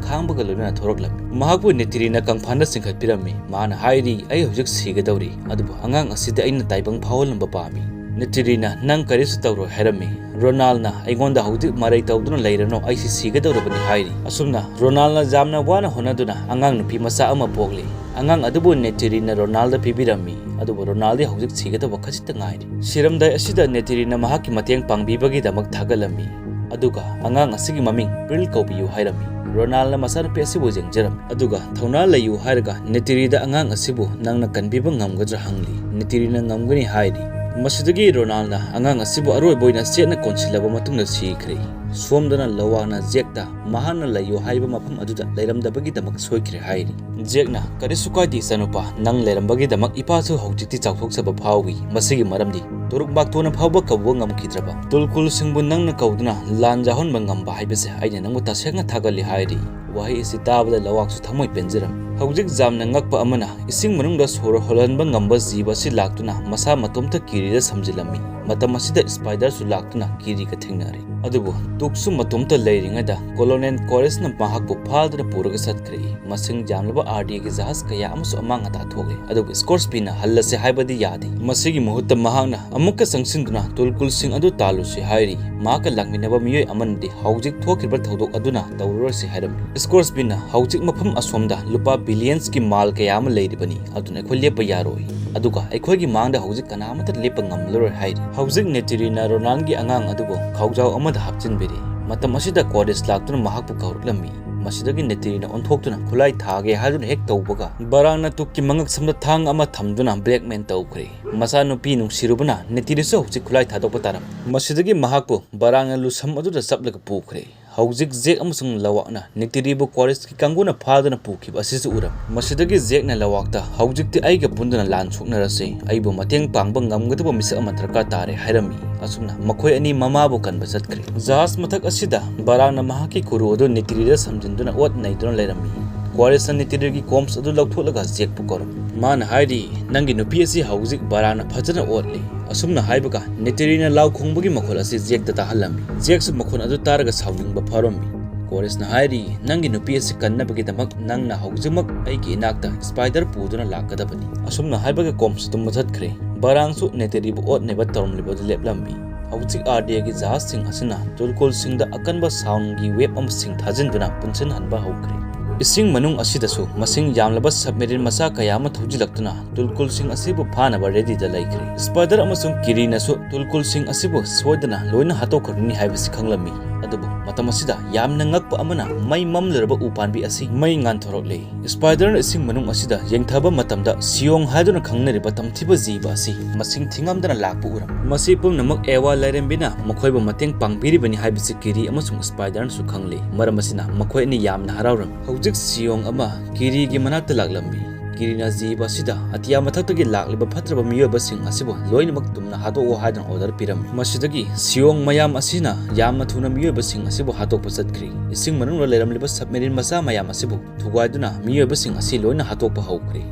ꯈꯥꯡꯕꯒ ꯂꯣꯏꯅꯅ ꯊꯣꯔꯛꯂꯝꯃꯤ꯫ ꯃꯍꯥꯛꯄꯨ ꯅꯦꯇꯤꯔꯤꯅ ꯀꯪꯐꯥꯟꯗ ꯆꯤꯡꯈꯠꯄꯤꯔꯝꯃꯤ꯫ ꯃꯥꯅ ꯍꯥꯏꯔꯤ, "ꯑꯩ ꯍꯧꯖꯤꯛ ꯁꯤꯒꯗꯧꯔꯤ, ꯑꯗꯨꯕꯨ ꯑꯉꯥꯡ ꯑꯁꯤꯗ ꯑꯩꯅ ꯇꯥꯏꯕꯪ ꯐꯥꯎꯍꯜꯂꯝꯕ ꯄꯥꯝꯃꯤ"꯫ ꯅꯦꯇꯤꯔꯤꯅ, "ꯅꯪ ꯀꯔꯤꯁꯨ ꯇꯧꯔꯣꯏ" ꯍꯥꯏꯔꯝꯃꯤ꯫ ꯔꯣꯅꯥꯜꯅ, "ꯑꯩꯉꯣꯟꯗ ꯍꯧꯖꯤꯛ ꯃꯔꯩ ꯇꯧꯗꯨꯅ ꯂꯩꯔꯅꯨ, ꯑꯩꯁꯤ ꯁꯤꯒꯗꯧꯔꯕꯅꯤ" ꯍꯥꯏꯔꯤ꯫ ꯑꯁꯨꯝꯅ ꯔꯣꯅꯥꯜꯅ ꯌꯥꯝꯅ ꯋꯥꯅ ꯍꯣꯠꯅꯗꯨꯅ ꯑꯉꯥꯡ ꯅꯨꯄꯤ ꯃꯆꯥ ꯑꯃ ꯄꯣꯛꯂꯤ꯫ ꯑꯉꯥꯡ ꯑꯗꯨꯕꯨ ꯅꯦꯇꯤꯔꯤꯅ ꯔꯣꯅꯥꯜꯗ ꯄꯤꯕꯤꯔꯝꯃꯤ, ꯑꯗꯨꯕꯨ ꯔꯣꯅꯥꯜꯗꯤ ꯍꯧꯖꯤꯛ ꯁꯤꯒꯗꯧꯕ ꯈꯖꯤꯛꯇ ꯉꯥꯏꯔꯤ꯫ ꯁꯤꯔꯝꯗꯥꯏ ꯑꯁꯤꯗ ꯅꯦꯇꯤꯔꯤꯅ ꯃꯍꯥꯛꯀꯤ ꯃꯇꯦꯡ ꯄꯥꯡꯕꯤꯕꯒꯤꯗꯃꯛ ꯊꯥꯒꯠꯂꯝꯃꯤ, ꯑꯗꯨꯒ ꯑꯉꯥꯡ ꯑꯁꯤꯒꯤ ꯃꯃꯤꯡ ꯄ꯭ꯔꯤꯜ ꯀꯧꯕꯤꯌꯨ ꯍꯥꯏꯔꯝꯃꯤ꯫ ꯔꯣꯅꯥꯜꯅ ꯃꯆꯥꯅꯨꯄꯤ ꯑꯁꯤꯕꯨ ꯌꯦꯡꯖꯔꯝꯃꯤ, ꯑꯗꯨꯒ "ꯊꯧꯅꯥ ꯂꯩꯌꯨ" ꯍꯥꯏꯔꯒ ꯅꯦꯇꯤꯔꯤꯗ "ꯑꯉꯥꯡ ꯑꯁꯤꯕꯨ ꯅꯪꯅ ꯀꯟꯕꯤꯕ ꯉꯝꯒꯗ꯭ꯔꯥ?" ꯍꯪꯂꯤ꯫ ꯅꯦꯇꯤꯔꯤꯅ "ꯉꯝꯒꯅꯤ" ꯍꯥꯏꯔꯤ꯫ ꯃꯁꯤꯗꯒꯤ ꯔꯣꯅꯥꯜꯅ ꯑꯉꯥꯡ ꯑꯁꯤꯕꯨ ꯑꯔꯣꯏꯕ ꯑꯣꯏꯅ ꯆꯦꯠꯅ ꯀꯣꯟꯁꯤꯜꯂꯕ ꯃꯇꯨꯡꯗ ꯁꯤꯈ꯭ꯔꯦ꯫ ꯁꯣꯝꯗꯅ ꯂꯋꯥꯛꯅ ꯖꯦꯛꯇ ꯃꯍꯥꯛꯅ ꯂꯩꯌꯨ ꯍꯥꯏꯕ ꯃꯐꯝ ꯑꯗꯨꯗ ꯂꯩꯔꯝꯗꯕꯒꯤꯗꯃꯛ ꯁꯣꯏꯈ꯭ꯔꯦ ꯍꯥꯏꯔꯤ꯫ ꯖꯦꯛꯅ, "ꯀꯔꯤꯁꯨ ꯀꯥꯏꯗꯦ ꯏꯆꯥꯅꯨꯄꯥ, ꯅꯪ ꯂꯩꯔꯝꯕꯒꯤꯗꯃꯛ ꯏꯄꯥꯁꯨ ꯍꯧꯖꯤꯛꯇꯤ ꯆꯥꯎꯊꯣꯛꯆꯕ ꯐꯥꯎꯏ꯫ ꯃꯁꯤꯒꯤ ꯃꯔꯝꯗꯤ ꯇꯨꯔꯨꯛ ꯃꯥꯛꯇꯣꯅ ꯐꯥꯎꯕ ꯀꯧꯕ ꯉꯝꯈꯤꯗ꯭ꯔꯕ ꯇꯨꯜꯀꯨꯜꯁꯤꯡꯕꯨ ꯅꯪꯅ ꯀꯧꯗꯨꯅ ꯂꯥꯟ ꯌꯥꯎꯍꯟꯕ ꯉꯝꯕ ꯍꯥꯏꯕꯁꯦ ꯑꯩꯅ ꯅꯪꯕꯨ ꯇꯁꯦꯡꯅ ꯊꯥꯒꯠꯂꯤ" ꯍꯥꯏꯔꯤ꯫ ꯋꯥꯍꯩ ꯑꯁꯤ ꯇꯥꯕꯗ ꯂꯋꯥꯛꯁꯨ ꯊꯃꯣꯏ ꯄꯦꯟꯖꯔꯝꯃꯤ꯫ ꯍꯧꯖꯤꯛ ꯌꯥꯝꯅ ꯉꯛꯄ ꯑꯃꯅ, ꯏꯁꯤꯡ ꯃꯅꯨꯡꯗ ꯁꯣꯔ ꯍꯣꯜꯍꯟꯕ ꯉꯝꯕ ꯖꯤꯕ ꯑꯁꯤ ꯂꯥꯛꯇꯨꯅ ꯃꯁꯥ ꯃꯇꯣꯝꯇ ꯀꯤꯔꯤꯗ ꯁꯝꯖꯤꯜꯂꯝꯃꯤ꯫ ꯃꯇꯝ ꯑꯁꯤꯗ ꯁ꯭ꯄꯥꯏꯗꯔꯁꯨ ꯂꯥꯛꯇꯨꯅ ꯀꯤꯔꯤꯒ ꯊꯦꯡꯅꯔꯦ꯫ ꯑꯗꯨꯕꯨ ꯇꯨꯛꯁꯨ ꯃꯇꯣꯝꯇ ꯂꯩꯔꯤꯉꯩꯗ ꯀꯣꯂꯣꯅꯦꯜ ꯀꯣꯔꯦꯁꯅ ꯃꯍꯥꯛꯄꯨ ꯐꯥꯗꯨꯅ ꯄꯨꯔꯒ ꯆꯠꯈ꯭ꯔꯦ꯫ ꯃꯁꯤꯡ ꯌꯥꯝꯂꯕ ꯑꯥꯔꯗꯤꯒꯤ ꯖꯍꯥꯖ ꯀꯌꯥ ꯑꯃꯁꯨ ꯑꯃꯥꯡ ꯑꯇꯥ ꯊꯣꯛꯂꯦ꯫ ꯑꯗꯨꯕꯨ ꯁ꯭ꯀꯣꯔꯁꯕꯤꯅ ꯍꯜꯂꯁꯦ ꯍꯥꯏꯕꯗꯤ ꯌꯥꯗꯦ꯫ ꯃꯁꯤꯒꯤ ꯃꯍꯨꯠꯇ ꯃꯍꯥꯛꯅ ꯑꯃꯨꯛꯀ ꯆꯪꯁꯤꯟꯗꯨꯅ ꯇꯨꯜꯀꯨꯜꯁꯤꯡ ꯑꯗꯨ ꯇꯥꯜꯂꯨꯁꯤ ꯍꯥꯏꯔꯤ꯫ ꯃꯍꯥꯛꯀ ꯂꯥꯛꯃꯤꯟꯅꯕ ꯃꯤꯑꯣꯏ ꯑꯃꯅꯗꯤ ꯍꯧꯖꯤꯛ ꯊꯣꯛꯈꯤꯕ ꯊꯧꯗꯣꯛ ꯑꯗꯨꯅ ꯇꯧꯔꯔꯣꯏꯁꯤ ꯍꯥꯏꯔꯝꯃꯤ꯫ ꯁ꯭ꯀꯣꯔꯁꯕꯤꯅ ꯍꯧꯖꯤꯛ ꯃꯐꯝ ꯑꯁꯣꯝꯗ ꯂꯨꯄꯥ ꯕꯤꯂꯤꯌꯟꯁꯀꯤ ꯃꯥꯜ ꯀꯌꯥ ꯑꯃ ꯂꯩꯔꯤꯕꯅꯤ, ꯑꯗꯨꯅ ꯑꯩꯈꯣꯏ ꯂꯦꯞꯄ ꯌꯥꯔꯣꯏ꯫ ꯑꯗꯨꯒ ꯑꯩꯈꯣꯏꯒꯤ ꯃꯥꯡꯗ ꯍꯧꯖꯤꯛ ꯀꯅꯥꯃꯠꯇ ꯂꯦꯞꯄ ꯉꯝꯂꯔꯣꯏ ꯍꯥꯏꯔꯤ꯫ ꯍꯧꯖꯤꯛ ꯅꯦꯇꯤꯔꯤꯅ ꯔꯣꯅꯥꯟꯒꯤ ꯑꯉꯥꯡ ꯑꯗꯨꯕꯨ ꯈꯥꯎꯖꯥꯎ ꯑꯃꯗ ꯍꯥꯞꯆꯤꯟꯕꯤꯔꯤ꯫ ꯃꯇꯝ ꯑꯁꯤꯗ ꯀꯣꯔꯦꯁ ꯂꯥꯛꯇꯨꯅ ꯃꯍꯥꯛꯄꯨ ꯀꯧꯔꯛꯂꯝꯃꯤ꯫ ꯃꯁꯤꯗꯒꯤ ꯅꯦꯇꯤꯔꯤꯅ ꯑꯣꯟꯊꯣꯛꯇꯨꯅ ꯈꯨꯠꯂꯥꯏ ꯊꯥꯒꯦ ꯍꯥꯏꯗꯨꯅ ꯍꯦꯛ ꯇꯧꯕꯒ, ꯕꯔꯥꯡꯅ ꯇꯨꯛꯀꯤ ꯃꯉꯛ ꯁꯝꯗ ꯊꯥꯡ ꯑꯃ ꯊꯝꯗꯨꯅ ꯕ꯭ꯂꯦꯛꯃꯦꯟ ꯇꯧꯈ꯭ꯔꯦ꯫ ꯃꯆꯥꯅꯨꯄꯤ ꯅꯨꯡꯁꯤꯔꯨꯕꯅ ꯅꯦꯇꯤꯔꯤꯁꯨ ꯍꯧꯖꯤꯛ ꯈꯨꯠꯂꯥꯏ ꯊꯥꯗꯣꯛꯄ ꯇꯥꯔꯝꯃꯤ꯫ ꯃꯁꯤꯗꯒꯤ ꯃꯍꯥꯛꯄꯨ ꯕꯔꯥꯡꯅ ꯂꯨꯁꯝ ꯑꯗꯨꯗ ꯆꯞꯂꯒ ꯄꯨꯈ꯭ꯔꯦ꯫ ꯍꯧꯖꯤꯛ ꯖꯦꯛ ꯑꯃꯁꯨꯡ ꯂꯋꯥꯛꯅ ꯅꯦꯇꯤꯔꯤꯕꯨ ꯀꯣꯔꯦꯁꯀꯤ ꯀꯥꯡꯕꯨꯅ ꯐꯥꯗꯨꯅ ꯄꯨꯈꯤꯕ ꯑꯁꯤꯁꯨ ꯎꯔꯝꯃꯤ꯫ ꯃꯁꯤꯗꯒꯤ ꯖꯦꯛꯅ ꯂꯋꯥꯛꯇ, "ꯍꯧꯖꯤꯛꯇꯤ ꯑꯩꯒ ꯄꯨꯟꯗꯨꯅ ꯂꯥꯟ ꯁꯣꯛꯅꯔꯁꯤ, ꯑꯩꯕꯨ ꯃꯇꯦꯡ ꯄꯥꯡꯕ ꯉꯝꯒꯗꯕ ꯃꯤꯁꯛ ꯑꯃ ꯗꯔꯀꯥꯔ ꯇꯥꯔꯦ" ꯍꯥꯏꯔꯝꯃꯤ꯫ ꯑꯁꯨꯝꯅ ꯃꯈꯣꯏ ꯑꯅꯤ ꯃꯃꯥꯕꯨ ꯀꯟꯕ ꯆꯠꯈ꯭ꯔꯦ꯫ ꯖꯍꯥꯖ ꯃꯊꯛ ꯑꯁꯤꯗ ꯕꯔꯥꯡꯅ ꯃꯍꯥꯛꯀꯤ ꯀꯨꯔꯨ ꯑꯗꯨ ꯅꯦꯇꯤꯔꯤꯗ ꯁꯝꯖꯤꯟꯗꯨꯅ ꯑꯣꯠ ꯅꯩꯗꯨꯅ ꯂꯩꯔꯝꯃꯤ꯫ ꯀꯣꯔꯦꯁꯅ ꯅꯦꯇꯤꯔꯤꯒꯤ ꯀꯣꯝꯁ ꯑꯗꯨ ꯂꯧꯊꯣꯛꯂꯒ ꯖꯦꯛꯄꯨ ꯀꯧꯔꯝꯃꯤ꯫ ꯃꯥꯅ ꯍꯥꯏꯔꯤ, "ꯅꯪꯒꯤ ꯅꯨꯄꯤ ꯑꯁꯤ ꯍꯧꯖꯤꯛ ꯕꯔꯥꯡꯅ ꯐꯖꯅ ꯑꯣꯠꯂꯤ"꯫ ꯑꯁꯨꯝꯅ ꯍꯥꯏꯕꯒ ꯅꯦꯇꯤꯔꯤꯅ ꯂꯥꯎ ꯈꯣꯡꯕꯒꯤ ꯃꯈꯣꯜ ꯑꯁꯤ ꯖꯦꯛꯇ ꯇꯥꯍꯜꯂꯝꯃꯤ꯫ ꯖꯦꯛꯁꯨ ꯃꯈꯣꯜ ꯑꯗꯨ ꯇꯥꯔꯒ ꯁꯥꯎꯅꯤꯡꯕ ꯐꯥꯎꯔꯝꯃꯤ꯫ ꯀꯣꯔꯦꯁꯅ ꯍꯥꯏꯔꯤ, "ꯅꯪꯒꯤ ꯅꯨꯄꯤ ꯑꯁꯤ ꯀꯟꯅꯕꯒꯤꯗꯃꯛ ꯅꯪꯅ ꯍꯧꯖꯤꯛꯃꯛ ꯑꯩꯒꯤ ꯏꯅꯥꯛꯇ ꯁ꯭ꯄꯥꯏꯗꯔ ꯄꯨꯗꯨꯅ ꯂꯥꯛꯀꯗꯕꯅꯤ"꯫ ꯑꯁꯨꯝꯅ ꯍꯥꯏꯕꯒ ꯀꯣꯝꯁ ꯑꯗꯨ ꯃꯨꯊꯠꯈ꯭ꯔꯦ꯫ ꯕꯔꯥꯡꯁꯨ ꯅꯦꯇꯦꯔꯤꯕꯨ ꯑꯣꯠꯅꯕ ꯇꯧꯔꯝꯂꯤꯕꯗꯨ ꯂꯦꯞꯂꯝꯃꯤ꯫ ꯍꯧꯖꯤꯛ ꯑꯥꯔꯗꯤꯌꯥꯒꯤ ꯖꯍꯥꯖꯁꯤꯡ ꯑꯁꯤꯅ ꯇꯨꯜꯀꯨꯜꯁꯤꯡꯗ ꯑꯀꯟꯕ ꯁꯥꯎꯟꯒꯤ ꯋꯦꯕ ꯑꯃꯁꯤꯡ ꯊꯥꯖꯤꯟꯗꯨꯅ ꯄꯨꯟꯁꯤꯟꯍꯟꯕ ꯍꯧꯈ꯭ꯔꯦ꯫ ꯏꯁꯤꯡ ꯃꯅꯨꯡ ꯑꯁꯤꯗꯁꯨ ꯃꯁꯤꯡ ꯌꯥꯝꯂꯕ ꯁꯕꯃꯦꯔꯤꯟ ꯃꯆꯥ ꯀꯌꯥ ꯑꯃ ꯊꯧꯖꯤꯜꯂꯛꯇꯨꯅ ꯇꯨꯜꯀꯨꯜꯁꯤꯡ ꯑꯁꯤꯕꯨ ꯐꯥꯅꯕ ꯔꯦꯗꯤꯗ ꯂꯩꯈ꯭ꯔꯦ꯫ ꯁ꯭ꯄꯥꯏꯗꯔ ꯑꯃꯁꯨꯡ ꯀꯤꯔꯤꯅꯁꯨ ꯇꯨꯜꯀꯨꯜꯁꯤꯡ ꯑꯁꯤꯕꯨ ꯁꯣꯏꯗꯅ ꯂꯣꯏꯅ ꯍꯥꯠꯇꯣꯛꯈ꯭ꯔꯅꯤ ꯍꯥꯏꯕꯁꯤ ꯈꯪꯂꯝꯃꯤ꯫ ꯑꯗꯨꯕꯨ ꯃꯇꯝ ꯑꯁꯤꯗ ꯌꯥꯝꯅ ꯉꯛꯄ ꯑꯃꯅ ꯃꯩ ꯃꯝꯂꯨꯔꯕ ꯎ ꯄꯥꯝꯕꯤ ꯑꯁꯤ ꯃꯩ ꯉꯥꯟꯊꯣꯔꯛꯂꯦ꯫ ꯁ꯭ꯄꯥꯏꯗꯔꯅ ꯏꯁꯤꯡ ꯃꯅꯨꯡ ꯑꯁꯤꯗ ꯌꯦꯡꯊꯕ ꯃꯇꯝꯗ ꯁꯤꯌꯣꯡ ꯍꯥꯏꯗꯨꯅ ꯈꯪꯅꯔꯤꯕ ꯇꯝꯊꯤꯕ ꯖꯤꯕ ꯑꯁꯤ ꯃꯁꯤꯡ ꯊꯤꯉꯝꯗꯅ ꯂꯥꯛꯄ ꯎꯔꯝꯃꯤ꯫ ꯃꯁꯤ ꯄꯨꯝꯅꯃꯛ ꯑꯦꯋꯥ ꯂꯥꯏꯔꯦꯝꯕꯤꯅ ꯃꯈꯣꯏꯕꯨ ꯃꯇꯦꯡ ꯄꯥꯡꯕꯤꯔꯤꯕꯅꯤ ꯍꯥꯏꯕꯁꯤ ꯀꯤꯔꯤ ꯑꯃꯁꯨꯡ ꯁ꯭ꯄꯥꯏꯗꯔꯅꯁꯨ ꯈꯪꯂꯤ꯫ ꯃꯔꯝ ꯑꯁꯤꯅ ꯃꯈꯣꯏ ꯑꯅꯤ ꯌꯥꯝꯅ ꯍꯔꯥꯎꯔꯝꯃꯤ꯫ ꯍꯧꯖꯤꯛ ꯁꯤꯌꯣꯡ ꯑꯃ ꯀꯤꯔꯤꯒꯤ ꯃꯅꯥꯛꯇ ꯂꯥꯛꯂꯝꯃꯤ꯫ ꯀꯤꯔꯤꯅ ꯖꯤꯕ ꯑꯁꯤꯗ ꯑꯇꯤꯌꯥ ꯃꯊꯛꯇꯒꯤ ꯂꯥꯛꯂꯤꯕ ꯐꯠꯇ꯭ꯔꯕ ꯃꯤꯑꯣꯏꯕꯁꯤꯡ ꯑꯁꯤꯕꯨ ꯂꯣꯏꯅꯃꯛ ꯇꯨꯝꯅ ꯍꯥꯠꯇꯣꯛꯑꯣ ꯍꯥꯏꯗꯨꯅ ꯑꯣꯔꯗꯔ ꯄꯤꯔꯝꯃꯤ꯫ ꯃꯁꯤꯗꯒꯤ ꯁꯤꯌꯣꯡ ꯃꯌꯥꯝ ꯑꯁꯤꯅ ꯌꯥꯝꯅ ꯊꯨꯅ ꯃꯤꯑꯣꯏꯕꯁꯤꯡ ꯑꯁꯤꯕꯨ ꯍꯥꯠꯇꯣꯛꯄ ꯆꯠꯈ꯭ꯔꯤ꯫ ꯏꯁꯤꯡ ꯃꯅꯨꯡꯗ ꯂꯩꯔꯝꯂꯤꯕ ꯁꯕꯃꯦꯔꯤꯟ ꯃꯆꯥ ꯃꯌꯥꯝ ꯑꯁꯤꯕꯨ ꯊꯨꯒꯥꯏꯗꯨꯅ ꯃꯤꯑꯣꯏꯕꯁꯤꯡ ꯑꯁꯤ ꯂꯣꯏꯅ ꯍꯥꯠꯇꯣꯛꯄ ꯍꯧꯈ꯭ꯔꯦ꯫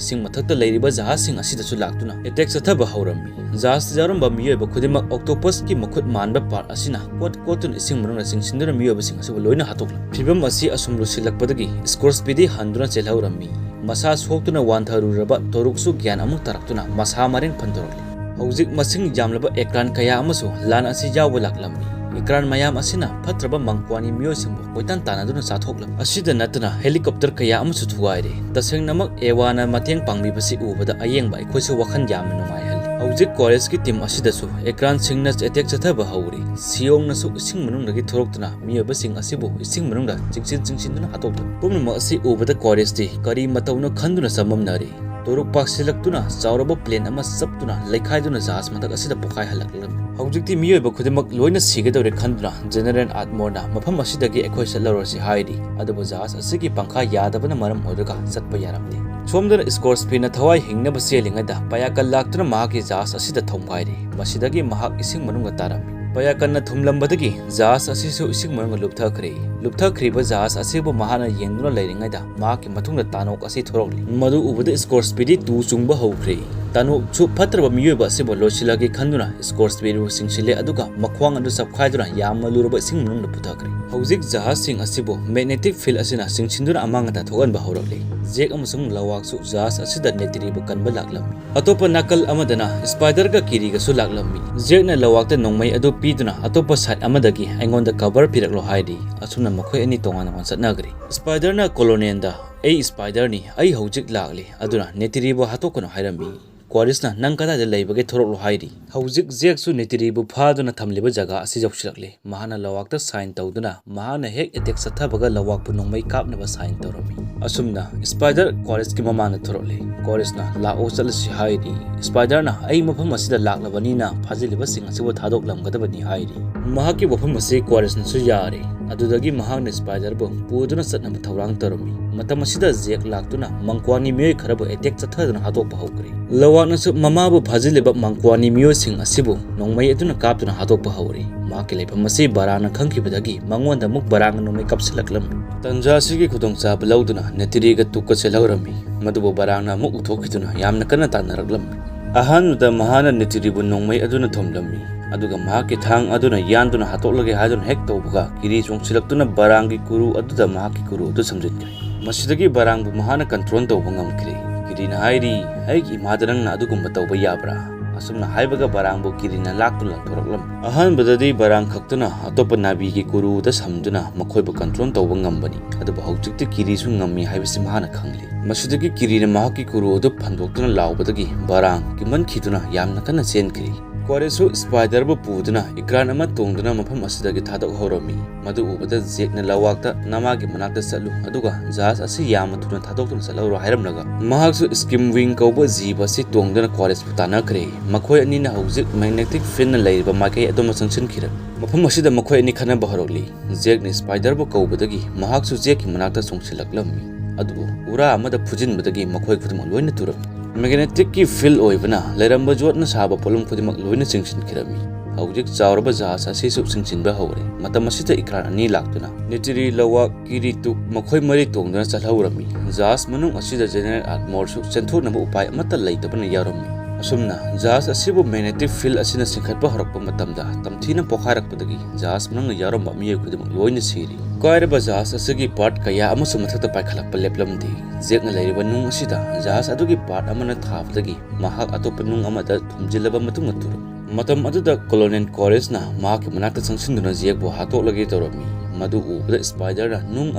ꯏꯁꯤꯡ ꯃꯊꯛꯇ ꯂꯩꯔꯤꯕ ꯖꯍꯥꯖꯁꯤꯡ ꯑꯁꯤꯗꯁꯨ ꯂꯥꯛꯇꯨꯅ ꯑꯦꯇꯦꯛ ꯆꯠꯊꯕ ꯍꯧꯔꯝꯃꯤ꯫ ꯖꯍꯥꯖꯇ ꯌꯥꯎꯔꯝꯕ ꯃꯤꯑꯣꯏꯕ ꯈꯨꯗꯤꯡꯃꯛ ꯑꯣꯛꯇꯣꯄꯁꯀꯤ ꯃꯈꯨꯠ ꯃꯥꯟꯕ ꯄꯥꯔꯠ ꯑꯁꯤꯅ ꯀꯣꯠ ꯀꯣꯠꯇꯨꯅ ꯏꯁꯤꯡ ꯃꯅꯨꯡꯗ ꯆꯤꯡꯁꯤꯟꯗꯨꯅ ꯃꯤꯑꯣꯏꯕꯁꯤꯡ ꯑꯁꯤꯕꯨ ꯂꯣꯏꯅ ꯍꯥꯠꯇꯣꯛꯂꯝꯃꯤ꯫ ꯐꯤꯕꯝ ꯑꯁꯤ ꯑꯁꯨꯝ ꯂꯨꯁꯤꯜꯂꯛꯄꯗꯒꯤ ꯁ꯭ꯀꯣꯔꯁꯄꯤꯗꯤ ꯍꯟꯗꯨꯅ ꯆꯦꯜꯍꯧꯔꯝꯃꯤ꯫ ꯃꯁꯥ ꯁꯣꯛꯇꯨꯅ ꯋꯥꯟꯊꯔꯨꯔꯕ ꯇꯣꯔꯨꯛꯁꯨ ꯒ꯭ꯌꯥꯟ ꯑꯃꯨꯛ ꯇꯥꯔꯛꯇꯨꯅ ꯃꯁꯥ ꯃꯔꯦꯡ ꯐꯟꯗꯣꯔꯛꯂꯤ꯫ ꯍꯧꯖꯤꯛ ꯃꯁꯤꯡ ꯌꯥꯝꯂꯕ ꯑꯦꯀ꯭ꯔꯥꯟ ꯀꯌꯥ ꯑꯃꯁꯨ ꯂꯥꯟ ꯑꯁꯤ ꯌꯥꯎꯕ ꯂꯥꯛꯂꯝꯃꯤ꯫ ꯑꯦꯀ꯭ꯔꯥꯟ ꯃꯌꯥꯝ ꯑꯁꯤꯅ ꯐꯠꯇ꯭ꯔꯕ ꯃꯪꯀ꯭ꯋꯥꯅꯤ ꯃꯤꯑꯣꯏꯁꯤꯡꯕꯨ ꯀꯣꯏꯇꯥꯟ ꯇꯥꯟꯅꯗꯨꯅ ꯆꯥꯊꯣꯛꯂꯝꯃꯤ꯫ ꯑꯁꯤꯗ ꯅꯠꯇꯅ ꯍꯦꯂꯤꯀꯣꯞꯇꯔ ꯀꯌꯥ ꯑꯃꯁꯨ ꯊꯨꯒꯥꯏꯔꯦ꯫ ꯇꯁꯦꯡꯅꯃꯛ ꯑꯦꯋꯥꯅ ꯃꯇꯦꯡ ꯄꯥꯡꯕꯤꯕꯁꯤ ꯎꯕꯗ ꯑꯌꯦꯡꯕ ꯑꯩꯈꯣꯏꯁꯨ ꯋꯥꯈꯜ ꯌꯥꯝꯅ ꯅꯨꯡꯉꯥꯏꯍꯜꯂꯤ꯫ ꯍꯧꯖꯤꯛ ꯀꯣꯔꯦꯁꯀꯤ ꯇꯤꯝ ꯑꯁꯤꯗꯁꯨ ꯑꯦꯀ꯭ꯔꯥꯟꯁꯤꯡꯅ ꯑꯦꯇꯦꯛ ꯆꯠꯊꯕ ꯍꯧꯔꯤ꯫ ꯁꯤꯌꯣꯡꯅꯁꯨ ꯏꯁꯤꯡ ꯃꯅꯨꯡꯗꯒꯤ ꯊꯣꯔꯛꯇꯨꯅ ꯃꯤꯑꯣꯏꯕꯁꯤꯡ ꯑꯁꯤꯕꯨ ꯏꯁꯤꯡ ꯃꯅꯨꯡꯗ ꯆꯤꯡꯁꯤꯟ ꯆꯤꯡꯁꯤꯟꯗꯨꯅ ꯍꯥꯠꯇꯣꯛꯂꯝꯃꯤ꯫ ꯄꯨꯝꯅꯃꯛ ꯑꯁꯤ ꯎꯕꯗ ꯀꯣꯔꯦꯁꯇꯤ ꯀꯔꯤ ꯃꯇꯧꯅꯣ ꯈꯟꯗꯨꯅ ꯆꯃꯝꯅꯔꯤ꯫ ꯇꯣꯔꯨꯛ ꯄꯥꯛꯁꯤꯜꯂꯛꯇꯨꯅ ꯆꯥꯎꯔꯕ ꯄ꯭ꯂꯦꯟ ꯑꯃ ꯆꯞꯇꯨꯅ ꯂꯩꯈꯥꯏꯗꯨꯅ ꯖꯍꯥꯖ ꯃꯊꯛ ꯑꯁꯤꯗ ꯄꯣꯈꯥꯏꯍꯜꯂꯛꯂꯝꯃꯤ꯫ ꯍꯧꯖꯤꯛꯇꯤ ꯃꯤꯑꯣꯏꯕ ꯈꯨꯗꯤꯡꯃꯛ ꯂꯣꯏꯅ ꯁꯤꯒꯗꯧꯔꯦ ꯈꯟꯗꯨꯅ ꯖꯦꯅꯔꯦꯜ ꯑꯥꯠꯃꯣꯔꯅ ꯃꯐꯝ ꯑꯁꯤꯗꯒꯤ ꯑꯩꯈꯣꯏ ꯆꯠꯂꯔꯣꯏꯁꯤ ꯍꯥꯏꯔꯤ꯫ ꯑꯗꯨꯕꯨ ꯖꯍꯥꯖ ꯑꯁꯤꯒꯤ ꯄꯪꯈꯥ ꯌꯥꯗꯕꯅ ꯃꯔꯝ ꯑꯣꯏꯔꯒ ꯆꯠꯄ ꯌꯥꯔꯝꯗꯦ꯫ ꯁꯣꯝꯗꯅ ꯁ꯭ꯀꯣꯔꯁꯄꯤꯅ ꯊꯋꯥꯏ ꯍꯤꯡꯅꯕ ꯆꯦꯜꯂꯤꯉꯩꯗ ꯄꯌꯥꯀꯜ ꯂꯥꯛꯇꯨꯅ ꯃꯍꯥꯛꯀꯤ ꯖꯍꯥꯖ ꯑꯁꯤꯗ ꯊꯣꯝꯒꯥꯏꯔꯦ꯫ ꯃꯁꯤꯗꯒꯤ ꯃꯍꯥꯛ ꯏꯁꯤꯡ ꯃꯅꯨꯡꯗ ꯇꯥꯔꯝꯃꯤ꯫ ꯄꯌꯥꯀꯟꯅ ꯊꯨꯝꯂꯝꯕꯗꯒꯤ ꯖꯍꯥꯖ ꯑꯁꯤꯁꯨ ꯏꯁꯤꯡ ꯃꯅꯨꯡꯗ ꯂꯨꯞꯊꯈ꯭ꯔꯦ꯫ ꯂꯨꯞꯊꯈ꯭ꯔꯤꯕ ꯖꯍꯥꯖ ꯑꯁꯤꯕꯨ ꯃꯍꯥꯛꯅ ꯌꯦꯡꯗꯨꯅ ꯂꯩꯔꯤꯉꯩꯗ ꯃꯍꯥꯛꯀꯤ ꯃꯇꯨꯡꯗ ꯇꯥꯅꯣꯛ ꯑꯁꯤ ꯊꯣꯔꯛꯂꯤ꯫ ꯃꯗꯨ ꯎꯕꯗ ꯁ꯭ꯀꯣꯔꯁꯄꯤꯗꯤ ꯇꯨ ꯆꯨꯡꯕ ꯍꯧꯈ꯭ꯔꯦ꯫ ꯇꯥꯅꯣꯛꯁꯨ ꯐꯠꯇ꯭ꯔꯕ ꯃꯤꯑꯣꯏꯕ ꯑꯁꯤꯕꯨ ꯂꯣꯏꯁꯤꯜꯂꯒꯦ ꯈꯟꯗꯨꯅ ꯁ꯭ꯀꯣꯔꯁꯄꯤꯕꯨ ꯆꯤꯡꯁꯤꯜꯂꯦ, ꯑꯗꯨꯒ ꯃꯈ꯭ꯋꯥꯡ ꯑꯗꯨ ꯆꯞꯈꯥꯏꯗꯨꯅ ꯌꯥꯝꯅ ꯂꯨꯔꯕ ꯏꯁꯤꯡ ꯃꯅꯨꯡꯗ ꯄꯨꯊꯈ꯭ꯔꯦ꯫ ꯍꯧꯖꯤꯛ ꯖꯍꯥꯖꯁꯤꯡ ꯑꯁꯤꯕꯨ ꯃꯦꯒꯅꯦꯇꯤꯛ ꯐꯤꯜ ꯑꯁꯤꯅ ꯆꯤꯡꯁꯤꯟꯗꯨꯅ ꯑꯃꯥꯡ ꯑꯇꯥ ꯊꯣꯛꯍꯟꯕ ꯍꯧꯔꯛꯂꯤ꯫ ꯖꯦꯛ ꯑꯃꯁꯨꯡ ꯂꯋꯥꯛꯁꯨ ꯖꯍꯥꯖ ꯑꯁꯤꯗ ꯅꯦꯇꯤꯔꯤꯕꯨ ꯀꯟꯕ ꯂꯥꯛꯂꯝꯃꯤ꯫ ꯑꯇꯣꯞꯄ ꯅꯥꯀꯜ ꯑꯃꯗꯅ ꯁ꯭ꯄꯥꯏꯗꯔꯒ ꯀꯤꯔꯤꯒꯁꯨ ꯂꯥꯛꯂꯝꯃꯤ꯫ ꯖꯦꯛꯅ ꯂꯋꯥꯛꯇ ꯅꯣꯡꯃꯩ ꯑꯗꯨ ꯄꯤꯗꯨꯅ ꯑꯇꯣꯞꯄ ꯁꯥꯏꯠ ꯑꯃꯗꯒꯤ ꯑꯩꯉꯣꯟꯗ ꯀꯚꯔ ꯄꯤꯔꯛꯂꯣ ꯍꯥꯏꯔꯤ꯫ ꯑꯁꯨꯝꯅ ꯃꯈꯣꯏ ꯑꯅꯤ ꯇꯣꯉꯥꯟ ꯇꯣꯉꯥꯟ ꯆꯠꯅꯈ꯭ꯔꯦ꯫ ꯁ꯭ꯄꯥꯏꯗꯔꯅ ꯀꯣꯂꯣꯅꯦꯜꯗ, "ꯑꯩ ꯁ꯭ꯄꯥꯏꯗꯔꯅꯤ, ꯑꯩ ꯍꯧꯖꯤꯛ ꯂꯥꯛꯂꯦ, ꯑꯗꯨꯅ ꯅꯦꯇꯤꯔꯤꯕꯨ ꯍꯥꯠꯇꯣꯛꯀꯅꯨ" ꯍꯥꯏꯔꯝꯃꯤ꯫ ꯀ꯭ꯋꯥꯔꯤꯁꯅ, "ꯅꯪ ꯀꯗꯥꯏꯗ ꯂꯩꯕꯒꯦ ꯊꯣꯔꯛꯂꯣ" ꯍꯥꯏꯔꯤ꯫ ꯍꯧꯖꯤꯛ ꯖꯦꯛꯁꯨ ꯅꯦꯇꯤꯔꯤꯕꯨ ꯐꯥꯗꯨꯅ ꯊꯝꯂꯤꯕ ꯖꯒꯥ ꯑꯁꯤ ꯌꯧꯁꯤꯜꯂꯛꯂꯦ꯫ ꯃꯍꯥꯛꯅ ꯂꯋꯥꯛꯇ ꯁꯥꯏꯟ ꯇꯧꯗꯨꯅ ꯃꯍꯥꯛꯅ ꯍꯦꯛ ꯑꯦꯇꯦꯛ ꯆꯠꯊꯕꯒ ꯂꯋꯥꯛꯄꯨ ꯅꯣꯡꯃꯩ ꯀꯥꯞꯅꯕ ꯁꯥꯏꯟ ꯇꯧꯔꯝꯃꯤ꯫ ꯑꯁꯨꯝꯅ ꯁ꯭ꯄꯥꯏꯗꯔ ꯀ꯭ꯋꯥꯔꯤꯁꯀꯤ ꯃꯃꯥꯡꯗ ꯊꯣꯔꯛꯂꯦ꯫ ꯀ꯭ꯋꯥꯔꯤꯁꯅ, "ꯂꯥꯛꯑꯣ ꯆꯠꯂꯁꯤ" ꯍꯥꯏꯔꯤ꯫ ꯁ꯭ꯄꯥꯏꯗꯔꯅ, "ꯑꯩ ꯃꯐꯝ ꯑꯁꯤꯗ ꯂꯥꯛꯂꯕꯅꯤꯅ ꯐꯥꯖꯤꯜꯂꯤꯕꯁꯤꯡ ꯑꯁꯤꯕꯨ ꯊꯥꯗꯣꯛꯂꯝꯒꯗꯕꯅꯤ" ꯍꯥꯏꯔꯤ꯫ ꯃꯍꯥꯛꯀꯤ ꯋꯥꯐꯝ ꯑꯁꯤ ꯀ꯭ꯋꯥꯔꯤꯁꯅꯁꯨ ꯌꯥꯔꯦ꯫ ꯑꯗꯨꯗꯒꯤ ꯃꯍꯥꯛꯅ ꯁ꯭ꯄꯥꯏꯗꯔꯕꯨ ꯄꯨꯗꯨꯅ ꯆꯠꯅꯕ ꯊꯧꯔꯥꯡ ꯇꯧꯔꯝꯃꯤ꯫ ꯃꯇꯝ ꯑꯁꯤꯗ ꯖꯦꯛ ꯂꯥꯛꯇꯨꯅ ꯃꯪꯀ꯭ꯋꯥꯅꯤ ꯃꯤꯑꯣꯏ ꯈꯔꯕꯨ ꯑꯦꯇꯦꯛ ꯆꯠꯊꯗꯨꯅ ꯍꯥꯠꯇꯣꯛꯄ ꯍꯧꯈ꯭ꯔꯦ꯫ ꯂꯋꯥꯛꯅꯁꯨ ꯃꯃꯥꯕꯨ ꯐꯥꯖꯤꯜꯂꯤꯕ ꯃꯪꯀ꯭ꯋꯥꯅꯤ ꯃꯤꯑꯣꯏꯁꯤꯡ ꯑꯁꯤꯕꯨ ꯅꯣꯡꯃꯩ ꯑꯗꯨꯅ ꯀꯥꯞꯇꯨꯅ ꯍꯥꯠꯇꯣꯛꯄ ꯍꯧꯔꯦ꯫ ꯃꯍꯥꯛꯀꯤ ꯂꯩꯐꯝ ꯑꯁꯤ ꯕꯔꯥꯡꯅ ꯈꯪꯈꯤꯕꯗꯒꯤ ꯃꯉꯣꯟꯗ ꯑꯃꯨꯛ ꯕꯔꯥꯡꯅ ꯅꯣꯡꯃꯩ ꯀꯥꯞꯁꯤꯜꯂꯛꯂꯝꯃꯤ꯫ ꯇꯟꯖꯥ ꯑꯁꯤꯒꯤ ꯈꯨꯗꯣꯡꯆꯥꯕ ꯂꯧꯗꯨꯅ ꯅꯦꯇꯤꯔꯤꯒ ꯇꯨꯛꯀ ꯆꯦꯜꯍꯧꯔꯝꯃꯤ꯫ ꯃꯗꯨꯕꯨ ꯕꯔꯥꯡꯅ ꯑꯃꯨꯛ ꯎꯊꯣꯛꯈꯤꯗꯨꯅ ꯌꯥꯝꯅ ꯀꯟꯅ ꯇꯥꯟꯅꯔꯛꯂꯝꯃꯤ꯫ ꯑꯍꯥꯟꯕꯗ ꯃꯍꯥꯛꯅ ꯅꯦꯇꯤꯔꯤꯕꯨ ꯅꯣꯡꯃꯩ ꯑꯗꯨꯅ ꯊꯣꯝꯂꯝꯃꯤ, ꯑꯗꯨꯒ ꯃꯍꯥꯛꯀꯤ ꯊꯥꯡ ꯑꯗꯨꯅ ꯌꯥꯟꯗꯨꯅ ꯍꯥꯠꯇꯣꯛꯂꯒꯦ ꯍꯥꯏꯗꯨꯅ ꯍꯦꯛ ꯇꯧꯕꯒ ꯀꯤꯔꯤ ꯆꯣꯡꯁꯤꯜꯂꯛꯇꯨꯅ ꯕꯔꯥꯡꯒꯤ ꯀꯨꯔꯨ ꯑꯗꯨꯗ ꯃꯍꯥꯛꯀꯤ ꯀꯨꯔꯨ ꯑꯗꯨ ꯁꯝꯖꯤꯟꯈ꯭ꯔꯦ꯫ ꯃꯁꯤꯗꯒꯤ ꯕꯔꯥꯡꯕꯨ ꯃꯍꯥꯛꯅ ꯀꯟꯇ꯭ꯔꯣꯜ ꯇꯧꯕ ꯉꯝꯈ꯭ꯔꯦ꯫ ꯀꯤꯔꯤꯅ ꯍꯥꯏꯔꯤ, "ꯑꯩꯒꯤ ꯏꯃꯥꯗ ꯅꯪꯅ ꯑꯗꯨꯒꯨꯝꯕ ꯇꯧꯕ ꯌꯥꯕ꯭ꯔꯥ?" ꯑꯁꯨꯝꯅ ꯍꯥꯏꯕꯒ ꯕꯔꯥꯡꯕꯨ ꯀꯤꯔꯤꯅ ꯂꯥꯛꯇꯨꯅ ꯂꯪꯊꯣꯔꯛꯂꯝꯃꯤ꯫ ꯑꯍꯥꯟꯕꯗꯗꯤ ꯕꯔꯥꯡ ꯈꯛꯇꯅ ꯑꯇꯣꯞꯄ ꯅꯥꯕꯤꯒꯤ ꯀꯨꯔꯨꯗ ꯁꯝꯗꯨꯅ ꯃꯈꯣꯏꯕꯨ ꯀꯟꯇ꯭ꯔꯣꯜ ꯇꯧꯕ ꯉꯝꯕꯅꯤ, ꯑꯗꯨꯕꯨ ꯍꯧꯖꯤꯛꯇꯤ ꯀꯤꯔꯤꯁꯨ ꯉꯝꯃꯤ ꯍꯥꯏꯕꯁꯤ ꯃꯍꯥꯛꯅ ꯈꯪꯂꯦ꯫ ꯃꯁꯤꯗꯒꯤ ꯀꯤꯔꯤꯅ ꯃꯍꯥꯛꯀꯤ ꯀꯨꯔꯨ ꯑꯗꯨ ꯐꯟꯗꯣꯛꯇꯨꯅ ꯂꯥꯎꯕꯗꯒꯤ ꯕꯔꯥꯡ ꯀꯤꯃꯟꯈꯤꯗꯨꯅ ꯌꯥꯝꯅ ꯀꯟꯅ ꯆꯦꯟꯈ꯭ꯔꯤ꯫ ꯀ꯭ꯋꯥꯔꯤꯁꯁꯨ ꯁ꯭ꯄꯥꯏꯗꯔꯕꯨ ꯄꯨꯗꯨꯅ ꯏꯀ꯭ꯔꯥꯟ ꯑꯃ ꯇꯣꯡꯗꯨꯅ ꯃꯐꯝ ꯑꯁꯤꯗꯒꯤ ꯊꯥꯗꯣꯛꯍꯧꯔꯝꯃꯤ꯫ ꯃꯗꯨ ꯎꯕꯗ ꯖꯦꯛꯅ ꯂꯋꯥꯛꯇ ꯅꯃꯥꯒꯤ ꯃꯅꯥꯛꯇ ꯆꯠꯂꯨ, ꯑꯗꯨꯒ ꯖꯍꯥꯖ ꯑꯁꯤ ꯌꯥꯝꯅ ꯊꯨꯅ ꯊꯥꯗꯣꯛꯇꯨꯅ ꯆꯠꯍꯧꯔꯣ ꯍꯥꯏꯔꯝꯂꯒ ꯃꯍꯥꯛꯁꯨ ꯁ꯭ꯀꯤꯝ ꯋꯤꯡ ꯀꯧꯕ ꯖꯤꯕ ꯑꯁꯤ ꯇꯣꯡꯗꯨꯅ ꯀ꯭ꯋꯥꯔꯤꯁꯄꯨ ꯇꯥꯟꯅꯈ꯭ꯔꯦ꯫ ꯃꯈꯣꯏ ꯑꯅꯤꯅ ꯍꯧꯖꯤꯛ ꯃꯦꯒꯅꯦꯇꯤꯛ ꯐꯤꯜꯅ ꯂꯩꯔꯤꯕ ꯃꯥꯏꯀꯩ ꯑꯗꯣꯝꯗ ꯆꯪꯁꯤꯟꯈꯤꯔꯝꯃꯤ꯫ ꯃꯐꯝ ꯑꯁꯤꯗ ꯃꯈꯣꯏ ꯑꯅꯤ ꯈꯟꯅꯕ ꯍꯧꯔꯛꯂꯤ꯫ ꯖꯦꯛꯅ ꯁ꯭ꯄꯥꯏꯗꯔꯕꯨ ꯀꯧꯕꯗꯒꯤ ꯃꯍꯥꯛꯁꯨ ꯖꯦꯛꯀꯤ ꯃꯅꯥꯛꯇ ꯆꯣꯡꯁꯤꯜꯂꯛꯂꯝꯃꯤ꯫ ꯑꯗꯨꯕꯨ ꯎꯔꯥ ꯑꯃꯗ ꯐꯨꯖꯤꯟꯕꯗꯒꯤ ꯃꯈꯣꯏ ꯈꯨꯗꯤꯡꯃꯛ ꯂꯣꯏꯅ ꯇꯨꯔꯝꯃꯤ꯫ ꯃꯦꯒꯅꯦꯇꯤꯛꯀꯤ ꯐꯤꯜ ꯑꯣꯏꯕꯅ ꯂꯩꯔꯝꯕ ꯌꯣꯠꯅ ꯁꯥꯕ ꯄꯣꯠꯂꯝ ꯈꯨꯗꯤꯡꯃꯛ ꯂꯣꯏꯅ ꯆꯤꯡꯁꯤꯟꯈꯤꯔꯝꯃꯤ꯫ ꯍꯧꯖꯤꯛ ꯆꯥꯎꯔꯕ ꯖꯍꯥꯖ ꯑꯁꯤꯁꯨ ꯆꯤꯡꯁꯤꯟꯕ ꯍꯧꯔꯦ꯫ ꯃꯇꯝ ꯑꯁꯤꯗ ꯏꯀ꯭ꯔꯥꯟ ꯑꯅꯤ ꯂꯥꯛꯇꯨꯅ ꯅꯦꯇꯤꯔꯤ, ꯂꯋꯥꯛ, ꯀꯤꯔꯤꯇꯨꯛ ꯃꯈꯣꯏ ꯃꯔꯤ ꯇꯣꯡꯗꯨꯅ ꯆꯠꯍꯧꯔꯝꯃꯤ꯫ ꯖꯍꯥꯖ ꯃꯅꯨꯡ ꯑꯁꯤꯗ ꯖꯦꯅꯔꯦꯜ ꯑꯥꯔꯃꯣꯔꯁꯨ ꯆꯦꯟꯊꯣꯛꯅꯕ ꯎꯄꯥꯏ ꯑꯃꯠꯇ ꯂꯩꯇꯕꯅ ꯌꯥꯎꯔꯝꯃꯤ꯫ ꯑꯁꯨꯝꯅ ꯖꯍꯥꯖ ꯑꯁꯤꯕꯨ ꯃꯦꯒꯅꯦꯇꯤꯛ ꯐꯤꯜ ꯑꯁꯤꯅ ꯆꯤꯡꯈꯠꯄ ꯍꯧꯔꯛꯄ ꯃꯇꯝꯗ ꯇꯝꯊꯤꯅ ꯄꯣꯈꯥꯏꯔꯛꯄꯗꯒꯤ ꯖꯍꯥꯖ ꯃꯅꯨꯡꯗ ꯌꯥꯎꯔꯝꯕ ꯃꯤꯑꯣꯏ ꯈꯨꯗꯤꯡꯃꯛ ꯂꯣꯏꯅ ꯁꯤꯔꯤ꯫ ꯀꯥꯏꯔꯕ ꯖꯍꯥꯖ ꯑꯁꯤꯒꯤ ꯄꯥꯔꯠ ꯀꯌꯥ ꯑꯃꯁꯨ ꯃꯊꯛꯇ ꯄꯥꯏꯈꯠꯂꯛꯄ ꯂꯦꯞꯂꯝꯗꯦ꯫ ꯖꯦꯛꯅ ꯂꯩꯔꯤꯕ ꯅꯨꯡ ꯑꯁꯤꯗ ꯖꯍꯥꯖ ꯑꯗꯨꯒꯤ ꯄꯥꯔꯠ ꯑꯃꯅ ꯊꯥꯕꯗꯒꯤ ꯃꯍꯥꯛ ꯑꯇꯣꯞꯄ ꯅꯨꯡ ꯑꯃꯗ ꯊꯨꯝꯖꯤꯜꯂꯕ ꯃꯇꯨꯡꯗ ꯇꯨꯔꯝꯃꯤ꯫ ꯃꯇꯝ ꯑꯗꯨꯗ ꯀꯣꯂꯣꯅꯦꯜ ꯀꯣꯔꯤꯁꯅ ꯃꯍꯥꯛꯀꯤ ꯃꯅꯥꯛꯇ ꯆꯪꯁꯤꯟꯗꯨꯅ ꯖꯦꯛꯄꯨ ꯍꯥꯠꯇꯣꯛꯂꯒꯦ ꯇꯧꯔꯝꯃꯤ꯫ ꯃꯗꯨ ꯎꯕꯗ ꯁ꯭ꯄꯥꯏꯗꯔꯅ ꯅꯨꯡ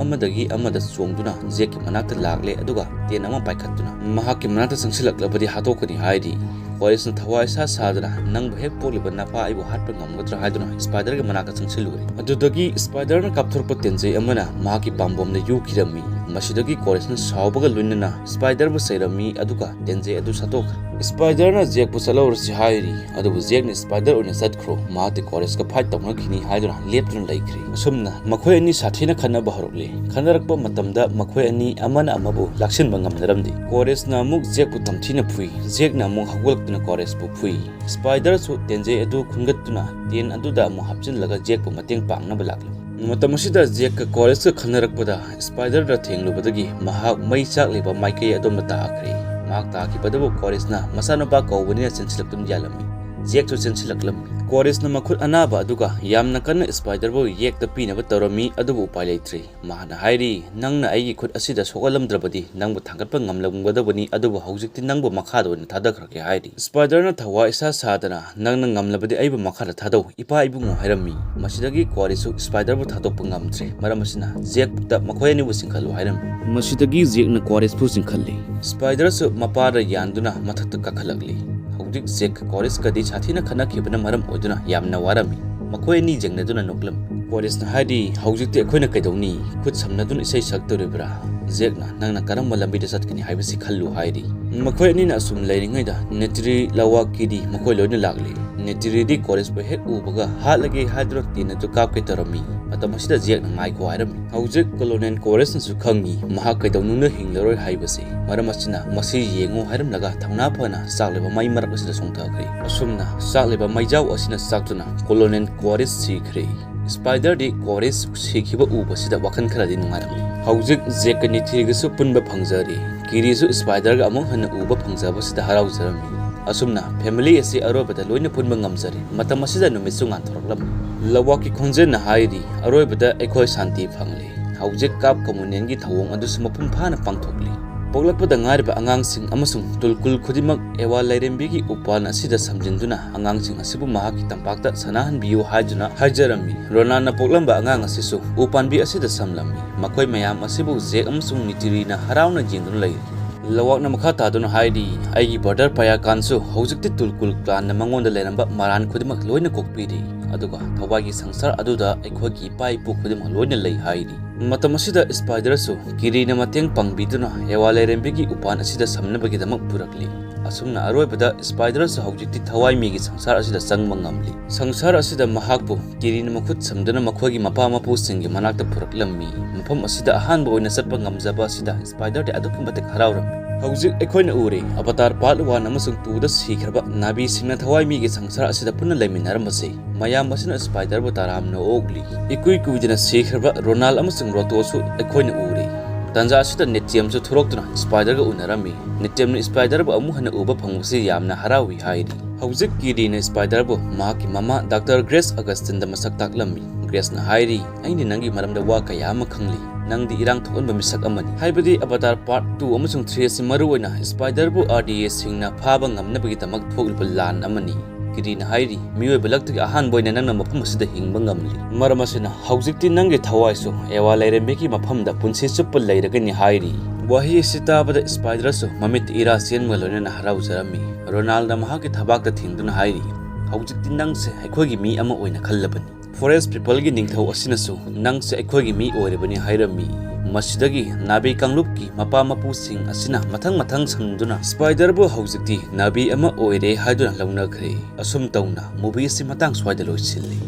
ꯑꯃꯗꯒꯤ ꯑꯃꯗ ꯆꯣꯡꯗꯨꯅ ꯖꯦꯛꯀꯤ ꯃꯅꯥꯛꯇ ꯂꯥꯛꯂꯦ, ꯑꯗꯨꯒ ꯇꯦꯟ ꯑꯃ ꯄꯥꯏꯈꯠꯇꯨꯅ ꯃꯍꯥꯛꯀꯤ ꯃꯅꯥꯛꯇ ꯆꯪꯁꯤꯜꯂꯛꯂꯕꯗꯤ ꯍꯥꯠꯇꯣꯛꯀꯅꯤ ꯍꯥꯏꯔꯤ꯫ ꯀꯣꯔꯤꯁꯅ ꯊꯋꯥꯏ ꯁꯥ ꯁꯥꯗꯅ, "ꯅꯪꯕꯨ ꯍꯦꯛ ꯄꯣꯛꯂꯤꯕ ꯅꯄꯥ ꯑꯩꯕꯨ ꯍꯥꯠꯄ ꯉꯝꯒꯗ꯭ꯔꯥ?" ꯍꯥꯏꯗꯨꯅ ꯁ꯭ꯄꯥꯏꯗꯔꯒꯤ ꯃꯅꯥꯛꯇ ꯆꯪꯁꯤꯜꯂꯨꯔꯦ꯫ ꯑꯗꯨꯗꯒꯤ ꯁ꯭ꯄꯥꯏꯗꯔꯅ ꯀꯥꯞꯊꯣꯔꯛꯄ ꯇꯦꯟꯖꯩ ꯑꯃꯅ ꯃꯍꯥꯛꯀꯤ ꯄꯥꯝꯕꯣꯝꯗ ꯌꯨꯈꯤꯔꯝꯃꯤ꯫ ꯃꯁꯤꯗꯒꯤ ꯀꯣꯔꯦꯁꯅ ꯁꯥꯎꯕꯒ ꯂꯣꯏꯅꯅ ꯁ꯭ꯄꯥꯏꯗꯔꯕꯨ ꯆꯩꯔꯝꯃꯤ, ꯑꯗꯨꯒ ꯇꯦꯟꯖꯦ ꯑꯗꯨ ꯁꯠꯇꯣꯛꯈ꯭ꯔꯦ꯫ ꯁ꯭ꯄꯥꯏꯗꯔꯅ ꯖꯦꯛꯄꯨ ꯆꯠꯍꯧꯔꯁꯤ ꯍꯥꯏꯔꯤ, ꯑꯗꯨꯕꯨ ꯖꯦꯛꯅ ꯁ꯭ꯄꯥꯏꯗꯔ ꯑꯣꯏꯅ ꯆꯠꯈ꯭ꯔꯣ, ꯃꯍꯥꯛꯇꯤ ꯀꯣꯔꯦꯁꯀ ꯐꯥꯏꯠ ꯇꯧꯅꯈꯤꯅꯤ ꯍꯥꯏꯗꯨꯅ ꯂꯦꯞꯇꯨꯅ ꯂꯩꯈ꯭ꯔꯦ꯫ ꯑꯁꯨꯝꯅ ꯃꯈꯣꯏ ꯑꯅꯤ ꯁꯥꯊꯤꯅ ꯈꯠꯅꯕ ꯍꯧꯔꯛꯂꯦ꯫ ꯈꯠꯅꯔꯛꯄ ꯃꯇꯝꯗ ꯃꯈꯣꯏ ꯑꯅꯤ ꯑꯃꯅ ꯑꯃꯕꯨ ꯂꯥꯛꯁꯤꯟꯕ ꯉꯝꯅꯔꯝꯗꯦ꯫ ꯀꯣꯔꯦꯁꯅ ꯑꯃꯨꯛ ꯖꯦꯛꯄꯨ ꯇꯝꯊꯤꯅ ꯐꯨꯏ, ꯖꯦꯛꯅ ꯑꯃꯨꯛ ꯍꯧꯒꯠꯂꯛꯇꯨꯅ ꯀꯣꯔꯦꯁꯄꯨ ꯐꯨꯏ꯫ ꯁ꯭ꯄꯥꯏꯗꯔꯁꯨ ꯇꯦꯟꯖꯦ ꯑꯗꯨ ꯈꯨꯟꯒꯠꯇꯨꯅ ꯇꯦꯟ ꯑꯗꯨꯗ ꯑꯃꯨꯛ ꯍꯥꯞꯆꯤꯜꯂꯒ ꯖꯦꯛꯄꯨ ꯃꯇꯦꯡ ꯄꯥꯡꯅꯕ ꯂꯥꯛꯂꯤ꯫ ꯃꯇꯝ ꯑꯁꯤꯗ ꯖꯦꯛꯀ ꯀꯣꯔꯦꯁꯀ ꯈꯟꯅꯔꯛꯄꯗ ꯁ꯭ꯄꯥꯏꯗꯔꯗ ꯊꯦꯡꯂꯨꯕꯗꯒꯤ ꯃꯍꯥꯛ ꯃꯩ ꯆꯥꯛꯂꯤꯕ ꯃꯥꯏꯀꯩ ꯑꯗꯣꯝꯗ ꯇꯥꯈ꯭ꯔꯦ꯫ ꯃꯍꯥꯛ ꯇꯥꯈꯤꯕꯗꯕꯨ ꯀꯣꯔꯦꯁꯅ ꯃꯆꯥꯅꯨꯄꯥ ꯀꯧꯕꯅꯤꯅ ꯆꯦꯟꯁꯤꯜꯂꯛꯇꯨꯅ ꯌꯥꯜꯂꯝꯃꯤ꯫ ꯖꯦꯛꯁꯨ ꯆꯦꯟꯁꯤꯜꯂꯛꯂꯝꯃꯤ꯫ ꯀꯣꯔꯦꯁꯅ ꯃꯈꯨꯠ ꯑꯅꯥꯕ ꯑꯗꯨꯒ ꯌꯥꯝꯅ ꯀꯟꯅ ꯁ꯭ꯄꯥꯏꯗꯔꯕꯨ ꯌꯦꯛꯇ ꯄꯤꯅꯕ ꯇꯧꯔꯝꯃꯤ, ꯑꯗꯨꯕꯨ ꯎꯄꯥꯏ ꯂꯩꯇ꯭ꯔꯦ꯫ ꯃꯍꯥꯛꯅ ꯍꯥꯏꯔꯤ, "ꯅꯪꯅ ꯑꯩꯒꯤ ꯈꯨꯠ ꯑꯁꯤꯗ ꯁꯣꯛꯍꯜꯂꯝꯗ꯭ꯔꯕꯗꯤ ꯅꯪꯕꯨ ꯊꯥꯡꯒꯠꯄ ꯉꯝꯂꯝꯒꯗꯕꯅꯤ, ꯑꯗꯨꯕꯨ ꯍꯧꯖꯤꯛꯇꯤ ꯅꯪꯕꯨ ꯃꯈꯥꯗ ꯑꯣꯏꯅ ꯊꯥꯗꯈ꯭ꯔꯒꯦ" ꯍꯥꯏꯔꯤ꯫ ꯁ꯭ꯄꯥꯏꯗꯔꯅ ꯊꯋꯥ ꯏꯁꯥ ꯁꯥꯗꯅ, "ꯅꯪꯅ ꯉꯝꯂꯕꯗꯤ ꯑꯩꯕꯨ ꯃꯈꯥꯗ ꯊꯥꯗꯧ, ꯏꯄꯥ ꯏꯕꯨꯡꯉꯣ" ꯍꯥꯏꯔꯝꯃꯤ꯫ ꯃꯁꯤꯗꯒꯤ ꯀꯣꯔꯦꯁꯁꯨ ꯁ꯭ꯄꯥꯏꯗꯔꯕꯨ ꯊꯥꯗꯣꯛꯄ ꯉꯝꯗ꯭ꯔꯦ꯫ ꯃꯔꯝ ꯑꯁꯤꯅ ꯖꯦꯛꯇ ꯃꯈꯣꯏ ꯑꯅꯤꯕꯨ ꯆꯤꯡꯈꯠꯂꯨ ꯍꯥꯏꯔꯝꯃꯤ꯫ ꯃꯁꯤꯗꯒꯤ ꯖꯦꯛꯅ ꯀꯣꯔꯦꯁꯄꯨ ꯆꯤꯡꯈꯠꯂꯤ꯫ ꯁ꯭ꯄꯥꯏꯗꯔꯁꯨ ꯃꯄꯥꯗ ꯌꯥꯟꯗꯨꯅ ꯃꯊꯛꯇ ꯀꯥꯈꯠꯂꯛꯂꯤ꯫ ꯍꯧꯖꯤꯛ ꯖꯦꯛ ꯀꯣꯔꯦꯁꯀꯗꯤ ꯁꯥꯊꯤꯅ ꯈꯠꯅꯈꯤꯕꯅ ꯃꯔꯝ ꯑꯣꯏꯗꯨꯅ ꯌꯥꯝꯅ ꯋꯥꯔꯝꯃꯤ꯫ ꯃꯈꯣꯏ ꯑꯅꯤ ꯌꯦꯡꯅꯗꯨꯅ ꯅꯣꯛꯂꯝꯃꯤ꯫ ꯀꯣꯔꯦꯁꯅ ꯍꯥꯏꯔꯤ, "ꯍꯧꯖꯤꯛꯇꯤ ꯑꯩꯈꯣꯏꯅ ꯀꯩꯗꯧꯅꯤ? ꯈꯨꯠ ꯁꯝꯅꯗꯨꯅ ꯏꯁꯩ ꯁꯛꯇꯣꯔꯤꯕ꯭ꯔꯥ?" ꯖꯦꯛꯅ, "ꯅꯪꯅ ꯀꯔꯝꯕ ꯂꯝꯕꯤꯗ ꯆꯠꯀꯅꯤ ꯍꯥꯏꯕꯁꯤ ꯈꯜꯂꯨ" ꯍꯥꯏꯔꯤ꯫ ꯃꯈꯣꯏ ꯑꯅꯤꯅ ꯑꯁꯨꯝ ꯂꯩꯔꯤꯉꯩꯗ ꯅꯦꯇꯤꯔꯤ, ꯂꯋꯥꯛ, ꯀꯤꯔꯤ ꯃꯈꯣꯏ ꯂꯣꯏꯅ ꯂꯥꯛꯂꯤ꯫ ꯅꯦꯇꯤꯔꯤꯗꯤ ꯀꯣꯔꯦꯁꯄꯨ ꯍꯦꯛ ꯎꯕꯒ ꯍꯥꯠꯂꯒꯦ ꯍꯥꯏꯗꯨꯅ ꯇꯦꯟ ꯑꯗꯨ ꯀꯥꯞꯀꯦ ꯇꯧꯔꯝꯃꯤ꯫ ꯃꯇꯝ ꯑꯁꯤꯗ ꯖꯦꯛꯅ ꯉꯥꯏꯈꯣ ꯍꯥꯏꯔꯝꯃꯤ꯫ ꯍꯧꯖꯤꯛ ꯀꯣꯂꯣꯅꯦꯜ ꯀꯣꯔꯦꯁꯅꯁꯨ ꯈꯪꯉꯤ ꯃꯍꯥꯛ ꯀꯩꯗꯧꯅꯨꯡꯗ ꯍꯤꯡꯂꯔꯣꯏ ꯍꯥꯏꯕꯁꯤ꯫ ꯃꯔꯝ ꯑꯁꯤꯅ ꯃꯁꯤ ꯌꯦꯡꯉꯨ ꯍꯥꯏꯔꯝꯂꯒ ꯊꯧꯅꯥ ꯐꯅ ꯆꯥꯛꯂꯤꯕ ꯃꯩ ꯃꯔꯛ ꯑꯁꯤꯗ ꯆꯣꯡꯊꯈ꯭ꯔꯦ꯫ ꯑꯁꯨꯝꯅ ꯆꯥꯛꯂꯤꯕ ꯃꯩꯖꯥꯎ ꯑꯁꯤꯅ ꯆꯥꯛꯇꯨꯅ ꯀꯣꯂꯣꯅꯦꯜ ꯀꯣꯔꯦꯁ ꯁꯤꯈ꯭ꯔꯦ꯫ ꯁ꯭ꯄꯥꯏꯗꯔꯗꯤ ꯀꯣꯔꯦꯁ ꯁꯤꯈꯤꯕ ꯎꯕꯁꯤꯗ ꯋꯥꯈꯜ ꯈꯔꯗꯤ ꯅꯨꯡꯉꯥꯏꯔꯝꯃꯤ꯫ ꯍꯧꯖꯤꯛ ꯖꯦꯛꯀ ꯅꯦꯇꯤꯔꯤꯒꯁꯨ ꯄꯨꯟꯕ ꯐꯪꯖꯔꯦ꯫ ꯀꯤꯔꯤꯁꯨ ꯁ꯭ꯄꯥꯏꯗꯔꯒ ꯑꯃꯨꯛ ꯍꯟꯅ ꯎꯕ ꯐꯪꯖꯕꯁꯤꯗ ꯍꯔꯥꯎꯖꯔꯝꯃꯤ꯫ ꯑꯁꯨꯝꯅ ꯐꯦꯃꯤꯂꯤ ꯑꯁꯤ ꯑꯔꯣꯏꯕꯗ ꯂꯣꯏꯅ ꯄꯨꯟꯕ ꯉꯝꯖꯔꯦ꯫ ꯃꯇꯝ ꯑꯁꯤꯗ ꯅꯨꯃꯤꯠꯁꯨ ꯉꯥꯟꯊꯣꯔꯛꯂꯝꯃꯤ꯫ ꯂꯋꯥꯛꯀꯤ ꯈꯣꯟꯖꯦꯜꯅ ꯍꯥꯏꯔꯤ, "ꯑꯔꯣꯏꯕꯗ ꯑꯩꯈꯣꯏ ꯁꯥꯟꯇꯤ ꯐꯪꯂꯦ꯫ ꯍꯧꯖꯤꯛ ꯀꯥꯞ ꯀꯃꯨꯅꯤꯌꯟꯒꯤ ꯊꯧꯑꯣꯡ ꯑꯗꯨꯁꯨ ꯃꯄꯨꯡ ꯐꯥꯅ ꯄꯥꯡꯊꯣꯛꯂꯤ꯫ ꯄꯣꯛꯂꯛꯄꯗ ꯉꯥꯏꯔꯤꯕ ꯑꯉꯥꯡꯁꯤꯡ ꯑꯃꯁꯨꯡ ꯇꯨꯜꯀꯨꯜ ꯈꯨꯗꯤꯡꯃꯛ ꯑꯦꯋꯥ ꯂꯥꯏꯔꯦꯝꯕꯤꯒꯤ ꯎꯄꯥꯜ ꯑꯁꯤꯗ ꯁꯝꯖꯤꯟꯗꯨꯅ ꯑꯉꯥꯡꯁꯤꯡ ꯑꯁꯤꯕꯨ ꯃꯍꯥꯛꯀꯤ ꯇꯝꯄꯥꯛꯇ ꯁꯥꯟꯅꯍꯟꯕꯤꯌꯨ" ꯍꯥꯏꯗꯨꯅ ꯍꯥꯏꯖꯔꯝꯃꯤ꯫ ꯔꯣꯅꯥꯟꯅ ꯄꯣꯛꯂꯝꯕ ꯑꯉꯥꯡ ꯑꯁꯤꯁꯨ ꯎꯄꯥꯟꯕꯤ ꯑꯁꯤꯗ ꯁꯝꯂꯝꯃꯤ꯫ ꯃꯈꯣꯏ ꯃꯌꯥꯝ ꯑꯁꯤꯕꯨ ꯖꯦꯛ ꯑꯃꯁꯨꯡ ꯅꯤꯇꯤꯔꯤꯅ ꯍꯔꯥꯎꯅ ꯌꯦꯡꯗꯨꯅ ꯂꯩꯔꯤ꯫ ꯂꯋꯥꯛꯅ ꯃꯈꯥ ꯇꯥꯗꯨꯅ ꯍꯥꯏꯔꯤ, "ꯑꯩꯒꯤ ꯕ꯭ꯔꯗꯔ ꯄꯌꯥꯀꯥꯟꯁꯨ ꯍꯧꯖꯤꯛꯇꯤ ꯇꯨꯜꯀꯨꯜ ꯀ꯭ꯂꯥꯟꯅ ꯃꯉꯣꯟꯗ ꯂꯩꯔꯝꯕ ꯃꯔꯥꯟ ꯈꯨꯗꯤꯡꯃꯛ ꯂꯣꯏꯅ ꯀꯣꯛꯄꯤꯔꯤ꯫ ꯑꯗꯨꯒ ꯊꯋꯥꯏꯒꯤ ꯁꯪꯁꯥꯔ ꯑꯗꯨꯗ ꯑꯩꯈꯣꯏꯒꯤ ꯏꯄꯥ ꯏꯄꯨ ꯈꯨꯗꯤꯡꯃꯛ ꯂꯣꯏꯅ ꯂꯩ ꯍꯥꯏꯔꯤ꯫ ꯃꯇꯝ ꯑꯁꯤꯗ ꯁ꯭ꯄꯥꯏꯗꯔꯁꯨ ꯀꯤꯔꯤꯅ ꯃꯇꯦꯡ ꯄꯥꯡꯕꯤꯗꯨꯅ ꯑꯦꯋꯥ ꯂꯥꯏꯔꯦꯝꯕꯤꯒꯤ ꯎꯄꯥꯟ ꯑꯁꯤꯗ ꯁꯝꯅꯕꯒꯤꯗꯃꯛ ꯄꯨꯔꯛꯂꯤ꯫ ꯑꯁꯨꯝꯅ ꯑꯔꯣꯏꯕꯗ ꯁ꯭ꯄꯥꯏꯗꯔꯁꯨ ꯍꯧꯖꯤꯛꯇꯤ ꯊꯋꯥꯏꯃꯤꯒꯤ ꯁꯪꯁꯥꯔ ꯑꯁꯤꯗ ꯆꯪꯕ ꯉꯝꯂꯤ꯫ ꯁꯪꯁꯥꯔ ꯑꯁꯤꯗ ꯃꯍꯥꯛꯄꯨ ꯀꯤꯔꯤꯅ ꯃꯈꯨꯠ ꯁꯝꯗꯨꯅ ꯃꯈꯣꯏꯒꯤ ꯃꯄꯥ ꯃꯄꯨꯁꯤꯡꯒꯤ ꯃꯅꯥꯛꯇ ꯄꯨꯔꯛꯂꯝꯃꯤ꯫ ꯃꯐꯝ ꯑꯁꯤꯗ ꯑꯍꯥꯟꯕ ꯑꯣꯏꯅ ꯆꯠꯄ ꯉꯝꯖꯕ ꯑꯁꯤꯗ ꯁ꯭ꯄꯥꯏꯗꯔꯗꯤ ꯑꯗꯨꯛꯀꯤ ꯃꯇꯤꯛ ꯍꯔꯥꯎꯔꯝꯃꯤ꯫ ꯍꯧꯖꯤꯛ ꯑꯩꯈꯣꯏꯅ ꯎꯔꯦ, ꯑꯕꯇꯥꯔ ꯄꯥꯔꯠ ꯋꯥꯟ ꯑꯃꯁꯨꯡ ꯇꯨꯗ ꯁꯤꯈ꯭ꯔꯕ ꯅꯥꯕꯤꯁꯤꯡꯅ ꯊꯋꯥꯏꯃꯤꯒꯤ ꯁꯪꯁꯥꯔ ꯑꯁꯤꯗ ꯄꯨꯟꯅ ꯂꯩꯃꯤꯟꯅꯔꯝꯕꯁꯦ꯫ ꯃꯌꯥꯝ ꯑꯁꯤꯅ ꯁ꯭ꯄꯥꯏꯗꯔꯕꯨ ꯇꯔꯥꯝꯅ ꯑꯣꯛꯂꯤ꯫ ꯏꯀꯨꯏ ꯀꯨꯏꯗꯅ ꯁꯤꯈ꯭ꯔꯕ ꯔꯣꯅꯥꯜ ꯑꯃꯁꯨꯡ ꯔꯣꯇꯣꯁꯨ ꯑꯩꯈꯣꯏꯅ ꯎꯔꯦ꯫ ꯇꯥꯟꯖꯥ ꯑꯁꯤꯗ ꯅꯤꯇꯤꯌꯝꯁꯨ ꯊꯣꯔꯛꯇꯨꯅ ꯁ꯭ꯄꯥꯏꯗꯔꯒ ꯎꯅꯔꯝꯃꯤ꯫ ꯅꯤꯇꯤꯌꯝꯅ ꯁ꯭ꯄꯥꯏꯗꯔꯕꯨ ꯑꯃꯨꯛ ꯍꯟꯅ ꯎꯕ ꯐꯪꯕꯁꯤ ꯌꯥꯝꯅ ꯍꯔꯥꯎꯏ ꯍꯥꯏꯔꯤ꯫ ꯍꯧꯖꯤꯛ ꯀꯤꯔꯤꯅ ꯁ꯭ꯄꯥꯏꯗꯔꯕꯨ ꯃꯍꯥꯛꯀꯤ ꯃꯃꯥ ꯗꯥꯛꯇꯔ ꯒ꯭ꯔꯦꯁ ꯑꯒꯁꯇꯤꯟꯗ ꯃꯁꯛ ꯇꯥꯛꯂꯝꯃꯤ꯫ ꯒ꯭ꯔꯦꯁꯅ ꯍꯥꯏꯔꯤ, "ꯑꯩꯅ ꯅꯪꯒꯤ ꯃꯔꯝꯗ ꯋꯥ ꯀꯌꯥ ꯑꯃ ꯈꯪꯂꯤ꯫ ꯅꯪꯗꯤ ꯏꯔꯥꯡ ꯊꯣꯛꯍꯟꯕ ꯃꯤꯁꯛ ꯑꯃꯅꯤ꯫ ꯍꯥꯏꯕꯗꯤ ꯑꯕꯇꯥꯔ ꯄꯥꯔꯠ ꯇꯨ ꯑꯃꯁꯨꯡ ꯊ꯭ꯔꯤ ꯑꯁꯤ ꯃꯔꯨꯑꯣꯏꯅ ꯁ꯭ꯄꯥꯏꯗꯔꯕꯨ ꯑꯥꯔ ꯗꯤ ꯑꯦꯁꯤꯡꯅ ꯐꯥꯕ ꯉꯝꯅꯕꯒꯤꯗꯃꯛ ꯊꯣꯛꯂꯤꯕ ꯂꯥꯟ ꯑꯃꯅꯤ꯫" ꯀꯤꯔꯤꯅ ꯍꯥꯏꯔꯤ, "ꯃꯤꯑꯣꯏꯕ ꯂꯛꯇꯒꯤ ꯑꯍꯥꯟꯕ ꯑꯣꯏꯅ ꯅꯪꯅ ꯃꯐꯝ ꯑꯁꯤꯗ ꯍꯤꯡꯕ ꯉꯝꯂꯤ꯫ ꯃꯔꯝ ꯑꯁꯤꯅ ꯍꯧꯖꯤꯛꯇꯤ ꯅꯪꯒꯤ ꯊꯋꯥꯏꯁꯨ ꯑꯦꯋꯥ ꯂꯥꯏꯔꯦꯝꯕꯤꯒꯤ ꯃꯐꯝꯗ ꯄꯨꯟꯁꯤ ꯆꯨꯞꯄ ꯂꯩꯔꯒꯅꯤ" ꯍꯥꯏꯔꯤ꯫ ꯋꯥꯍꯩ ꯑꯁꯤ ꯇꯥꯕꯗ ꯁ꯭ꯄꯥꯏꯗꯔꯁꯨ ꯃꯃꯤꯠ ꯏꯔꯥ ꯆꯦꯟꯕꯒ ꯂꯣꯏꯅꯅ ꯍꯔꯥꯎꯖꯔꯝꯃꯤ꯫ ꯔꯣꯅꯥꯜꯅ ꯃꯍꯥꯛꯀꯤ ꯊꯕꯥꯛꯇ ꯊꯤꯡꯗꯨꯅ ꯍꯥꯏꯔꯤ, "ꯍꯧꯖꯤꯛꯇꯤ ꯅꯪꯁꯦ ꯑꯩꯈꯣꯏꯒꯤ ꯃꯤ ꯑꯃ ꯑꯣꯏꯅ ꯈꯜꯂꯕꯅꯤ꯫ ꯐꯣꯔꯦꯁ ꯄꯤꯄꯜꯒꯤ ꯅꯤꯡꯊꯧ ꯑꯁꯤꯅꯁꯨ ꯅꯪꯁꯦ ꯑꯩꯈꯣꯏꯒꯤ ꯃꯤ ꯑꯣꯏꯔꯕꯅꯤ" ꯍꯥꯏꯔꯝꯃꯤ꯫ ꯃꯁꯤꯗꯒꯤ ꯅꯥꯕꯤ ꯀꯥꯡꯂꯨꯞꯀꯤ ꯃꯄꯥ ꯃꯄꯨꯁꯤꯡ ꯑꯁꯤꯅ ꯃꯊꯪ ꯃꯊꯪ ꯁꯟꯗꯨꯅ ꯁ꯭ꯄꯥꯏꯗꯔꯕꯨ ꯍꯧꯖꯤꯛꯇꯤ ꯅꯥꯕꯤ ꯑꯃ ꯑꯣꯏꯔꯦ ꯍꯥꯏꯗꯨꯅ ꯂꯧꯅꯈ꯭ꯔꯦ꯫ ꯑꯁꯨꯝ ꯇꯧꯅ ꯃꯨꯚꯤ ꯑꯁꯤ ꯃꯇꯥꯡ ꯁ꯭ꯋꯥꯏꯗ ꯂꯣꯏꯁꯤꯜꯂꯤ꯫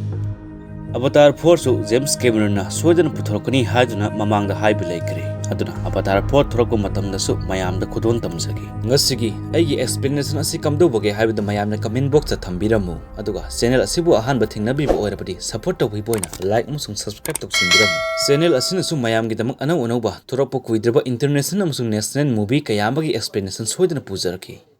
ꯑꯕꯇꯥꯔ ꯐꯣꯔꯁꯨ ꯖꯦꯝꯁ ꯀꯦꯃꯦꯔꯟꯅ ꯁꯣꯏꯗꯅ ꯄꯨꯊꯣꯔꯛꯀꯅꯤ ꯍꯥꯏꯗꯨꯅ ꯃꯃꯥꯡꯗ ꯍꯥꯏꯕ ꯂꯩꯈ꯭ꯔꯦ꯫ ꯑꯗꯨꯅ ꯑꯕꯇꯥꯔ ꯐꯣꯔ ꯊꯣꯔꯛꯄ ꯃꯇꯝꯗꯁꯨ ꯃꯌꯥꯝꯗ ꯈꯨꯗꯣꯜ ꯇꯝꯖꯒꯦ꯫ ꯉꯁꯤꯒꯤ ꯑꯩꯒꯤ ꯑꯦꯛꯁꯄ꯭ꯂꯦꯅꯦꯁꯟ ꯑꯁꯤ ꯀꯝꯗꯧꯕꯒꯦ ꯍꯥꯏꯕꯗꯨ ꯃꯌꯥꯝꯅ ꯀꯃꯦꯟ ꯕꯣꯛꯁꯇ ꯊꯝꯕꯤꯔꯝꯃꯨ꯫ ꯑꯗꯨꯒ ꯆꯦꯅꯦꯜ ꯑꯁꯤꯕꯨ ꯑꯍꯥꯟꯕ ꯊꯦꯡꯅꯕꯤꯕ ꯑꯣꯏꯔꯕꯗꯤ ꯁꯄꯣꯔꯠ ꯇꯧꯕꯤꯕ ꯑꯣꯏꯅ ꯂꯥꯏꯛ ꯑꯃꯁꯨꯡ ꯁꯕꯁꯀ꯭ꯔꯥꯏꯕ ꯇꯧꯁꯤꯟꯕꯤꯔꯝꯃꯨ꯫ ꯆꯦꯅꯦꯜ ꯑꯁꯤꯅꯁꯨ ꯃꯌꯥꯝꯒꯤꯗꯃꯛ ꯑꯅꯧ ꯑꯅꯧꯕ ꯊꯣꯔꯛꯄ ꯀꯨꯏꯗ꯭ꯔꯕ ꯏꯟꯇꯔꯅꯦꯁꯅꯦꯜ ꯑꯃꯁꯨꯡ ꯅꯦꯁꯅꯦꯜ ꯃꯨꯚꯤ ꯀꯌꯥ ꯑꯃꯒꯤ ꯑꯦꯛꯁꯄ꯭ꯂꯦꯅꯦꯁꯟ ꯁꯣꯏꯗꯅ ꯄꯨꯖꯔꯛꯀꯦ꯫